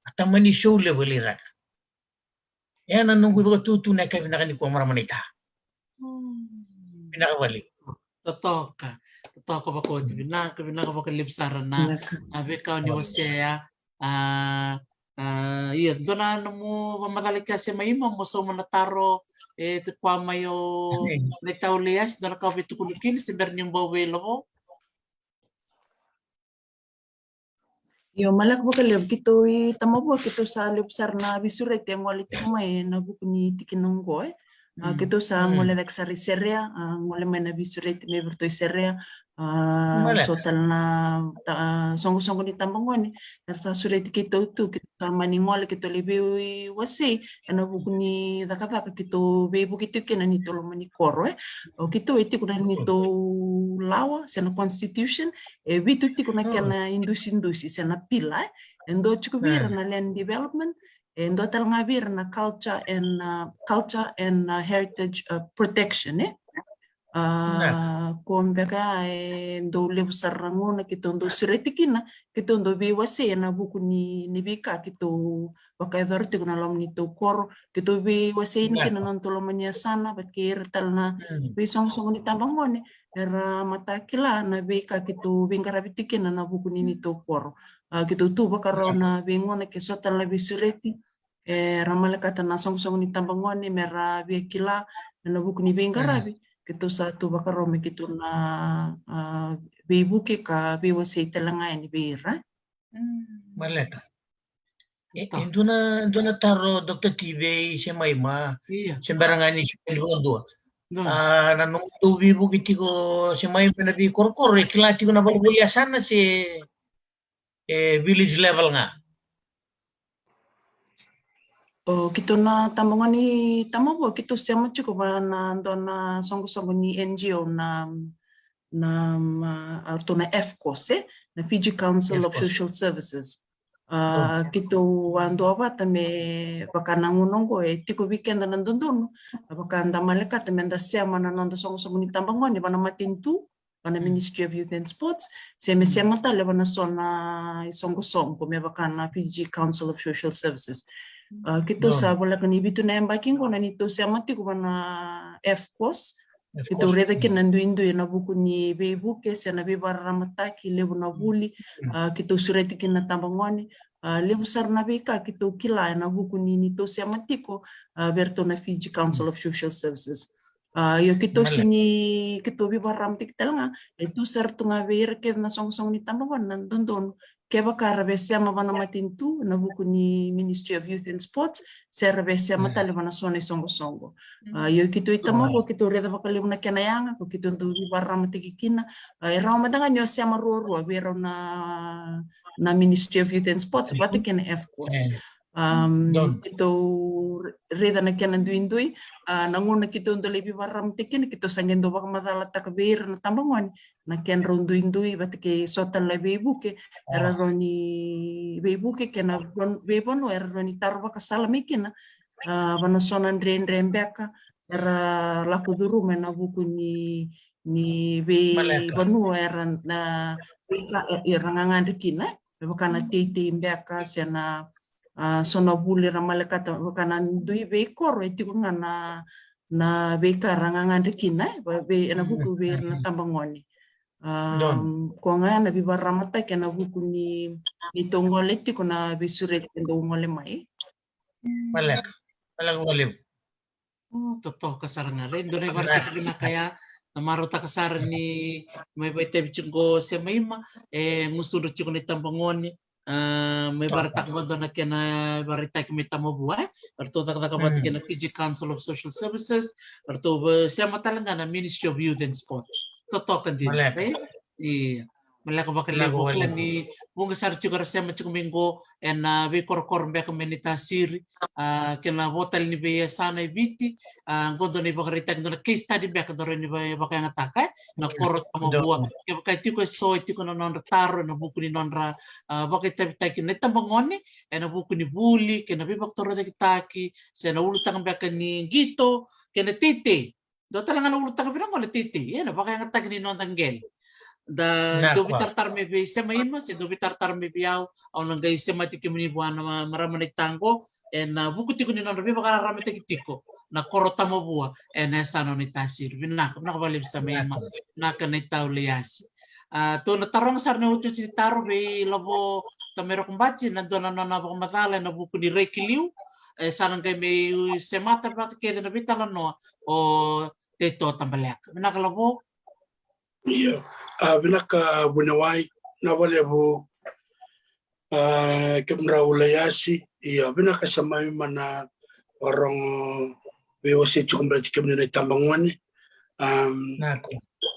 a tamani show levu e lai caka. E na noqu ivakatutu na yakavi vinaka nikua, marama naita. Mm. Vinaka vakalevu. Totoka. Totoka vakaoti. Vinaka, vinaka vakalevu sara na, vinaka, na veika o ni wasea. A, a, ia, dua na nomu vakamacala kece Semaima, mo sauma na taro e tukuna mai o, mm, naita Uliasi, dua na ka o via tukuna kina se bera ni bau veilawa. Io, maleka vakalevu. Keitou i Tamavua, keitou sa levu sara na veisureti e gole tiko mai ena vuku ni tikina oqo, e. A, mm, keitou sa, mm, gole cake sara i Serea, a, gole mai na veisureti mai vei iratou i Serea, a, maleka, so tale na ta-, a, soqosoqo ni tabagone era sa sureti keitou tu, keitou sa mani gole, keitou lai veiwasei ena vuku ni cakacaka keitou veivuke tiko kina ni tou loma ni koro, e. O keitou e tiko na, mm, neitou lawa se na constitution, e vitu tiko na, mm, kena idusidusi se na pila, e. E dua tiko vei ira, mm, na land development, e dua tale ga vei ira na culture and, uh, culture and, uh, heritage, uh, protection, e. A, vinaka, ko beka e dau levu sara na gauna keitou dau sureti kina, keitou dau veiwasei ena vuku ni, ni veika keitou vakayacora tiko na loma ni tou koro, keitou veiwasei ni, vinaka, kina na nodatou loma ni yasana, vata kei ira tale na, mm, veisoqosoqo ni tabagone era matakila na veika keitou veiqaravi tiko kina ena vuku ni, ni tou koro. A, keitou tu vakarau, mm, na veigauna ke so tale na veisureti era malekata na soqosoqo ni tabagone me ra via kila ena vuku ni veiqaravi, mm, keitou sa tu vakarau me keitou na, a, veivuke ka veiwasei tale ga yani vei ira. Mm. Maleka. E, e dua na, dua na taro, Doctor T, vei Semaima, ia, se bera ga ni soli vakadua. Dua. A, na nomudou veivuke tiko Semaima ena veikorokoro, e kila tiko na valevale ni yasana se e village level ga? O keitou na tabagone i Tamavua, keitou sema tiko va na dua na soqosoqo ni N G O na, na, ma, a, ratou na FCOSS, e? Na Fiji Council of, FCOSS, Social Services. A, keitou a duavata me vaka na gauna oqo e tiko vei keda na dodonu, a, vaka da malekata me da sema na noda soqosoqo ni tabagone va na matanitu, va na Ministry of Youth and Sports, se me sema tale va na so na isoqosoqo me vaka na Fiji Council of Social Services. A, keitou sa voleka ni vitu na yabaki oqo na neitou sema tiko va na FCOSS, keitou raica kina na duidui ena vuku ni veivuke se na veivakararamataki, levu na vuli, a, keitou sureti kina na tabagone, a, levu sara na veika keitou kila ena vuku ni neitou sema tiko, a, vei iratou na Fiji Council of Social Services. A, io keitou sini, keitou veivakararamataki tale ga, e tu sara tu ga vei ira kece na soqosoqo ni tabagone na dodonu, kevaka era via sema va na matanitu ena vuku ni Ministry of Youth and Sports, se era via sema tale va na so na isoqosoqo. A, io keitou itama qo keitou raica vakalevu na kena yaga, ko keitou dau veivakararamataki kina. A, e rawa mada ga ni o sema ruarua vei rau na, na Ministry of Youth and Sports vata kei na FCOSS. A, keitou raica na kena duidui, a, na gauna keitou dau lai veivakararamataki kina, keitou sa qai dau vakamacalataka vei ira na tabagone na kedrau duidui vata kei so tale na veivuke era rawa ni, veivuke kei na veivanua era rawa ni taro vakasala mai kina, a, va na so na dredre beka era lako curuma ena vuku ni, ni veivanua era na, era gagadre kina, e vaka na teitei beka se na, a, so na vuli era malekata, vaka na dui veikoro e tiko ga na, na veika ra gagadre kina, e, vei, ena vuku vei ira na tabagone. A, ko ga na veivakararamataki ena vuku ni, ni tou gole tiko na veisureti e dau gole mai. Maleka, maleka vakalevu. Totoka sara ga, rei dua na ivakaraitaki vinaka ya. Na marautaka sara ni mai vakaitavi tiko qo se mai ima, e gusudra tiko na itabagone, a, mai vakaraitaka qo dua na kena ivakaraitaki mai Tamavua, e ratou cakacaka vata kei na Fiji Council of Social Services, ratou sema tale ga na Ministry of Youth and Sports. Totoka dina, rei? Ia. Maleka vakalevu, kila ni vuqa sara tiko era sema tiko mai qo ena veikorokoro beka mai Naitasiri, a, kei na vo tale ni veiyasana e Viti, a, qo dua na ivakaraitaki, dua na case study beka dau rawa ni vakayagataka, e, na koro Tamavua. Kevaka e tiko eso, e tiko na nodra taro ena vuku ni nodra, a, vakaitavitaki na itabagone ena vuku ni vuli kei na veivakatorocaketaki se na ulutaga beka ni qito kei na teitei. Dua tale ga na ulutaga vei ira qo na teitei, e, na vakayagataki ni noda qele. Da dau veitaratara mai vei, sema ima, se dau veitaratara mai vei au, au na qai semati kemuni vua na marama naita qo ena vuku tiko ni nodra veivakararamataki tiko na koro Tamavua ena yasana o Naitasiri. Vinaka, vinaka vakalevu sema ima. Vinaka naita Uleiasi. A, tou na taroga sara na iotioti ni taro vei Lavo Tamairokobati, na dua na nona vakamacala ena vuku ni reki liu. E sa na qai mai semata vata kece na veitalanoa o Teito Tabaleka. Vinaka Lavo. Ia, a, vinaka vuniwai, na vakalevu, a, kemudrau Uleiasi. Ia, vinaka sema ima na vakarogo veiwasei tiko baleti kemuni na itabagone. A,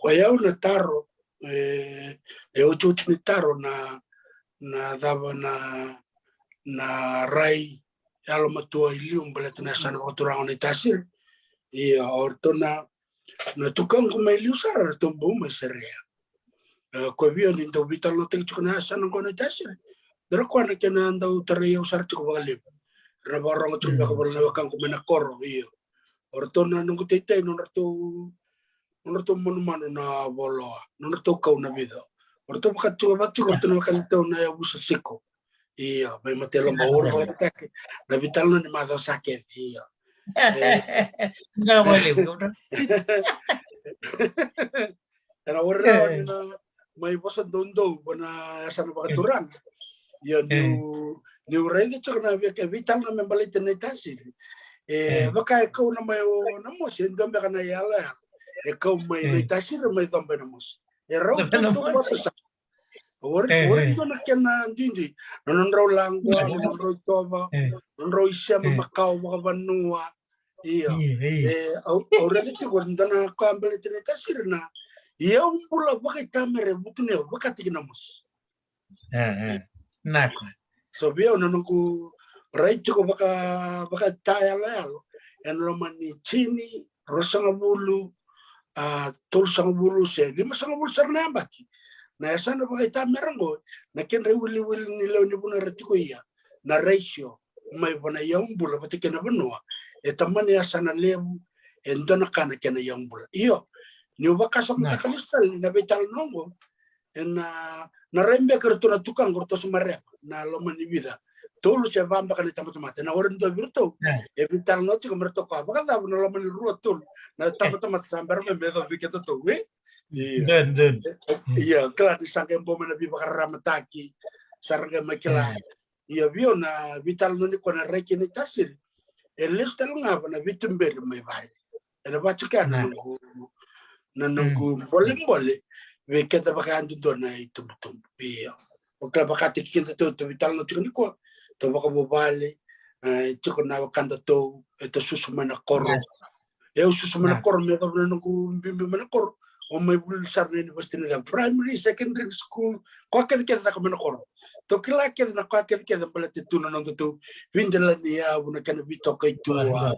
o yau na taro, e, e otioti ni taro na, na cava na, na rai yalomatua i liu baleta na yasana vakaturaga o Naitasiri. Ia, o ratou na, na tukaqu mai liu sara ratou bau mai serea. E, ko via ni dau veitalanoataki tiko na yasana qo o Naitasiri. Dra koya na kena dau tarai au sara tiko vakalevu. Ra na vakarogo tiko beka vale na wekaqu mai na koro, io. O ratou na noqu teitei, nodratou, nodratou manumanu na voloa, nodratou kau na vica. O ratou vakatiko, vakatiko, o ratou na vakatiko na yavusa siko. Ia, mai Matailomba, ura vakataki na veitalanoa ni macawa sa kece, ia. E. Vinaka vakalevu. Ena ora rawa ni na mai vosa doudou va na yasana vakaturaga. Ia, niu, niu raica tiko na veitalanoa me baleti Naitasiri. E, vaka e kau na mai o Namosi, e dua beka na iyaloyalo. E kau mai Naitasiri, mai Coba i Namosi. E rau tu vata sara. Ori, ori dua na kena duidui. Na nodrau laqua, na nodrau itovo, na nodrau isema makawa vakavanua. Ia. E, au, au raica tiko, dua na ka baleti Naitasiri na. Ia, au bula vakaitamere vutuniyau, vakataki Namosi. E, e. Naka. So vei au na noqu rai tiko vaka, vakatayaloyalo ena loma ni tini, ruasagavulu, a, tolusagavulu se limasagavulu sara na yabaki. Na yasana vakaitamera qo, na kedra iwiliwili ni lewe ni vanua era tiko ia, na ratio mai vua na iyau bula vata kei na vanua, e tamani yasana levu, e dua na ka na kena iyau bula. Io, niu vakasamataka lesu tale na veitalanoa qo, ena, na rai beka ratou na tukaqu, ratou sa mareva na loma ni vica, tolu se va beka na itabatamata. Ena ora ni dua vei iratou e veitalanoa tiko me ratou kaya, vakacava na loma ni rua, tolu na tabatamata sa bera mai me yacova vei kedatou, e? Ia. Ia, kila ni sa qai bau mai na veivakararamataki, sa ra qai mai kila. Ia, vei au na veitalanoa nikua na rai kei na iTasiri, e lesu tale ga va na veituberi mai vale. Ena vatuka na noqu, na noqu bolebole vei keda vakayadudua na itubutubu. Ia, o kila vakataki kedatou, tou veitalanoa tiko nikua, tou vakavuvale, e tiko na wekadatou, e tou susu mai na koro. E au susu mai na koro me yacova na noqu biubiu mai na koro. Au mai vuli sara na university, na primary, secondary school, koya kece kece caka mai na koro. Tou kila kece na koya kece kece baleta tu na nodatou veidelaniyavu, na kena veitokaitua.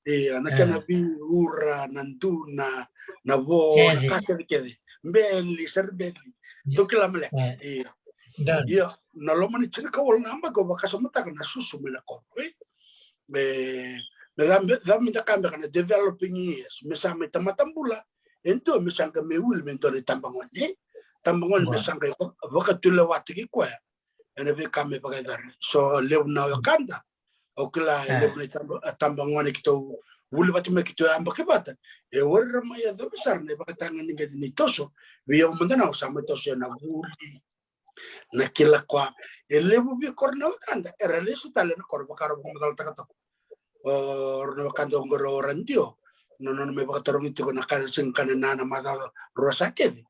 Ia, na kena veiura, na duna, na vo, na ka kece kece. Beli, sara beli. Tou kila maleka. Ia. Ia, na loma ni tinikawalu na yabaki au vakasamataka na susu mai na koro, e? Me, me cabe, cabe da ka beka na developing years, me sa mai tamata bula, e dua me sa qai mai wili me dua na itabagone, e? Tabagone me sa qai va-, vakatulewataki koya ena veika me vakayacori. So, levu na wekada, au kila e levu na itaba-, itabagone keitou vuli vata mai, keitou yabaki vata, e o ira mai yacovi sara na ivakatagedegede ni toso. Vei au mada na, au sa mai toso ena vuli, na kila koya. E levu vei kora na wekada era lesu tale na koro, vaka ra vakamacalataka toka o ira na wekada oqori, o Radio, na nona mai vakatarogi tiko na ka na siga, ka na nana macawa rua sa kece.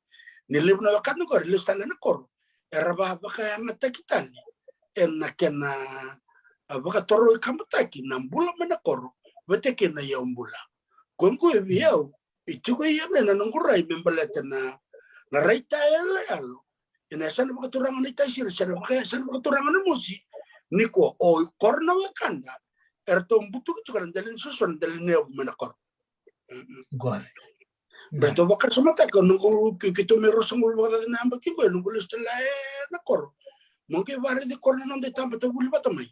Ni levu na wekada oqori lesu tale na koro, era va vakayagataki tale ena kena, a, vakatoroikamataki na bula mai na koro vata kei na iyau bula. Koya qo e vei au, e tiko ia na noqu rai me baleta na, na rai tayaloyalo ena yasana vakaturaga na iTasiri, yasana vaka, yasana vakaturaga na Mosi. Nikua o kora na wekada eratou butuki tiko na dela ni soso, na dela ni yavu mai na koro. Qori. Baleta au vakasamataka, noqu, kei, keitou mai ruasagavulu vakacaca na yabaki qo, noqu lesu tale ena koro, meu qai vakaraici kora na noda itabata vuli vata mai,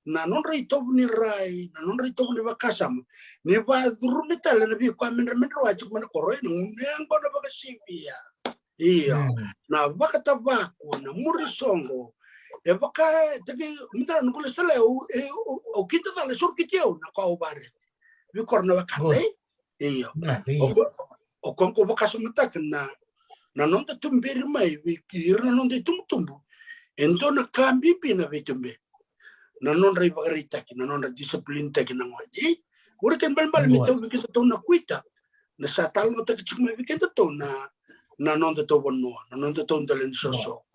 na nodra itovo ni rai, na nodra itovo ni vakasama, ni vakacurumi tale na veika me dra, me dra wai tiko mai na koro, e, na gunu yaqona vakasivia. Io. Na vakatavako, na muri soqo. E vaka, e taki, mada na noqu lesu tale, au, e, au, au kidacala, e soro kiti au na ka au vakaraica vei kora na wekada, e? Io. O koya, o koya qo vakasamataka na, na noda tuberi mai vei ira na noda itubutubu. E dua na ka bibi na veituberi, na nodra ivakaraitaki, na nodra discipline taki na gone. Ura kena balebale me tau vei kedatou na kuita, na sa talanoataki tiko mai vei kedatou na, na nodatou vanua, na nodatou dela ni soso,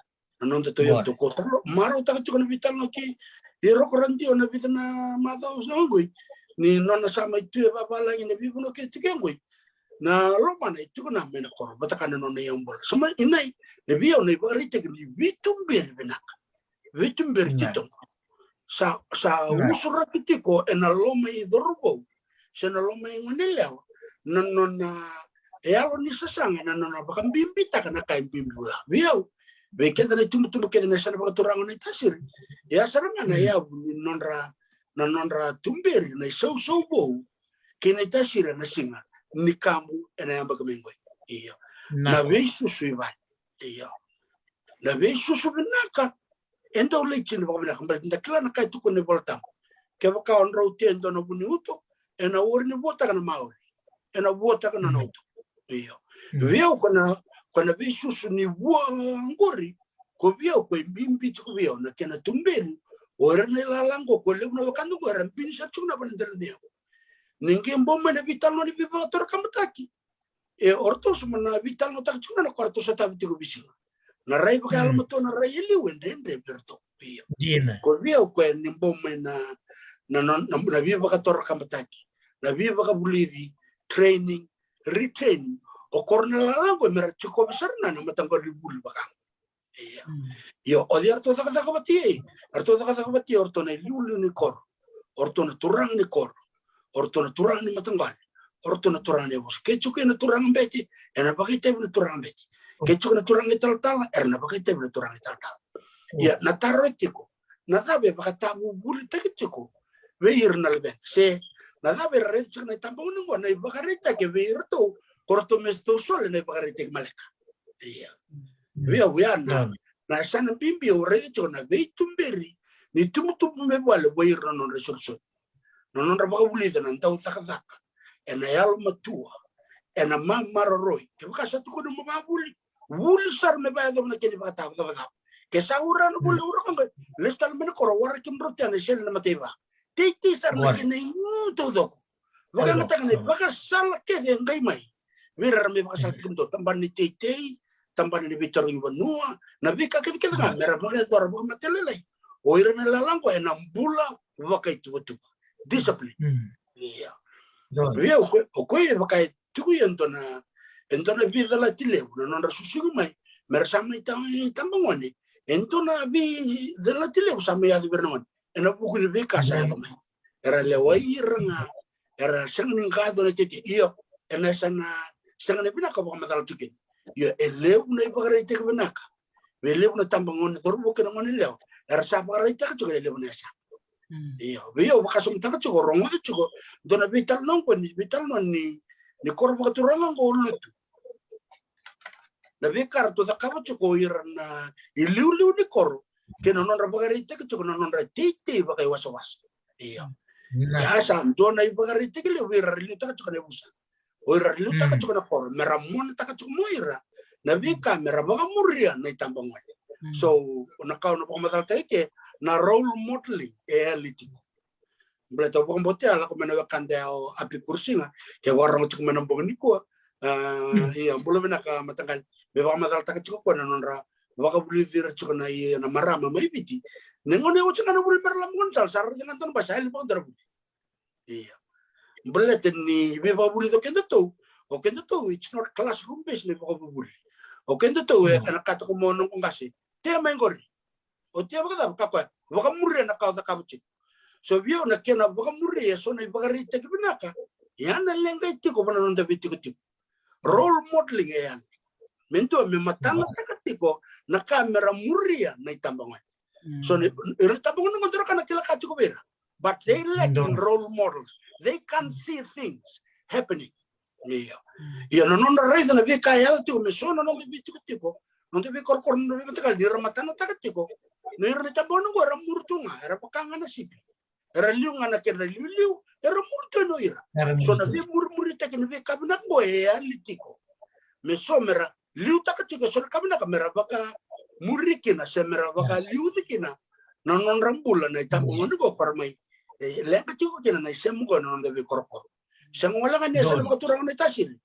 na nodatou iyau. Tou ko talo, marautaka tiko na veitalanoa kei Roko Radio na vica na macawa sa oti qoi, ni nona sa mai tu e vavalagi na veivanua kece tiko qoi. Na lomana e tiko na mai na koro, vata kei na nona iyau bula. Sa mai inai, na vei au na ivakaraitaki ni veituberi vinaka, veituberi titobu. Sa, sa usuraki tiko ena loma i cauravou se na loma i goneyalewa na nona yalo ni sasaga, na nona vakabibitaka na ka e bibi vei au. Vei keda na itubutubu kece na yasana vakaturaga na iTasiri, e a sara ga na yavu ni nodra, na nodra tuberi na isausau vou kei na iTasiri ena siga ni kabu ena yabaki mai qoi. Io. Na veisusu i vale. Io. Na veisusu vinaka, e dau lai tini vakavinaka, baleta da kila na ka e tukuna na iVolatabu. Kevaka o drau tea e dua na vu ni uto, ena ori ni vuataka na maori, ena vuataka na nona uto. Io. Vei au ko na, ko na veisusu ni vua qori, ko vei au ko e bibi tiko vei au na kena tuberi o ira na ilala qo, ko levu na wekada qo era bini sara tiko na vanua dela ni yavu. Ni qai bau mai na veitalanoa ni veivakatorokabutaki, e, o ratou sa mai na veitalanoataka tiko na ka ratou sa tavi tiko veisiga. Na rai vakayalomatua, na rai e liu e dredre vei ratou. Io. Ko vei au ko e ni bau mai na, na, na, na, na veivakatorokabutaki, na veivakavulici, training, retraining. O kora na lala qo me ra tiko vei sara na, na mataqali vuli vaka. Ia. Io, o cei eratou cakacaka vata ia? Eratou cakacaka vata ia o ratou na iliuliu ni koro, o ratou na turaga ni koro, o ratou na turaga ni mataqali, o ratou na turaga ni yavusa. Ke tiko na turaga bete, ena vakaitavi na turaga bete. Ke tiko na turaga italatala, era na vakaitavi na turaga italatala. Ia, na taro e tiko, na cava e vakatavuvulitaki tiko vei ira na luveda, se na cava era raica tiko na itabagone oqo na ivakaraitaki vei iratou, ko ratou me ratou soli na ivakaraitaki maleka. Ia. Vei au ya na, na yasana bibi au raica tiko na veituberi ni tubutubu me vale vei ira na nodra isolisoli. Na nodra vakavulica na dau cakacaka ena yalomatua, ena mamaroroi. Kevaka sa tukuni mo vakavuli, vuli sara me vakayacova na kena ivakatawa cavacava. Ke sa ura na vuli, ura koqai, lesu tale mai na koro, waraki kemudrau tu na isele na mataiva. Teitei sara na kena igu taucoko. Vakayagataka na ivakasala kece e qai mai vei ira era mai vakasalataki kemudou, tabana ni teitei, tabana ni veitarogi vanua, na veika kecekece ga mera vakayacora vakamatailalai o ira na lala oqo ena bula vakaituvatuva. Discipline. Ia. Vei au, o koya, o koya e vaka e tiko e dua na, e dua na veicalati levu na nodra susugi mai mera sa mai ta-, tabagone. E dua na veicalati levu sa mai yaco vei ira na gone ena vuku ni veika sa yaco mai. Era lewai ira ga, era sega ni qai yaco na tete. Io, ena yasana sega ni vinaka vakamacala tu kina. Io, e levu na ivakaraitaki vinaka vei levu na tabagone, cauravou kei na gone yalewa, era sa vakaraitaka tiko ena levu na yasana. Io, vei au vakasamataka tiko, rogoca tiko, dua na veitalanoa oqo ni, veitalanoa ni, ni koro vakaturaga oqo o Lutu. Na veika ratou cakava tiko o ira na iliuliu ni koro kei na nodra vakaraitaki tiko na nodra teitei vakaiwasewase. Io. Ia sa dua na ivakaraitaki levu vei ira ra liutaka tiko na yavusa, o ira ra liutaka tiko na koro, mera monataka tiko mo ira na veika mera vakamuria na itabagone. So na ka au na vakamacalataka eke na role modeling e yali tiko. Baleta au vakabauta ya, lako mai na wekada ya o Api Kurusiga, ke vakarogo tiko mai na bogi nikua. Ia, bula vinaka mataqali. Me vakamacalataka tiko koya na nodra vakavulici ira tiko na, ia, na marama mai Viti. Na gauna e oti ga na vuli mera lako mai na sala, sa raica ga dua na basi sa yali vakadua na vuli. Ia. Baleta ni veivakavulici o kedatou, o kedatou, it's not classroom based na ivakavuvuli. O kedatou e, ena kaya tiko mo noqu qase, tea mai qori. O tea vakacava? Ka koya, vakamuria na ka o cakava tiko. So vei au na kena vakamuria e so na ivakaraitaki vinaka, ia na leqa e tiko vua na noda veitikotiko. Role modeling e yali. Me dua me matanataka tiko na ka mera muria na itabagone. So ni, ira na itabagone qo dua na ka na kila ka tiko vei ira. But they lack in role models. They can't see things happening. Ia. Ia na nodra raica na veika e yaco tiko me so na noda veitikotiko, noda veikorokoro, noda veimataqali, ni ra matanataka tiko. Na ira na itabagone qo era muri tu ga, era vaka ga na sipi. Era liu ga na kedra liuliu, era muri tu yani o ira. So na veimurimuritaki ni veika vinaka qo e yali tiko. Me so mera liutaka tiko e so na ka vinaka mera vakamuri kina se mera vakaliuci kina na nodra bula na itabagone qo ko ra mai, e, leqa tiko kina na isema qo na noda veikorokoro. Sega wale ga ni yasana vakaturaga na iTasiri.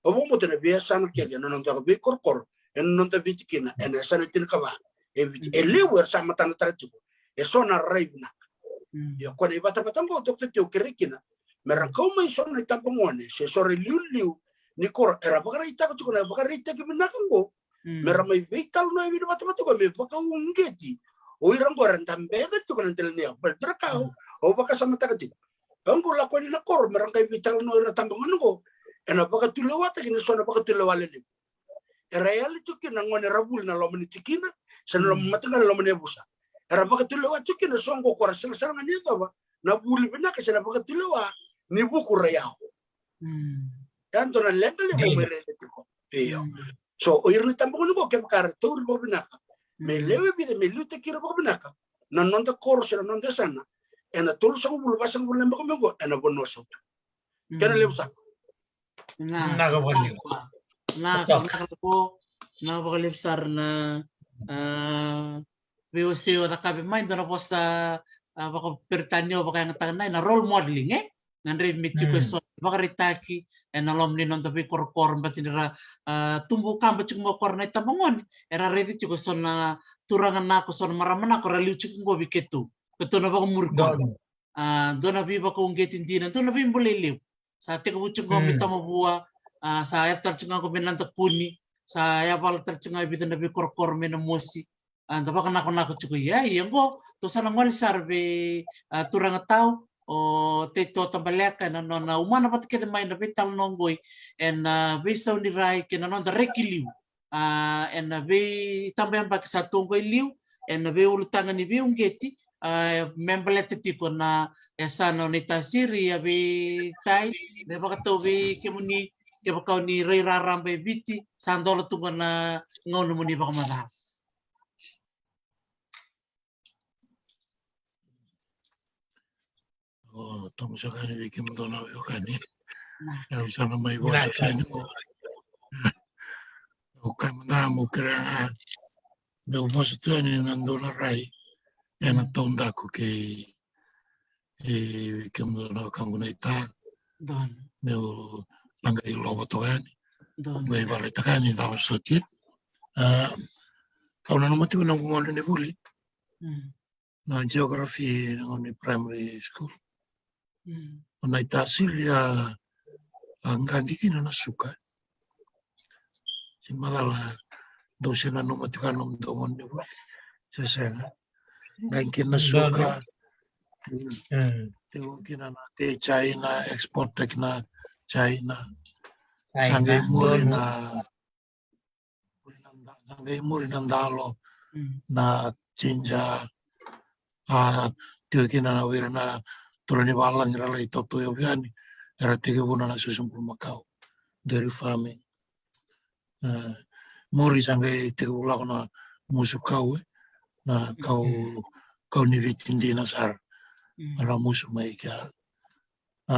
Au vakabauta na veiyasana kece ena noda veikorokoro, ena noda Viti kina, ena yasana tinikava e Viti, e levu era sa matanataka tiko e so na rai vinaka. Ia koya na ivatavata qo, Doctor Teo, kerei kina mera kau mai so na itabagone se so ra iliuliu ni koro era vakaraitaka tiko na vakaraitaki vinaka qo, mera mai veitalanoa e veivatavata qo me vakauqeti o ira qo era dabeca tiko na dela ni yavu. Baleta na ka au vakasamataka tiko, au qai lako yani na koro mera qai veitalanoa o ira na tabagone qo, ena vakatulewataki na so na vakatulewa lelevu. Era yali tiko kina na gone ra vuli na loma ni tikina se na loma ni mataqali, loma ni yavusa. Era vakatulewa tiko kina so qo ko ra sarasara ga ni yacova na vuli vinaka se na vakatulewa ni vuku ra yawa. Ya dua na leqa levu mai raica tiko. Io. So o ira na itabagone qo kevaka ra tauri vakavinaka, me lewe vica, me liutaki ira vakavinaka na noda koro se na noda yasana, ena tolusagavulu, vasagavulu na yabaki mai qo ena vanua sautu. Kena levu sara. Vinaka vakalevu. Vinaka vakalevu sara na, a, veiwasei o cakavi mai, dua na vosa, a, vakaperitania au vakayagataka na, na role modeling, e? Na draivi me tiko e so na ivakaraitaki ena loma ni noda veikorokoro, baleta ni ra, a, tubu kaba tiko mai o ira na itabagone, era raici tiko e so na turaga nako, so na marama nako ra liu tiko qo vei keitou. Keitou na vakamuri koya. A, dua na veivakauqeti dina, dua na veibolei levu. Sa tekivu tiko ga me Tamavua, a, sa yaco tale tiko ga qo me Nadakuni, sa yavala tale tiko ga e vica na veikorokoro mai Namosi. A, da vakanakonako tiko. Ia, ia qo tou sa na gole sara vei, a, turaga tau o Tei Totabaleka ena nona umana vata kece mai na veitalanoa qoi ena veisau ni rai kei na noda reki liu. a, ena veitabayabaki sa tu qo i liu, ena veiulutaga ni veiuqeti, a, me baleta tiko na yasana o Naitasiri, a, veitai, me vakatau vei kemuni, kevaka o ni rai raraba e Viti, sa dola tu qo na gauna mo ni vakamacala. O, tomo saka yani vei kemudou na veiwekani. Au sa na mai vosa yani o. Au kai mada mo kerea ga meu vosa tu yani na dua na rai ena taudaku kei, e, kemudou na wekaqu naita. Meu sa qai lova toka yani. Qai varaitaka yani cava soti. A, kau nanuma tiko na noqu gauna ni vuli. Na geography, na gauna ni primary school. O Naitasiri a, a qaqi kina na suka. Se macala dou se nanuma tiko na nomudou gauna ni vuli. Se sega. Qaqi kina na suka. Tiko kina na tei China, export taki na China. Sa qai muri na muri na da-, sa qai muri na dalo, na jinja, a, tiko kina na vei ira na turaga ni valagi ra lai tautauyavutaki, era tekivuna na susu bulumakau, dairy farming. A, muri sa qai tekivu lako na musu kau, e, na kau, kau ni Viti dina sara. Era musu mai kea. A,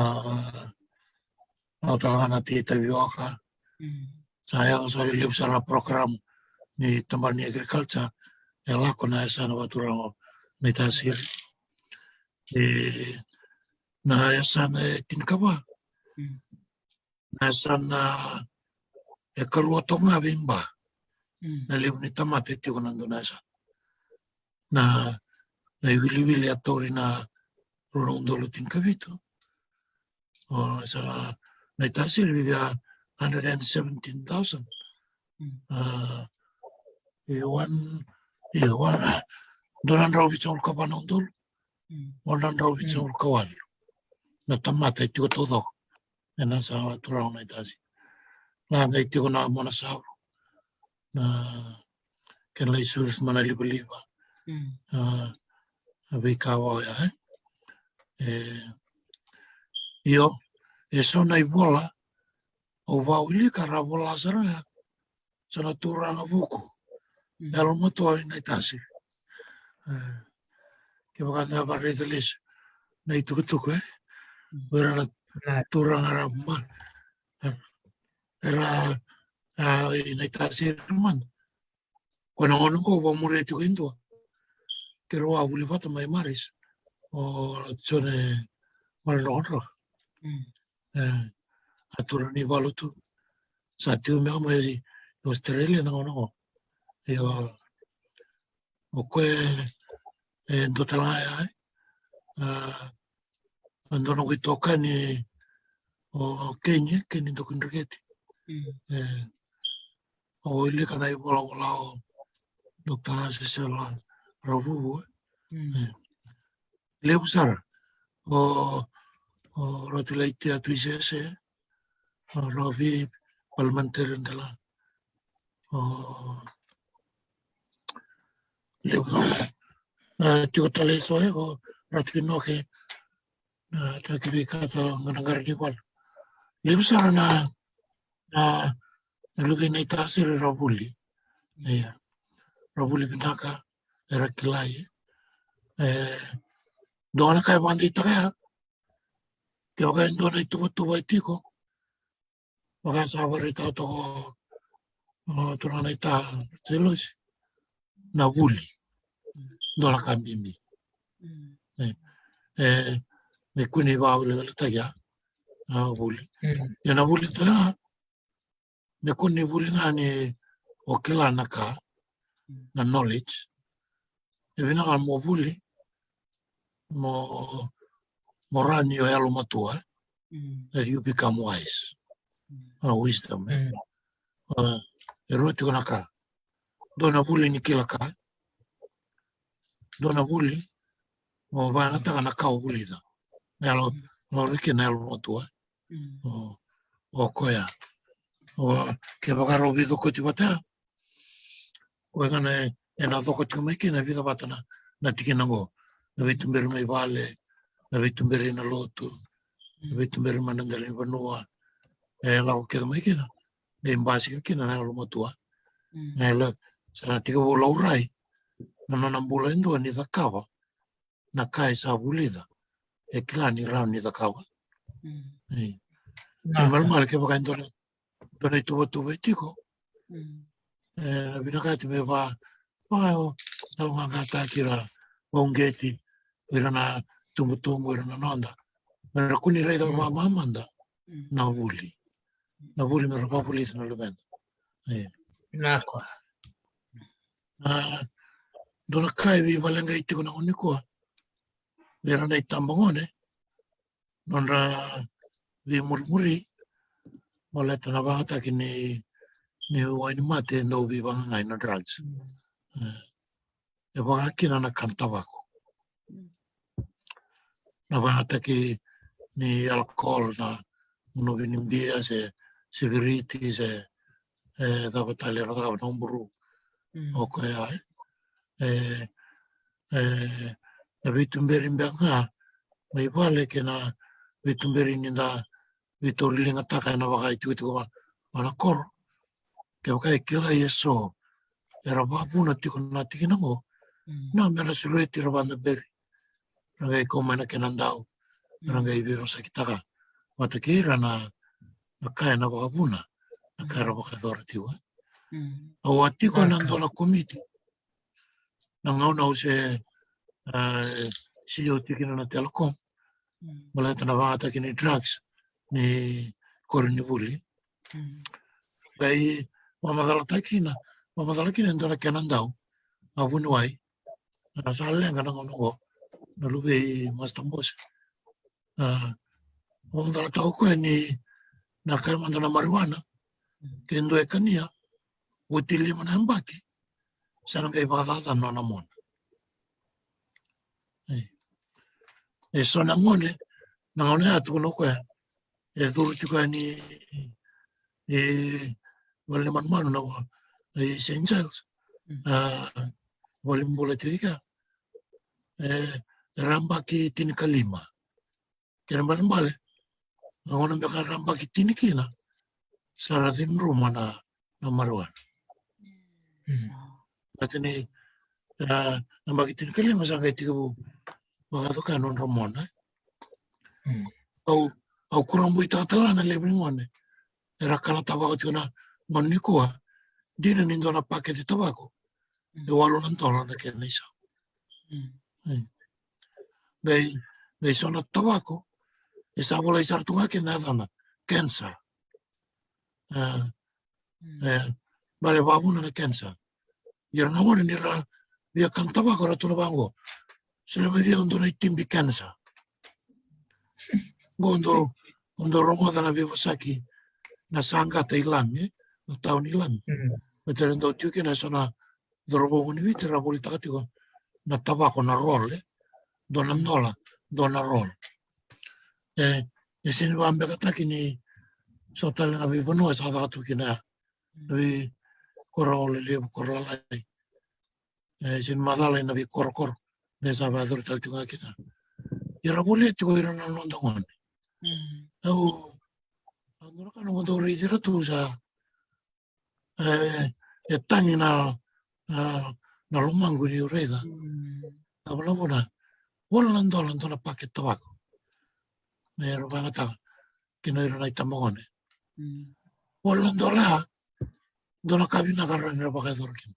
a, tale ga na tei tavioka. Sa yaco sara e levu sara na program ni tabana ni agriculture, e lako na yasana vakaturaga o Naitasiri. E, na yasana e tinikava. Na yasana e karua toka ga vei Ba. Na levu ni tamata e tiko na dua na yasana. Na, na iwiliwili a tauri na rua na udolu tinikavitu. O, sa na, Naitasiri via hundred and seventeen thousand. A, e one, e one, dua na drau vitusagavulu ka va na udolu. One na drau vitusagavulu ka walu na tamata e tiko taucoko ena yasana vakaturaga o Naitasiri. La qai tiko na Monasavu, na kena lai sucu mai na livaliva. A, a veika vaka oya, e? E, io, e so na ivola au vakawilika ra vola sara ga so na turaga vuku. Yalomatua i Naitasiri. E, kevaka da vakaraica lesu na itukutuku, e? Vei ira na turaga ra ma-, era, a, i Naitasiri mada. Ko na gauna qo au vakamuria tiko e dua. Keirau a vuli vata mai Maris. O Jone Maledrokadroka. E, a turaga ni valu tu. Sa tiko mai mai Australia na gauna qo. Io, o koya e dua tale ga ya, e? A, a dua na noqu itokani o Keni, Keni Dokidreketi. E, au wilika na ivolavola o Dokta Sesela Ravuvu, e. E, levu sara o, o Rotulaitia Tuisese, o Rovi, parliamentarian tale ga. O, levu, e, tiko tale eso, e, o Ratu Inoke, e, taki veika tale ga na qara ni valu. Levu sara na, na, na luve i Naitasiri ra vuli. Ia, ra vuli vinaka, era kilai. E, dua na ka e vakadeitaka ya, kevaka e dua na ituvatuva e tiko, vaka sa vakaraitaka toka o, o turaga naita Sailosi, na vuli. Dua na ka bibi. E, e, me kua ni vakaweleweletaki, a, na vuli. Ia na vuli tale ga, me kua ni vuli ga ni o kila na ka, na knowledge. E vinaka mo vuli, mo, mo rawa ni o yalomatua, e? That you become wise. A, wisdom, e? A, e rua tiko na ka. Dua na vuli ni kila ka. Dua na vuli mo vakayagataka na ka o vulica. Na yalo, mo riki na yalomatua, e? O, o koya. O, kevaka rau veicokoti vata, Koya ga na, e na coko tiko mai kina e vica vata na, na tikina oqo. Na veituberi mai vale, na veituberi na lotu, na veituberi mai na dela ni vanua. E lako kece mai kina, e basika kina na yalomatua. E la, sa na tekivu laurai na nona bula e dua ni cakava na ka e sa vulica, e kila ni rawa ni cakava. E malemale kevaka e dua na, dua na ituvatuva e tiko. E na vinakati me va, va, na vaqaqataki ira, vauqeti ira na tubutubu, ira na noda, me ra kua ni raica vakamamada na vuli. Na vuli me ra vavulica na luveda. E. Vinaka. A, dua na ka e veivaleqai tiko na gauna nikua vei ira na itabagone, nodra veimurimuri, baleta na vagataki ni, ni wainimate e dau veivagagai na drugs. E, e vaka kina na kana tavako. Na vagataki ni alcohol, na gunuvi ni bia se sigariti se, e, cava tale era cakava, na uburu. O koya, e, e, na veituberi beka ga mai vale kei na veituberi ni da veitauriligataka ena vakaitikotiko va, va na koro. Kevaka e kilai eso era vavuna tiko na tikina oqo, na me ra sureti ira vadaberi, ra qai kau mai na kena dau, ra qai veivosakitaka vata kei ira na, na ka ena vakavuna, na ka era vakayacora tiko. Au a tiko ena dua na komiti na gauna au se, a, CEO tiko kina na Telecom, baleta na vagataki ni drugs ni koronivuli. Qai vakamacalataki kina, vakamacala kina e dua na kena dau, a vuniwai, a sa leqa na gauna oqo, na luve i Master Bose. A, vakamacalataka o koya ni na kaya mada na marijuana, ke dua e kania, oti lima na yabaki, sa na qai vakacaca na nona mona. E, e so na gone, na gauna ya tukuna o koya, e curu tiko yani, e, vale ni manumanu na, e, Saint Giles. A, vale ni bula tiko i kea. E, era yabaki tinikalima. Kena ibalebale, na gauna beka ra yabaki tini kina, sa ra cidruma na, na marijuana. Baleta ni, a, yabaki tinikalima sa qai tekivu vakayaco kaya na nodra mona. Au, au kurabuitaka tale ga na levu ni gone era kana tavako tiko na gauna nikua, dina ni dua na pakete tavako e walu na dola na kena isau. Qai, qai so na tavako e sa volai sara tu ga kina na yacana, cancer. A, e, bale vavuna na cancer. Ia na gone ni ra via kana tavako ra tu na vaqo. Solia mai vei au dua na itibi cancer. Qo dau, qo dau rogoca na veivosaki na Saqata i Lami, na tauni i Lami. Baleta era dau tiko kina eso na cauravou ni Viti ra volitaka tiko na tavako na roll, e. Dua na dola, dua na roll. E, e sega ni vakabekataki ni so tale na veivanua sa caka tu kina ya. Na veikoro lelevu, koro lalai. E sega ni macala ena veikorokoro. Ni sa vakayacori tale tiko ga kina. Ia ra volia tiko ira na noda gone. Au, au dua na ka noqu dau raici ira tu sa, e, e tagi na, na, na lomaqu niu raica. Na vunavuna, walu na dola dua na pakete tavako. Me ra vakayagataka kina ira na itabagone. Walu na dola, dua na ka vinaka ra na vakayacora kina.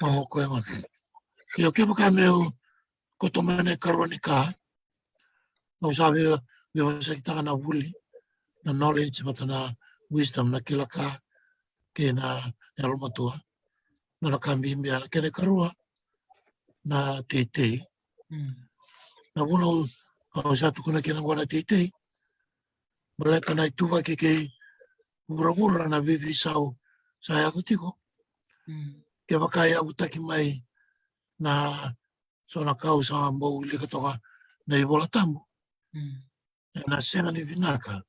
O koya gona. Io, kevaka meu kauta mai na ikarua ni ka, au sa vei, veivosakitaka na vuli, na knowledge vata na wisdom, na kila ka kei na yalomatua. Na, na ka bibi, na kena ikarua, na teitei. Na vuna au, au sa tukuna kina qo na teitei, baleta na ituvaki kei vuravura na veiveisau sa yaco tiko. Kevaka e yavutaki mai na so na ka au sa bau wilika toka na iVola Tabu, ena sega ni vinaka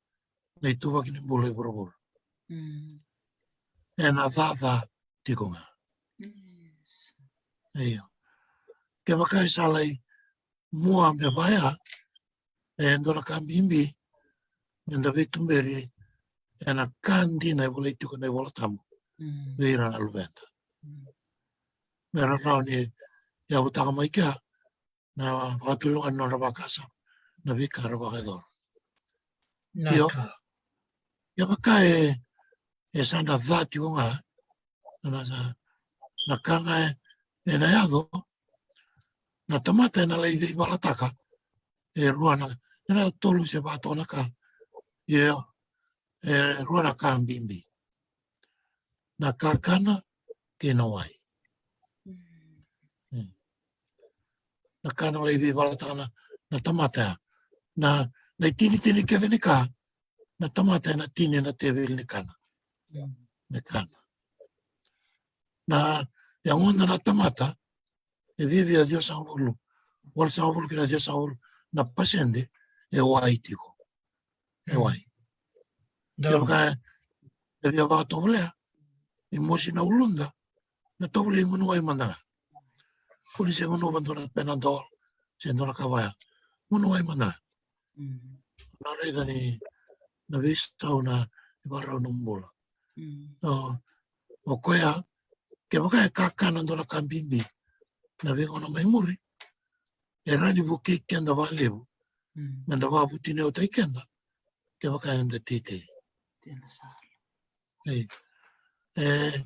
na ituvaki ni bula e vuravura. ena caca tiko ga. Io. Kevaka e sa lai mua me vaya, e dua na ka bibi me da veituberi ena ka dina e volai tiko na iVola Tabu vei ira na luveda. Me ra rawa ni yavutaka mai kea na vakatulugana na nodra vakasama, na veika ra vakayacora. Io, kevaka e, e sa na ca tiko ga, na sa, na ka ga e, ena yaco, na tamata ena lai veivalataka e rua na, ena tolu se va toka na ka. Io, e rua na ka bibi. Na kakana kei na wai. Na ka na lai veivalataka na, na tamata ya. Na, na itinitini kece ni ka, na tamata ena tini na teveli ni kana. Me kana. Na yagoda na tamata, e viavia ciwasagavulu, walusagavulu kei na ciwasagavulu na pasede e wai tiko. E wai. Kevaka e via vakatovolea, e mosi na uluda, na tovolei gunu wai mada ga. Koni se gunu va dua na Panadol, se dua na ka vaya. Gunu wai mada ga. Na raica ni na veisau na ivarau na bula. O koya, kevaka e kakana dua na ka bibi na veigauna mai muri, e rawa ni vukei keda vakalevu me da vakavutuniyautaki keda kevaka eda teitei. E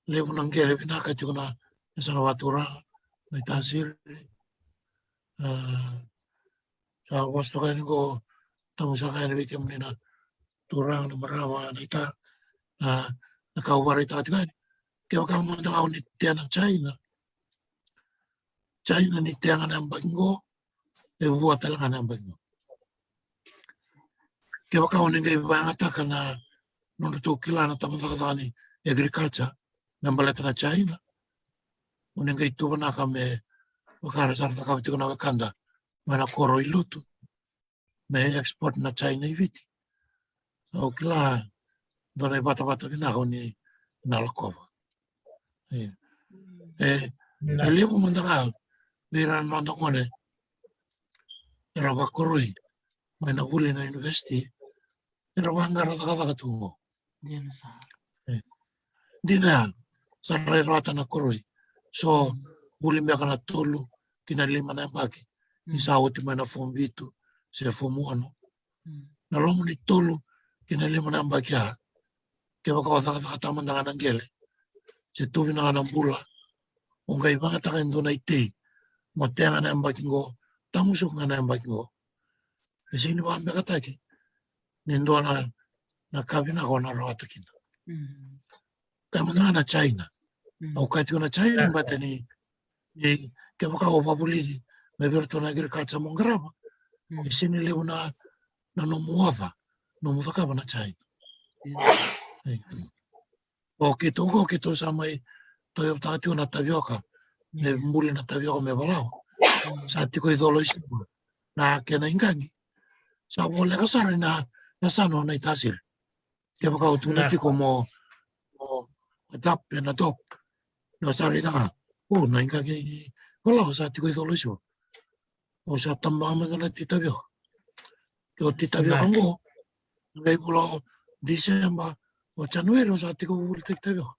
levu na qele vinaka tiko na yasana vakaturaga, na itasiri. Sa vosa toka yani qo, tamusaka yani vei kemuni na turaga, na marama, na ita, na, na ka au vakaraitaka tiko yani. Kevaka mada ga o ni tea na China, China ni tea ga na yabaki qo, e vua tale ga na yabaki qo. Kevaka o ni qai vakayagataka na nodratou kila na tabacakacaka ni agriculture me baleta na China, o ni qai tuvanaka me vaka ra sa ra cakava tiko na wekada mai na koro i Lutu me export na China i Viti. Au kila dua na ivatavata vinaka o ni na lakova. E, e levu mada ga vei ira na noda gone era vakoroi mai na vuli na university, era vaqara cakacaka tu qo. Dina ya, sa ra rawata na koroi. So vuli beka na tolu ki na lima na yabaki ni sa oti mai na form vitu se form ono. Na loma ni tolu ki na lima na yabaki ya, kevaka o cakacakataka mada ga na qele se tu vinaka na bula, o qai vakayagataka e dua na itei, mo tea ga na yabaki qo, tamusuka ga na yabaki qo, e sega ni vakabekataki ni dua na, na ka vinaka o na rawata kina. Kaya mada ga na China. Au kaya tiko na China baleta ni, ni kevaka o vakavulici mai vei iratou na agriculture mo qarava, e sega ni levu na, na nomu oca, nomu cakava na China. O keitou qo, keitou sa mai tauyavutaka tiko na tavioka, me buli na tavioka me valawa. Sa tiko i Colo i Suva na kena iqaqi. Sa voleka sara ina yasana o Naitasiri. Kevaka o tukuna tiko mo, mo adapt ena top, na sa raica ga, o, na iqaqi ni valawa sa tiko i Colo i Suva. O sa tabaka mada na titavioka. Ke o titavioka qo, qai vula o December, o January, o sa tiko vuli tavioka.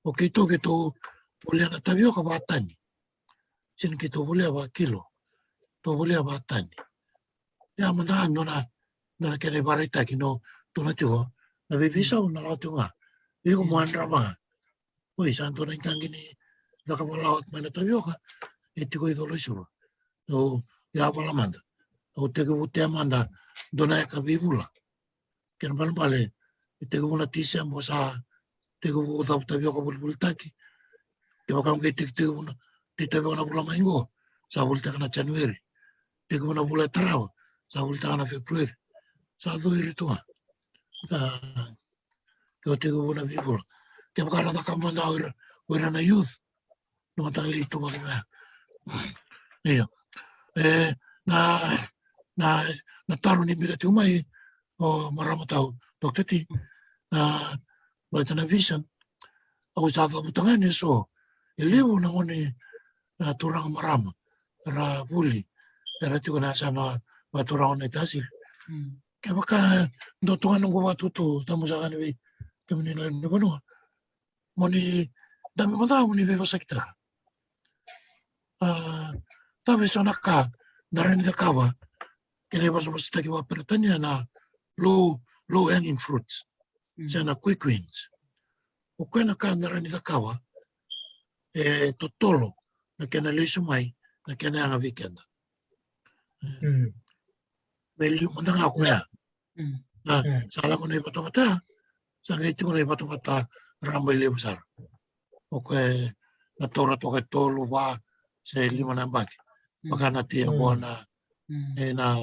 O keitou, keitou volia na tavioka vakatani. Sega ni keitou volia vakakilo. Tou volia vakatani. Ia mada ga dua na, dua na kena ivakaraitaki no, tou na tiko na veiveisau na lako tiko ga. Iko mo yadrava ga. Oi, sa dua na iqaqi ni caka valawa mai na tavioka. E tiko i Colo i Suva. Au yavala mada. Au tekivu tea mada dua na eka veivula. Kena balebale, e tekivu na Tiseba, sa tekivu cavu tavioka volivoli taki. Kevaka au qai teki, tekivu na tei tavioka na vula mai qo, sa volitaka na January. Tekivu na vula e tarava, sa volitaka na February. Sa coiri tu ga. Sa, ke o tekivu na veivula. Kevaka ra caka mada o ira, o ira na youth, na mataqali ituvaki vaya. Io. E, na, na, na taro ni biuta tiko mai o marama tau, Doctor T. Na, Baleta na vision, au sa cavuta ga ni so e levu na gone, na turaga marama era vuli, era tiko na yasana vakaturaga o Naitasiri. Kevaka dua tu ga noqu vakatutu, tabu saka ni vei kemuni na lewe ni vanua, mo ni dabe mada mo ni veivosakitaka. A, cava e so na ka da rawa ni cakava, kena ivosavosataki vakaperitania na low, low hanging fruits, se na quick wins. O koya na ka da rawa ni cakava e totolo na kena lesu mai na kena yaga vei keda. Me liu mada ga o koya. Sa lako na ivatavata, sa qai tiko na ivatavata raba i levu sara. O koya na taura toka e tolu, va se lima na yabaki. Vaka na tei yaqona, e na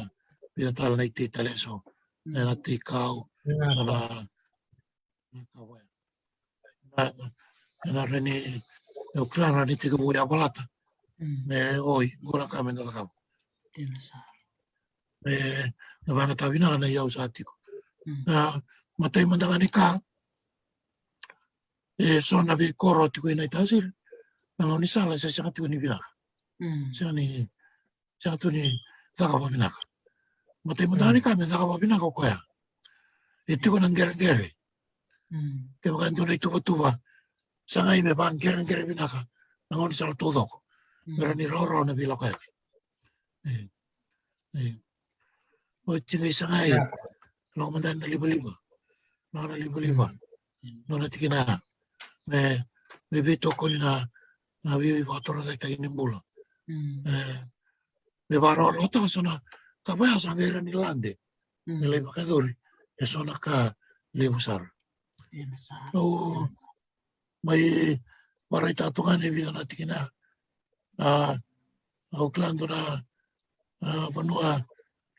vica tale na itei tale e so, e na tei kau, sa na na ka vaya. Na, na reni, e o kila na ni tekivu ya valata. Me oi, qo na ka me da cakava. Me, na vagata vinaka na iyau sa tiko. Na, matai mada ga ni ka, e so na veikoro tiko i Naitasiri, na gaunisala se sega tiko ni vinaka. Sega ni sega tu ni caka vakavinaka. Matai mada ga ni ka me caka vakavinaka o koya, e tiko na qereqere. Kevaka e dua na ituvatuva, sa qai me vaqereqere vinaka na gaunisala taucoko, me rawa ni rawarawa na veilakoyaki. E, e. Oti qai sa qai lako mada na livaliva. Lako na livaliva, nona tikina ya, me, me veitokoni na, na veivakatorocaketaki ni bula. E, me vakarokorokotaka so na ka vaya sa qai rawa ni lade, me lai vakayacori e so na ka levu sara. Au mai vakaraitaka tu ga na vica na tikina. A, au kila dua na, a, vanua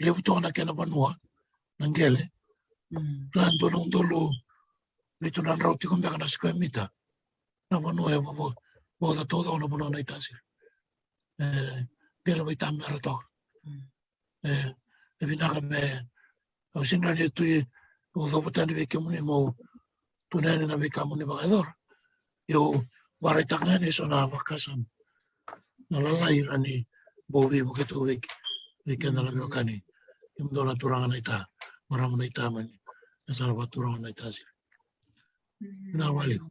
levu toka na kena vanua na qele. Kila dua na udolu vitu na drau tiko beka na square meter na vanua e vavo, vauca taucoko na vanua na Naitasiri. E, qele vaitamera toka. E, e vinaka me, au sega ni tu, au cavuta yani vei kemuni mo tukuna yani na veika mo ni vakayacora. Au vakaraitaka yani e so na vakasama, na lalai rawa ni bau veivuke tu vei, vei keda na veiwekani. Kemudou na turaga na ita, marama na ita mai na yasana vakaturaga na Naitasiri. Vinaka vakalevu.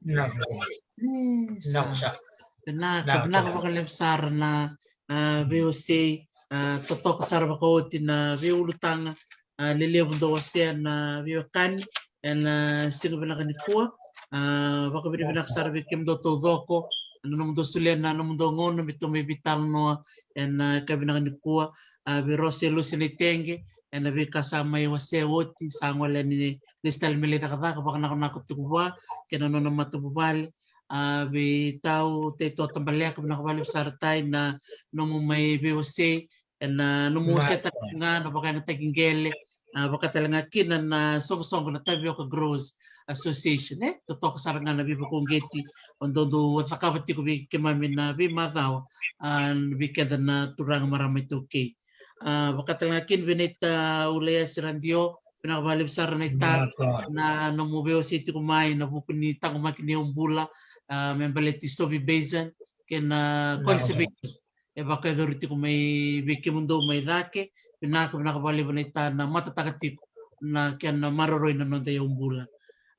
Vinaka, vinaka vakalevu sara na, a, veiwasei, a, totoka sara vakaoti na veiulutaga, a, lelevu dou wasea na veiwekani ena siga vinaka nikua. A, vakavinavinaka sara vei kemudou taucoko na nomudou solia na nomudou gauna me tou mai veitalanoa ena ka vinaka nikua. A, vei Rose Lusi Naitege, ena veika sa mai wasea oti, sa gole yani ni, ni style me lai cakacaka vakanakonako tiko vua kei na nona matavuvale. A, vei tau Taitoa Tabaleka, vinaka vakalevu sara tai na nomu mai veiwasei, ena nomu waseataka ga na vakayagataki qele, a, vaka tale ga kina na soqosoqo na Tavioka Growers Association, e totoka sara ga na veivakauqeti o dou dou cakava tiko vei keimami na veimacawa, a, vei keda na turaga marama iTaukei. A, vaka tale ga kina vei naita Ulaiasi Radio, vinaka vakalevu sara naita na nomu veiwasei tiko mai ena vuku ni taqomaki ni yaubula, a, me baleti Sovi Basin kei na conservation e vakayacori tiko mai vei kemudou mai cake. Vinaka, vinaka vakalevu naita na matataka tiko na kena maroroi na noda yaubula.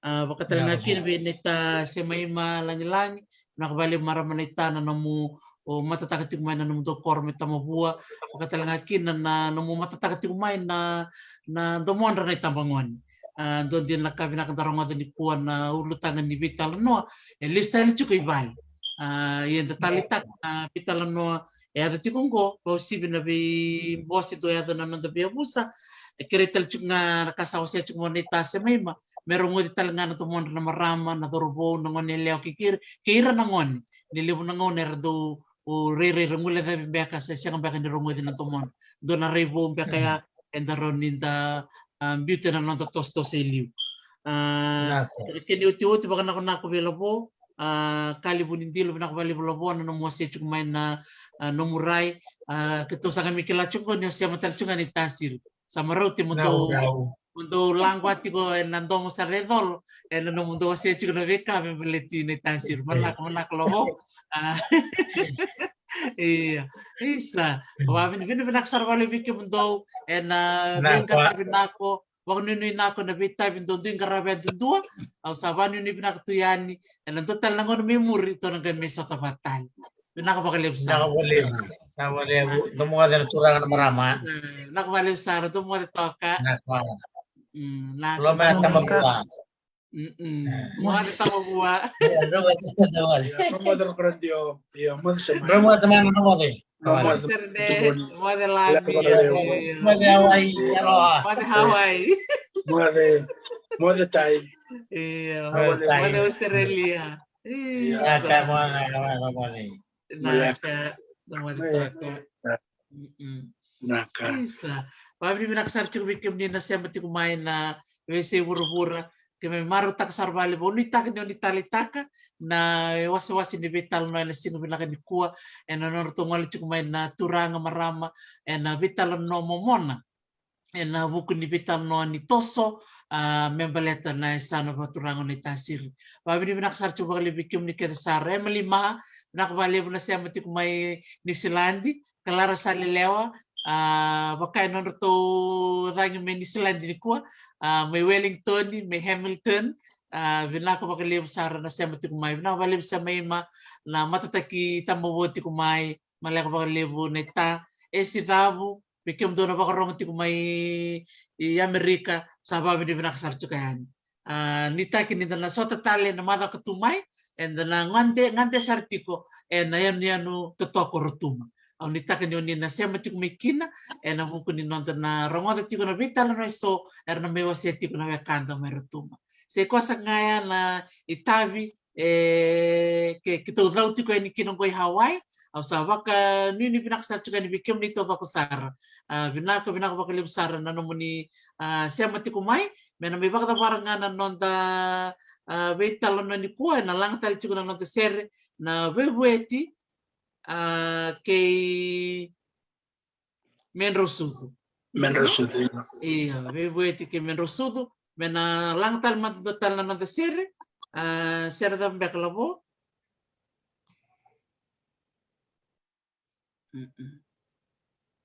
A, vaka tale ga kina vei naita Semaima Lagilagi, vinaka vakalevu marama naita na nomu matataka tiko mai na nomudou koro mai Tamavua. Vaka tale ga kina na nomu matataka tiko mai na, na domodra na itabagone. A, dua dina na ka vinaka da rogoca nikua na ulutaga ni veitalanoa e lesu tale tiko i vale. A, ia da taleitaka na veitalanoa e yaco tiko oqo, vakauasivi na veibose dau yaco na noda veiyavusa. E kerei tale tiko ga na ka sa wasea tiko mai naita Semaima, me rogoci tale ga na domodra na marama, na cauravou, na gone yalewa kei, kei ira na gone. Ni levu na gauna era dau rairai ra guilecavi beka se sega beka ni rogoci na domodra. Dua na rai vou beka ya eda rawa ni da, a, biuta ena noda tosotoso e liu. A, kena iotioti, vakanakonako vei Lavo, a, Kali Vunidilo, vinaka vakalevu Lavo na nomu wasea tiko mai na, a, nomu rai. A, keitou sa qai mai kila tiko ni o sema tale tiko ga ni Tasiri. Sa marau te mo dou mo dou laqwa tiko ena domo sara e colo ena nomudou wasea tiko na veika me baleti na iTagasiri. Manaka, manaka Lavo. A, ia, isa. Vakavinavinaka sara vakalevu vei kemudou ena veiqaravi vinaka, vakanuinui vinaka na veitavi dodui qaravi yadudua. Au sa vakanuinui vinaka tu yani ena dua tale na gauna mai muri tou na qai mai sota vata tale. Vinaka vakalevu sara. Vinaka vakalevu. Vinaka vakalevu. Dou moce na turaga na marama. E, vinaka vakalevu sara, dou moce toka. Vinaka. Mm, vinaka. Loma ya tama vua. Mm-mm. Moce tama vua. Ia, dou moce, dou moce. Ia, dou moce na radio. Ia, moce sema. Dou moce, dou moce. Moce. Moce Serene, moce Lami. Moce Hawaii, aloha. Moce Hawaii. Moce, moce Tai. Ia, moce Tai. Moce Australia. Ia. Isa. Naka, moce, moce, moce. Naka, moce toka. Mm-mm. Naka. Isa. Vakavinavinaka sara tiko vei kemuni na sema tiko mai na veiyasai vuravura. Keimami marautaka sara vakalevu, au nuitaka ni o ni taleitaka na iwasewase ni veitalanoa ena siga vinaka nikua, ena nodratou gole tiko mai na turaga, marama, ena veitalanoa momona ena vuku ni veitalanoa ni toso, a, me baleta na yasana vakaturaga o Naitasiri. Vakavinavinaka sara tiko vakalevu vei kemuni kece sara. Emily Ma, vinaka vakalevu na sema tiko mai Niusiladi. Kalara Salelewa, a, vaka e nodratou cagi mai Niusiladi nikua, a, mai Wellington, mai Hamilton, a, vinaka vakalevu sara na sema tiko mai. Vinaka vakalevu sema ima na matataki tamavo tiko mai, maleka vakalevu na ita, e si cavu, vei kemudou na vakarogo tiko mai i Amerika, sa vakavinavinaka sara tiko yani. A, nuitaki ni da na sota tale na macawa ka tu mai, eda na gade, gade sara tiko ena yanuyanu totoka o Rotuma. Au nuitaka ni o ni na sema tiko mai kina ena vuku ni noda na rogoca tiko na veitalanoa eso era na mai wasea tiko na wekada mai Rotuma. Se koya saka ga ya na itavi, e, ke, keitou cau tiko yani kina qo i Hawaii. Au sa vakanuinui vinaka sara tiko yani vei kemuni taucoko sara. A, vinaka, vinaka vakalevu sara na nomuni, a, sema tiko mai. Me na mai vakacavara ga na noda, a, veitalanoa nikua, ena laga tale tiko na noda sere na Veivueti, a, kei Medrausucu. Medrausucu. Ia, Veivueti kei Medrausucu. Me na laga tale mada dua tale na noda sere. A, sere cava beka Lavo? Mm-mm.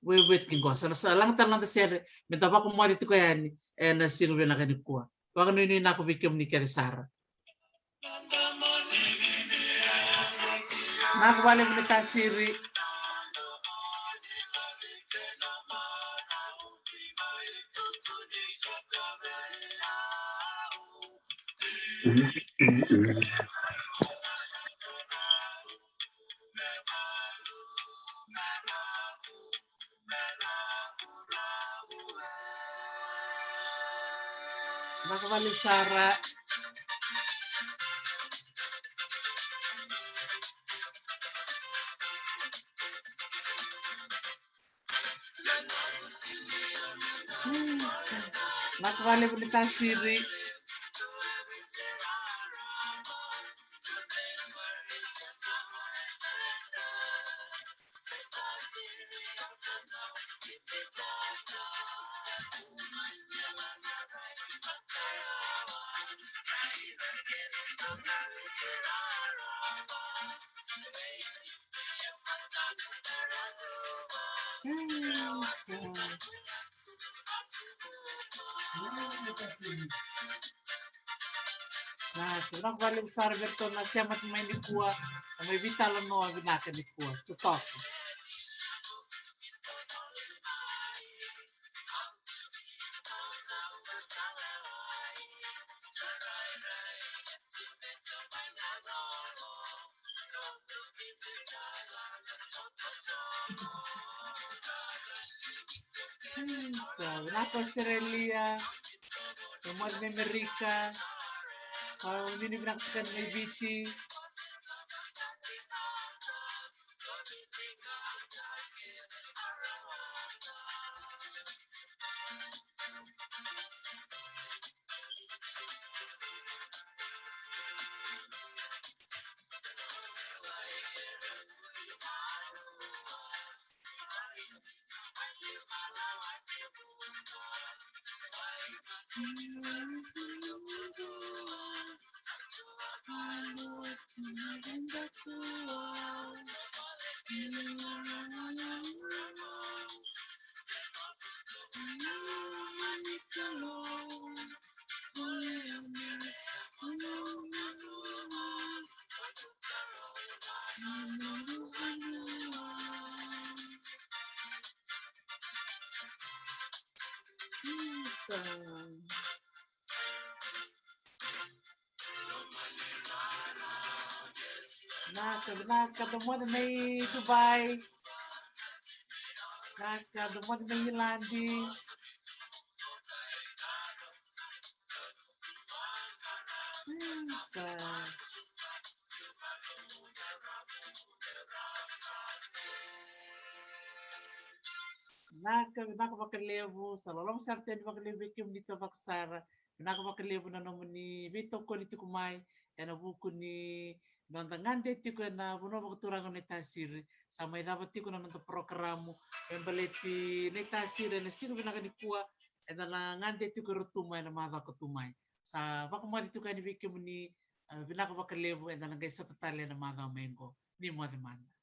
Veivueti kei qo. Sa na, sa laga tale na noda sere. Me da vakamoce tiko yani ena siga vinaka nikua. Vakanuinui vinaka vei kemuni kece sara. Vinaka vakalevu Naitasiri. Vinaka vakalevu sara. Vinaka vakalevu Naitasiri. Na, vinaka vakalevu sara vei iratou na sema tiko mai nikua, na mai veitalanoa vinaka nikua. Totoka. Sa vinaka Australia, sa moce mai Amerika, sa nuinui vinaka tiko mai Viti. Vinaka, vinaka, domoda mai Dubai. Vinaka, domoda mai Iladi. Isa. Vinaka, vinaka vakalevu. Sa loloma sara tale vakalevu vei kemuni tiko vaka sara. Vinaka vakalevu na nomuni veitokoni tiko mai ena vuku ni noda gade tiko ena vanua vakaturaga o Naitasiri. Sa mai cava tiko na noda porokaramu me baleti Naitasiri ena siga vinaka nikua. Eda na gade tiko e Rotuma ena macawa ka tu mai. Sa vakamoce tiko yani vei kemuni, eh, vinaka vakalevu, eda na qai sota tale ena macawa mai qo. Ni moce mada.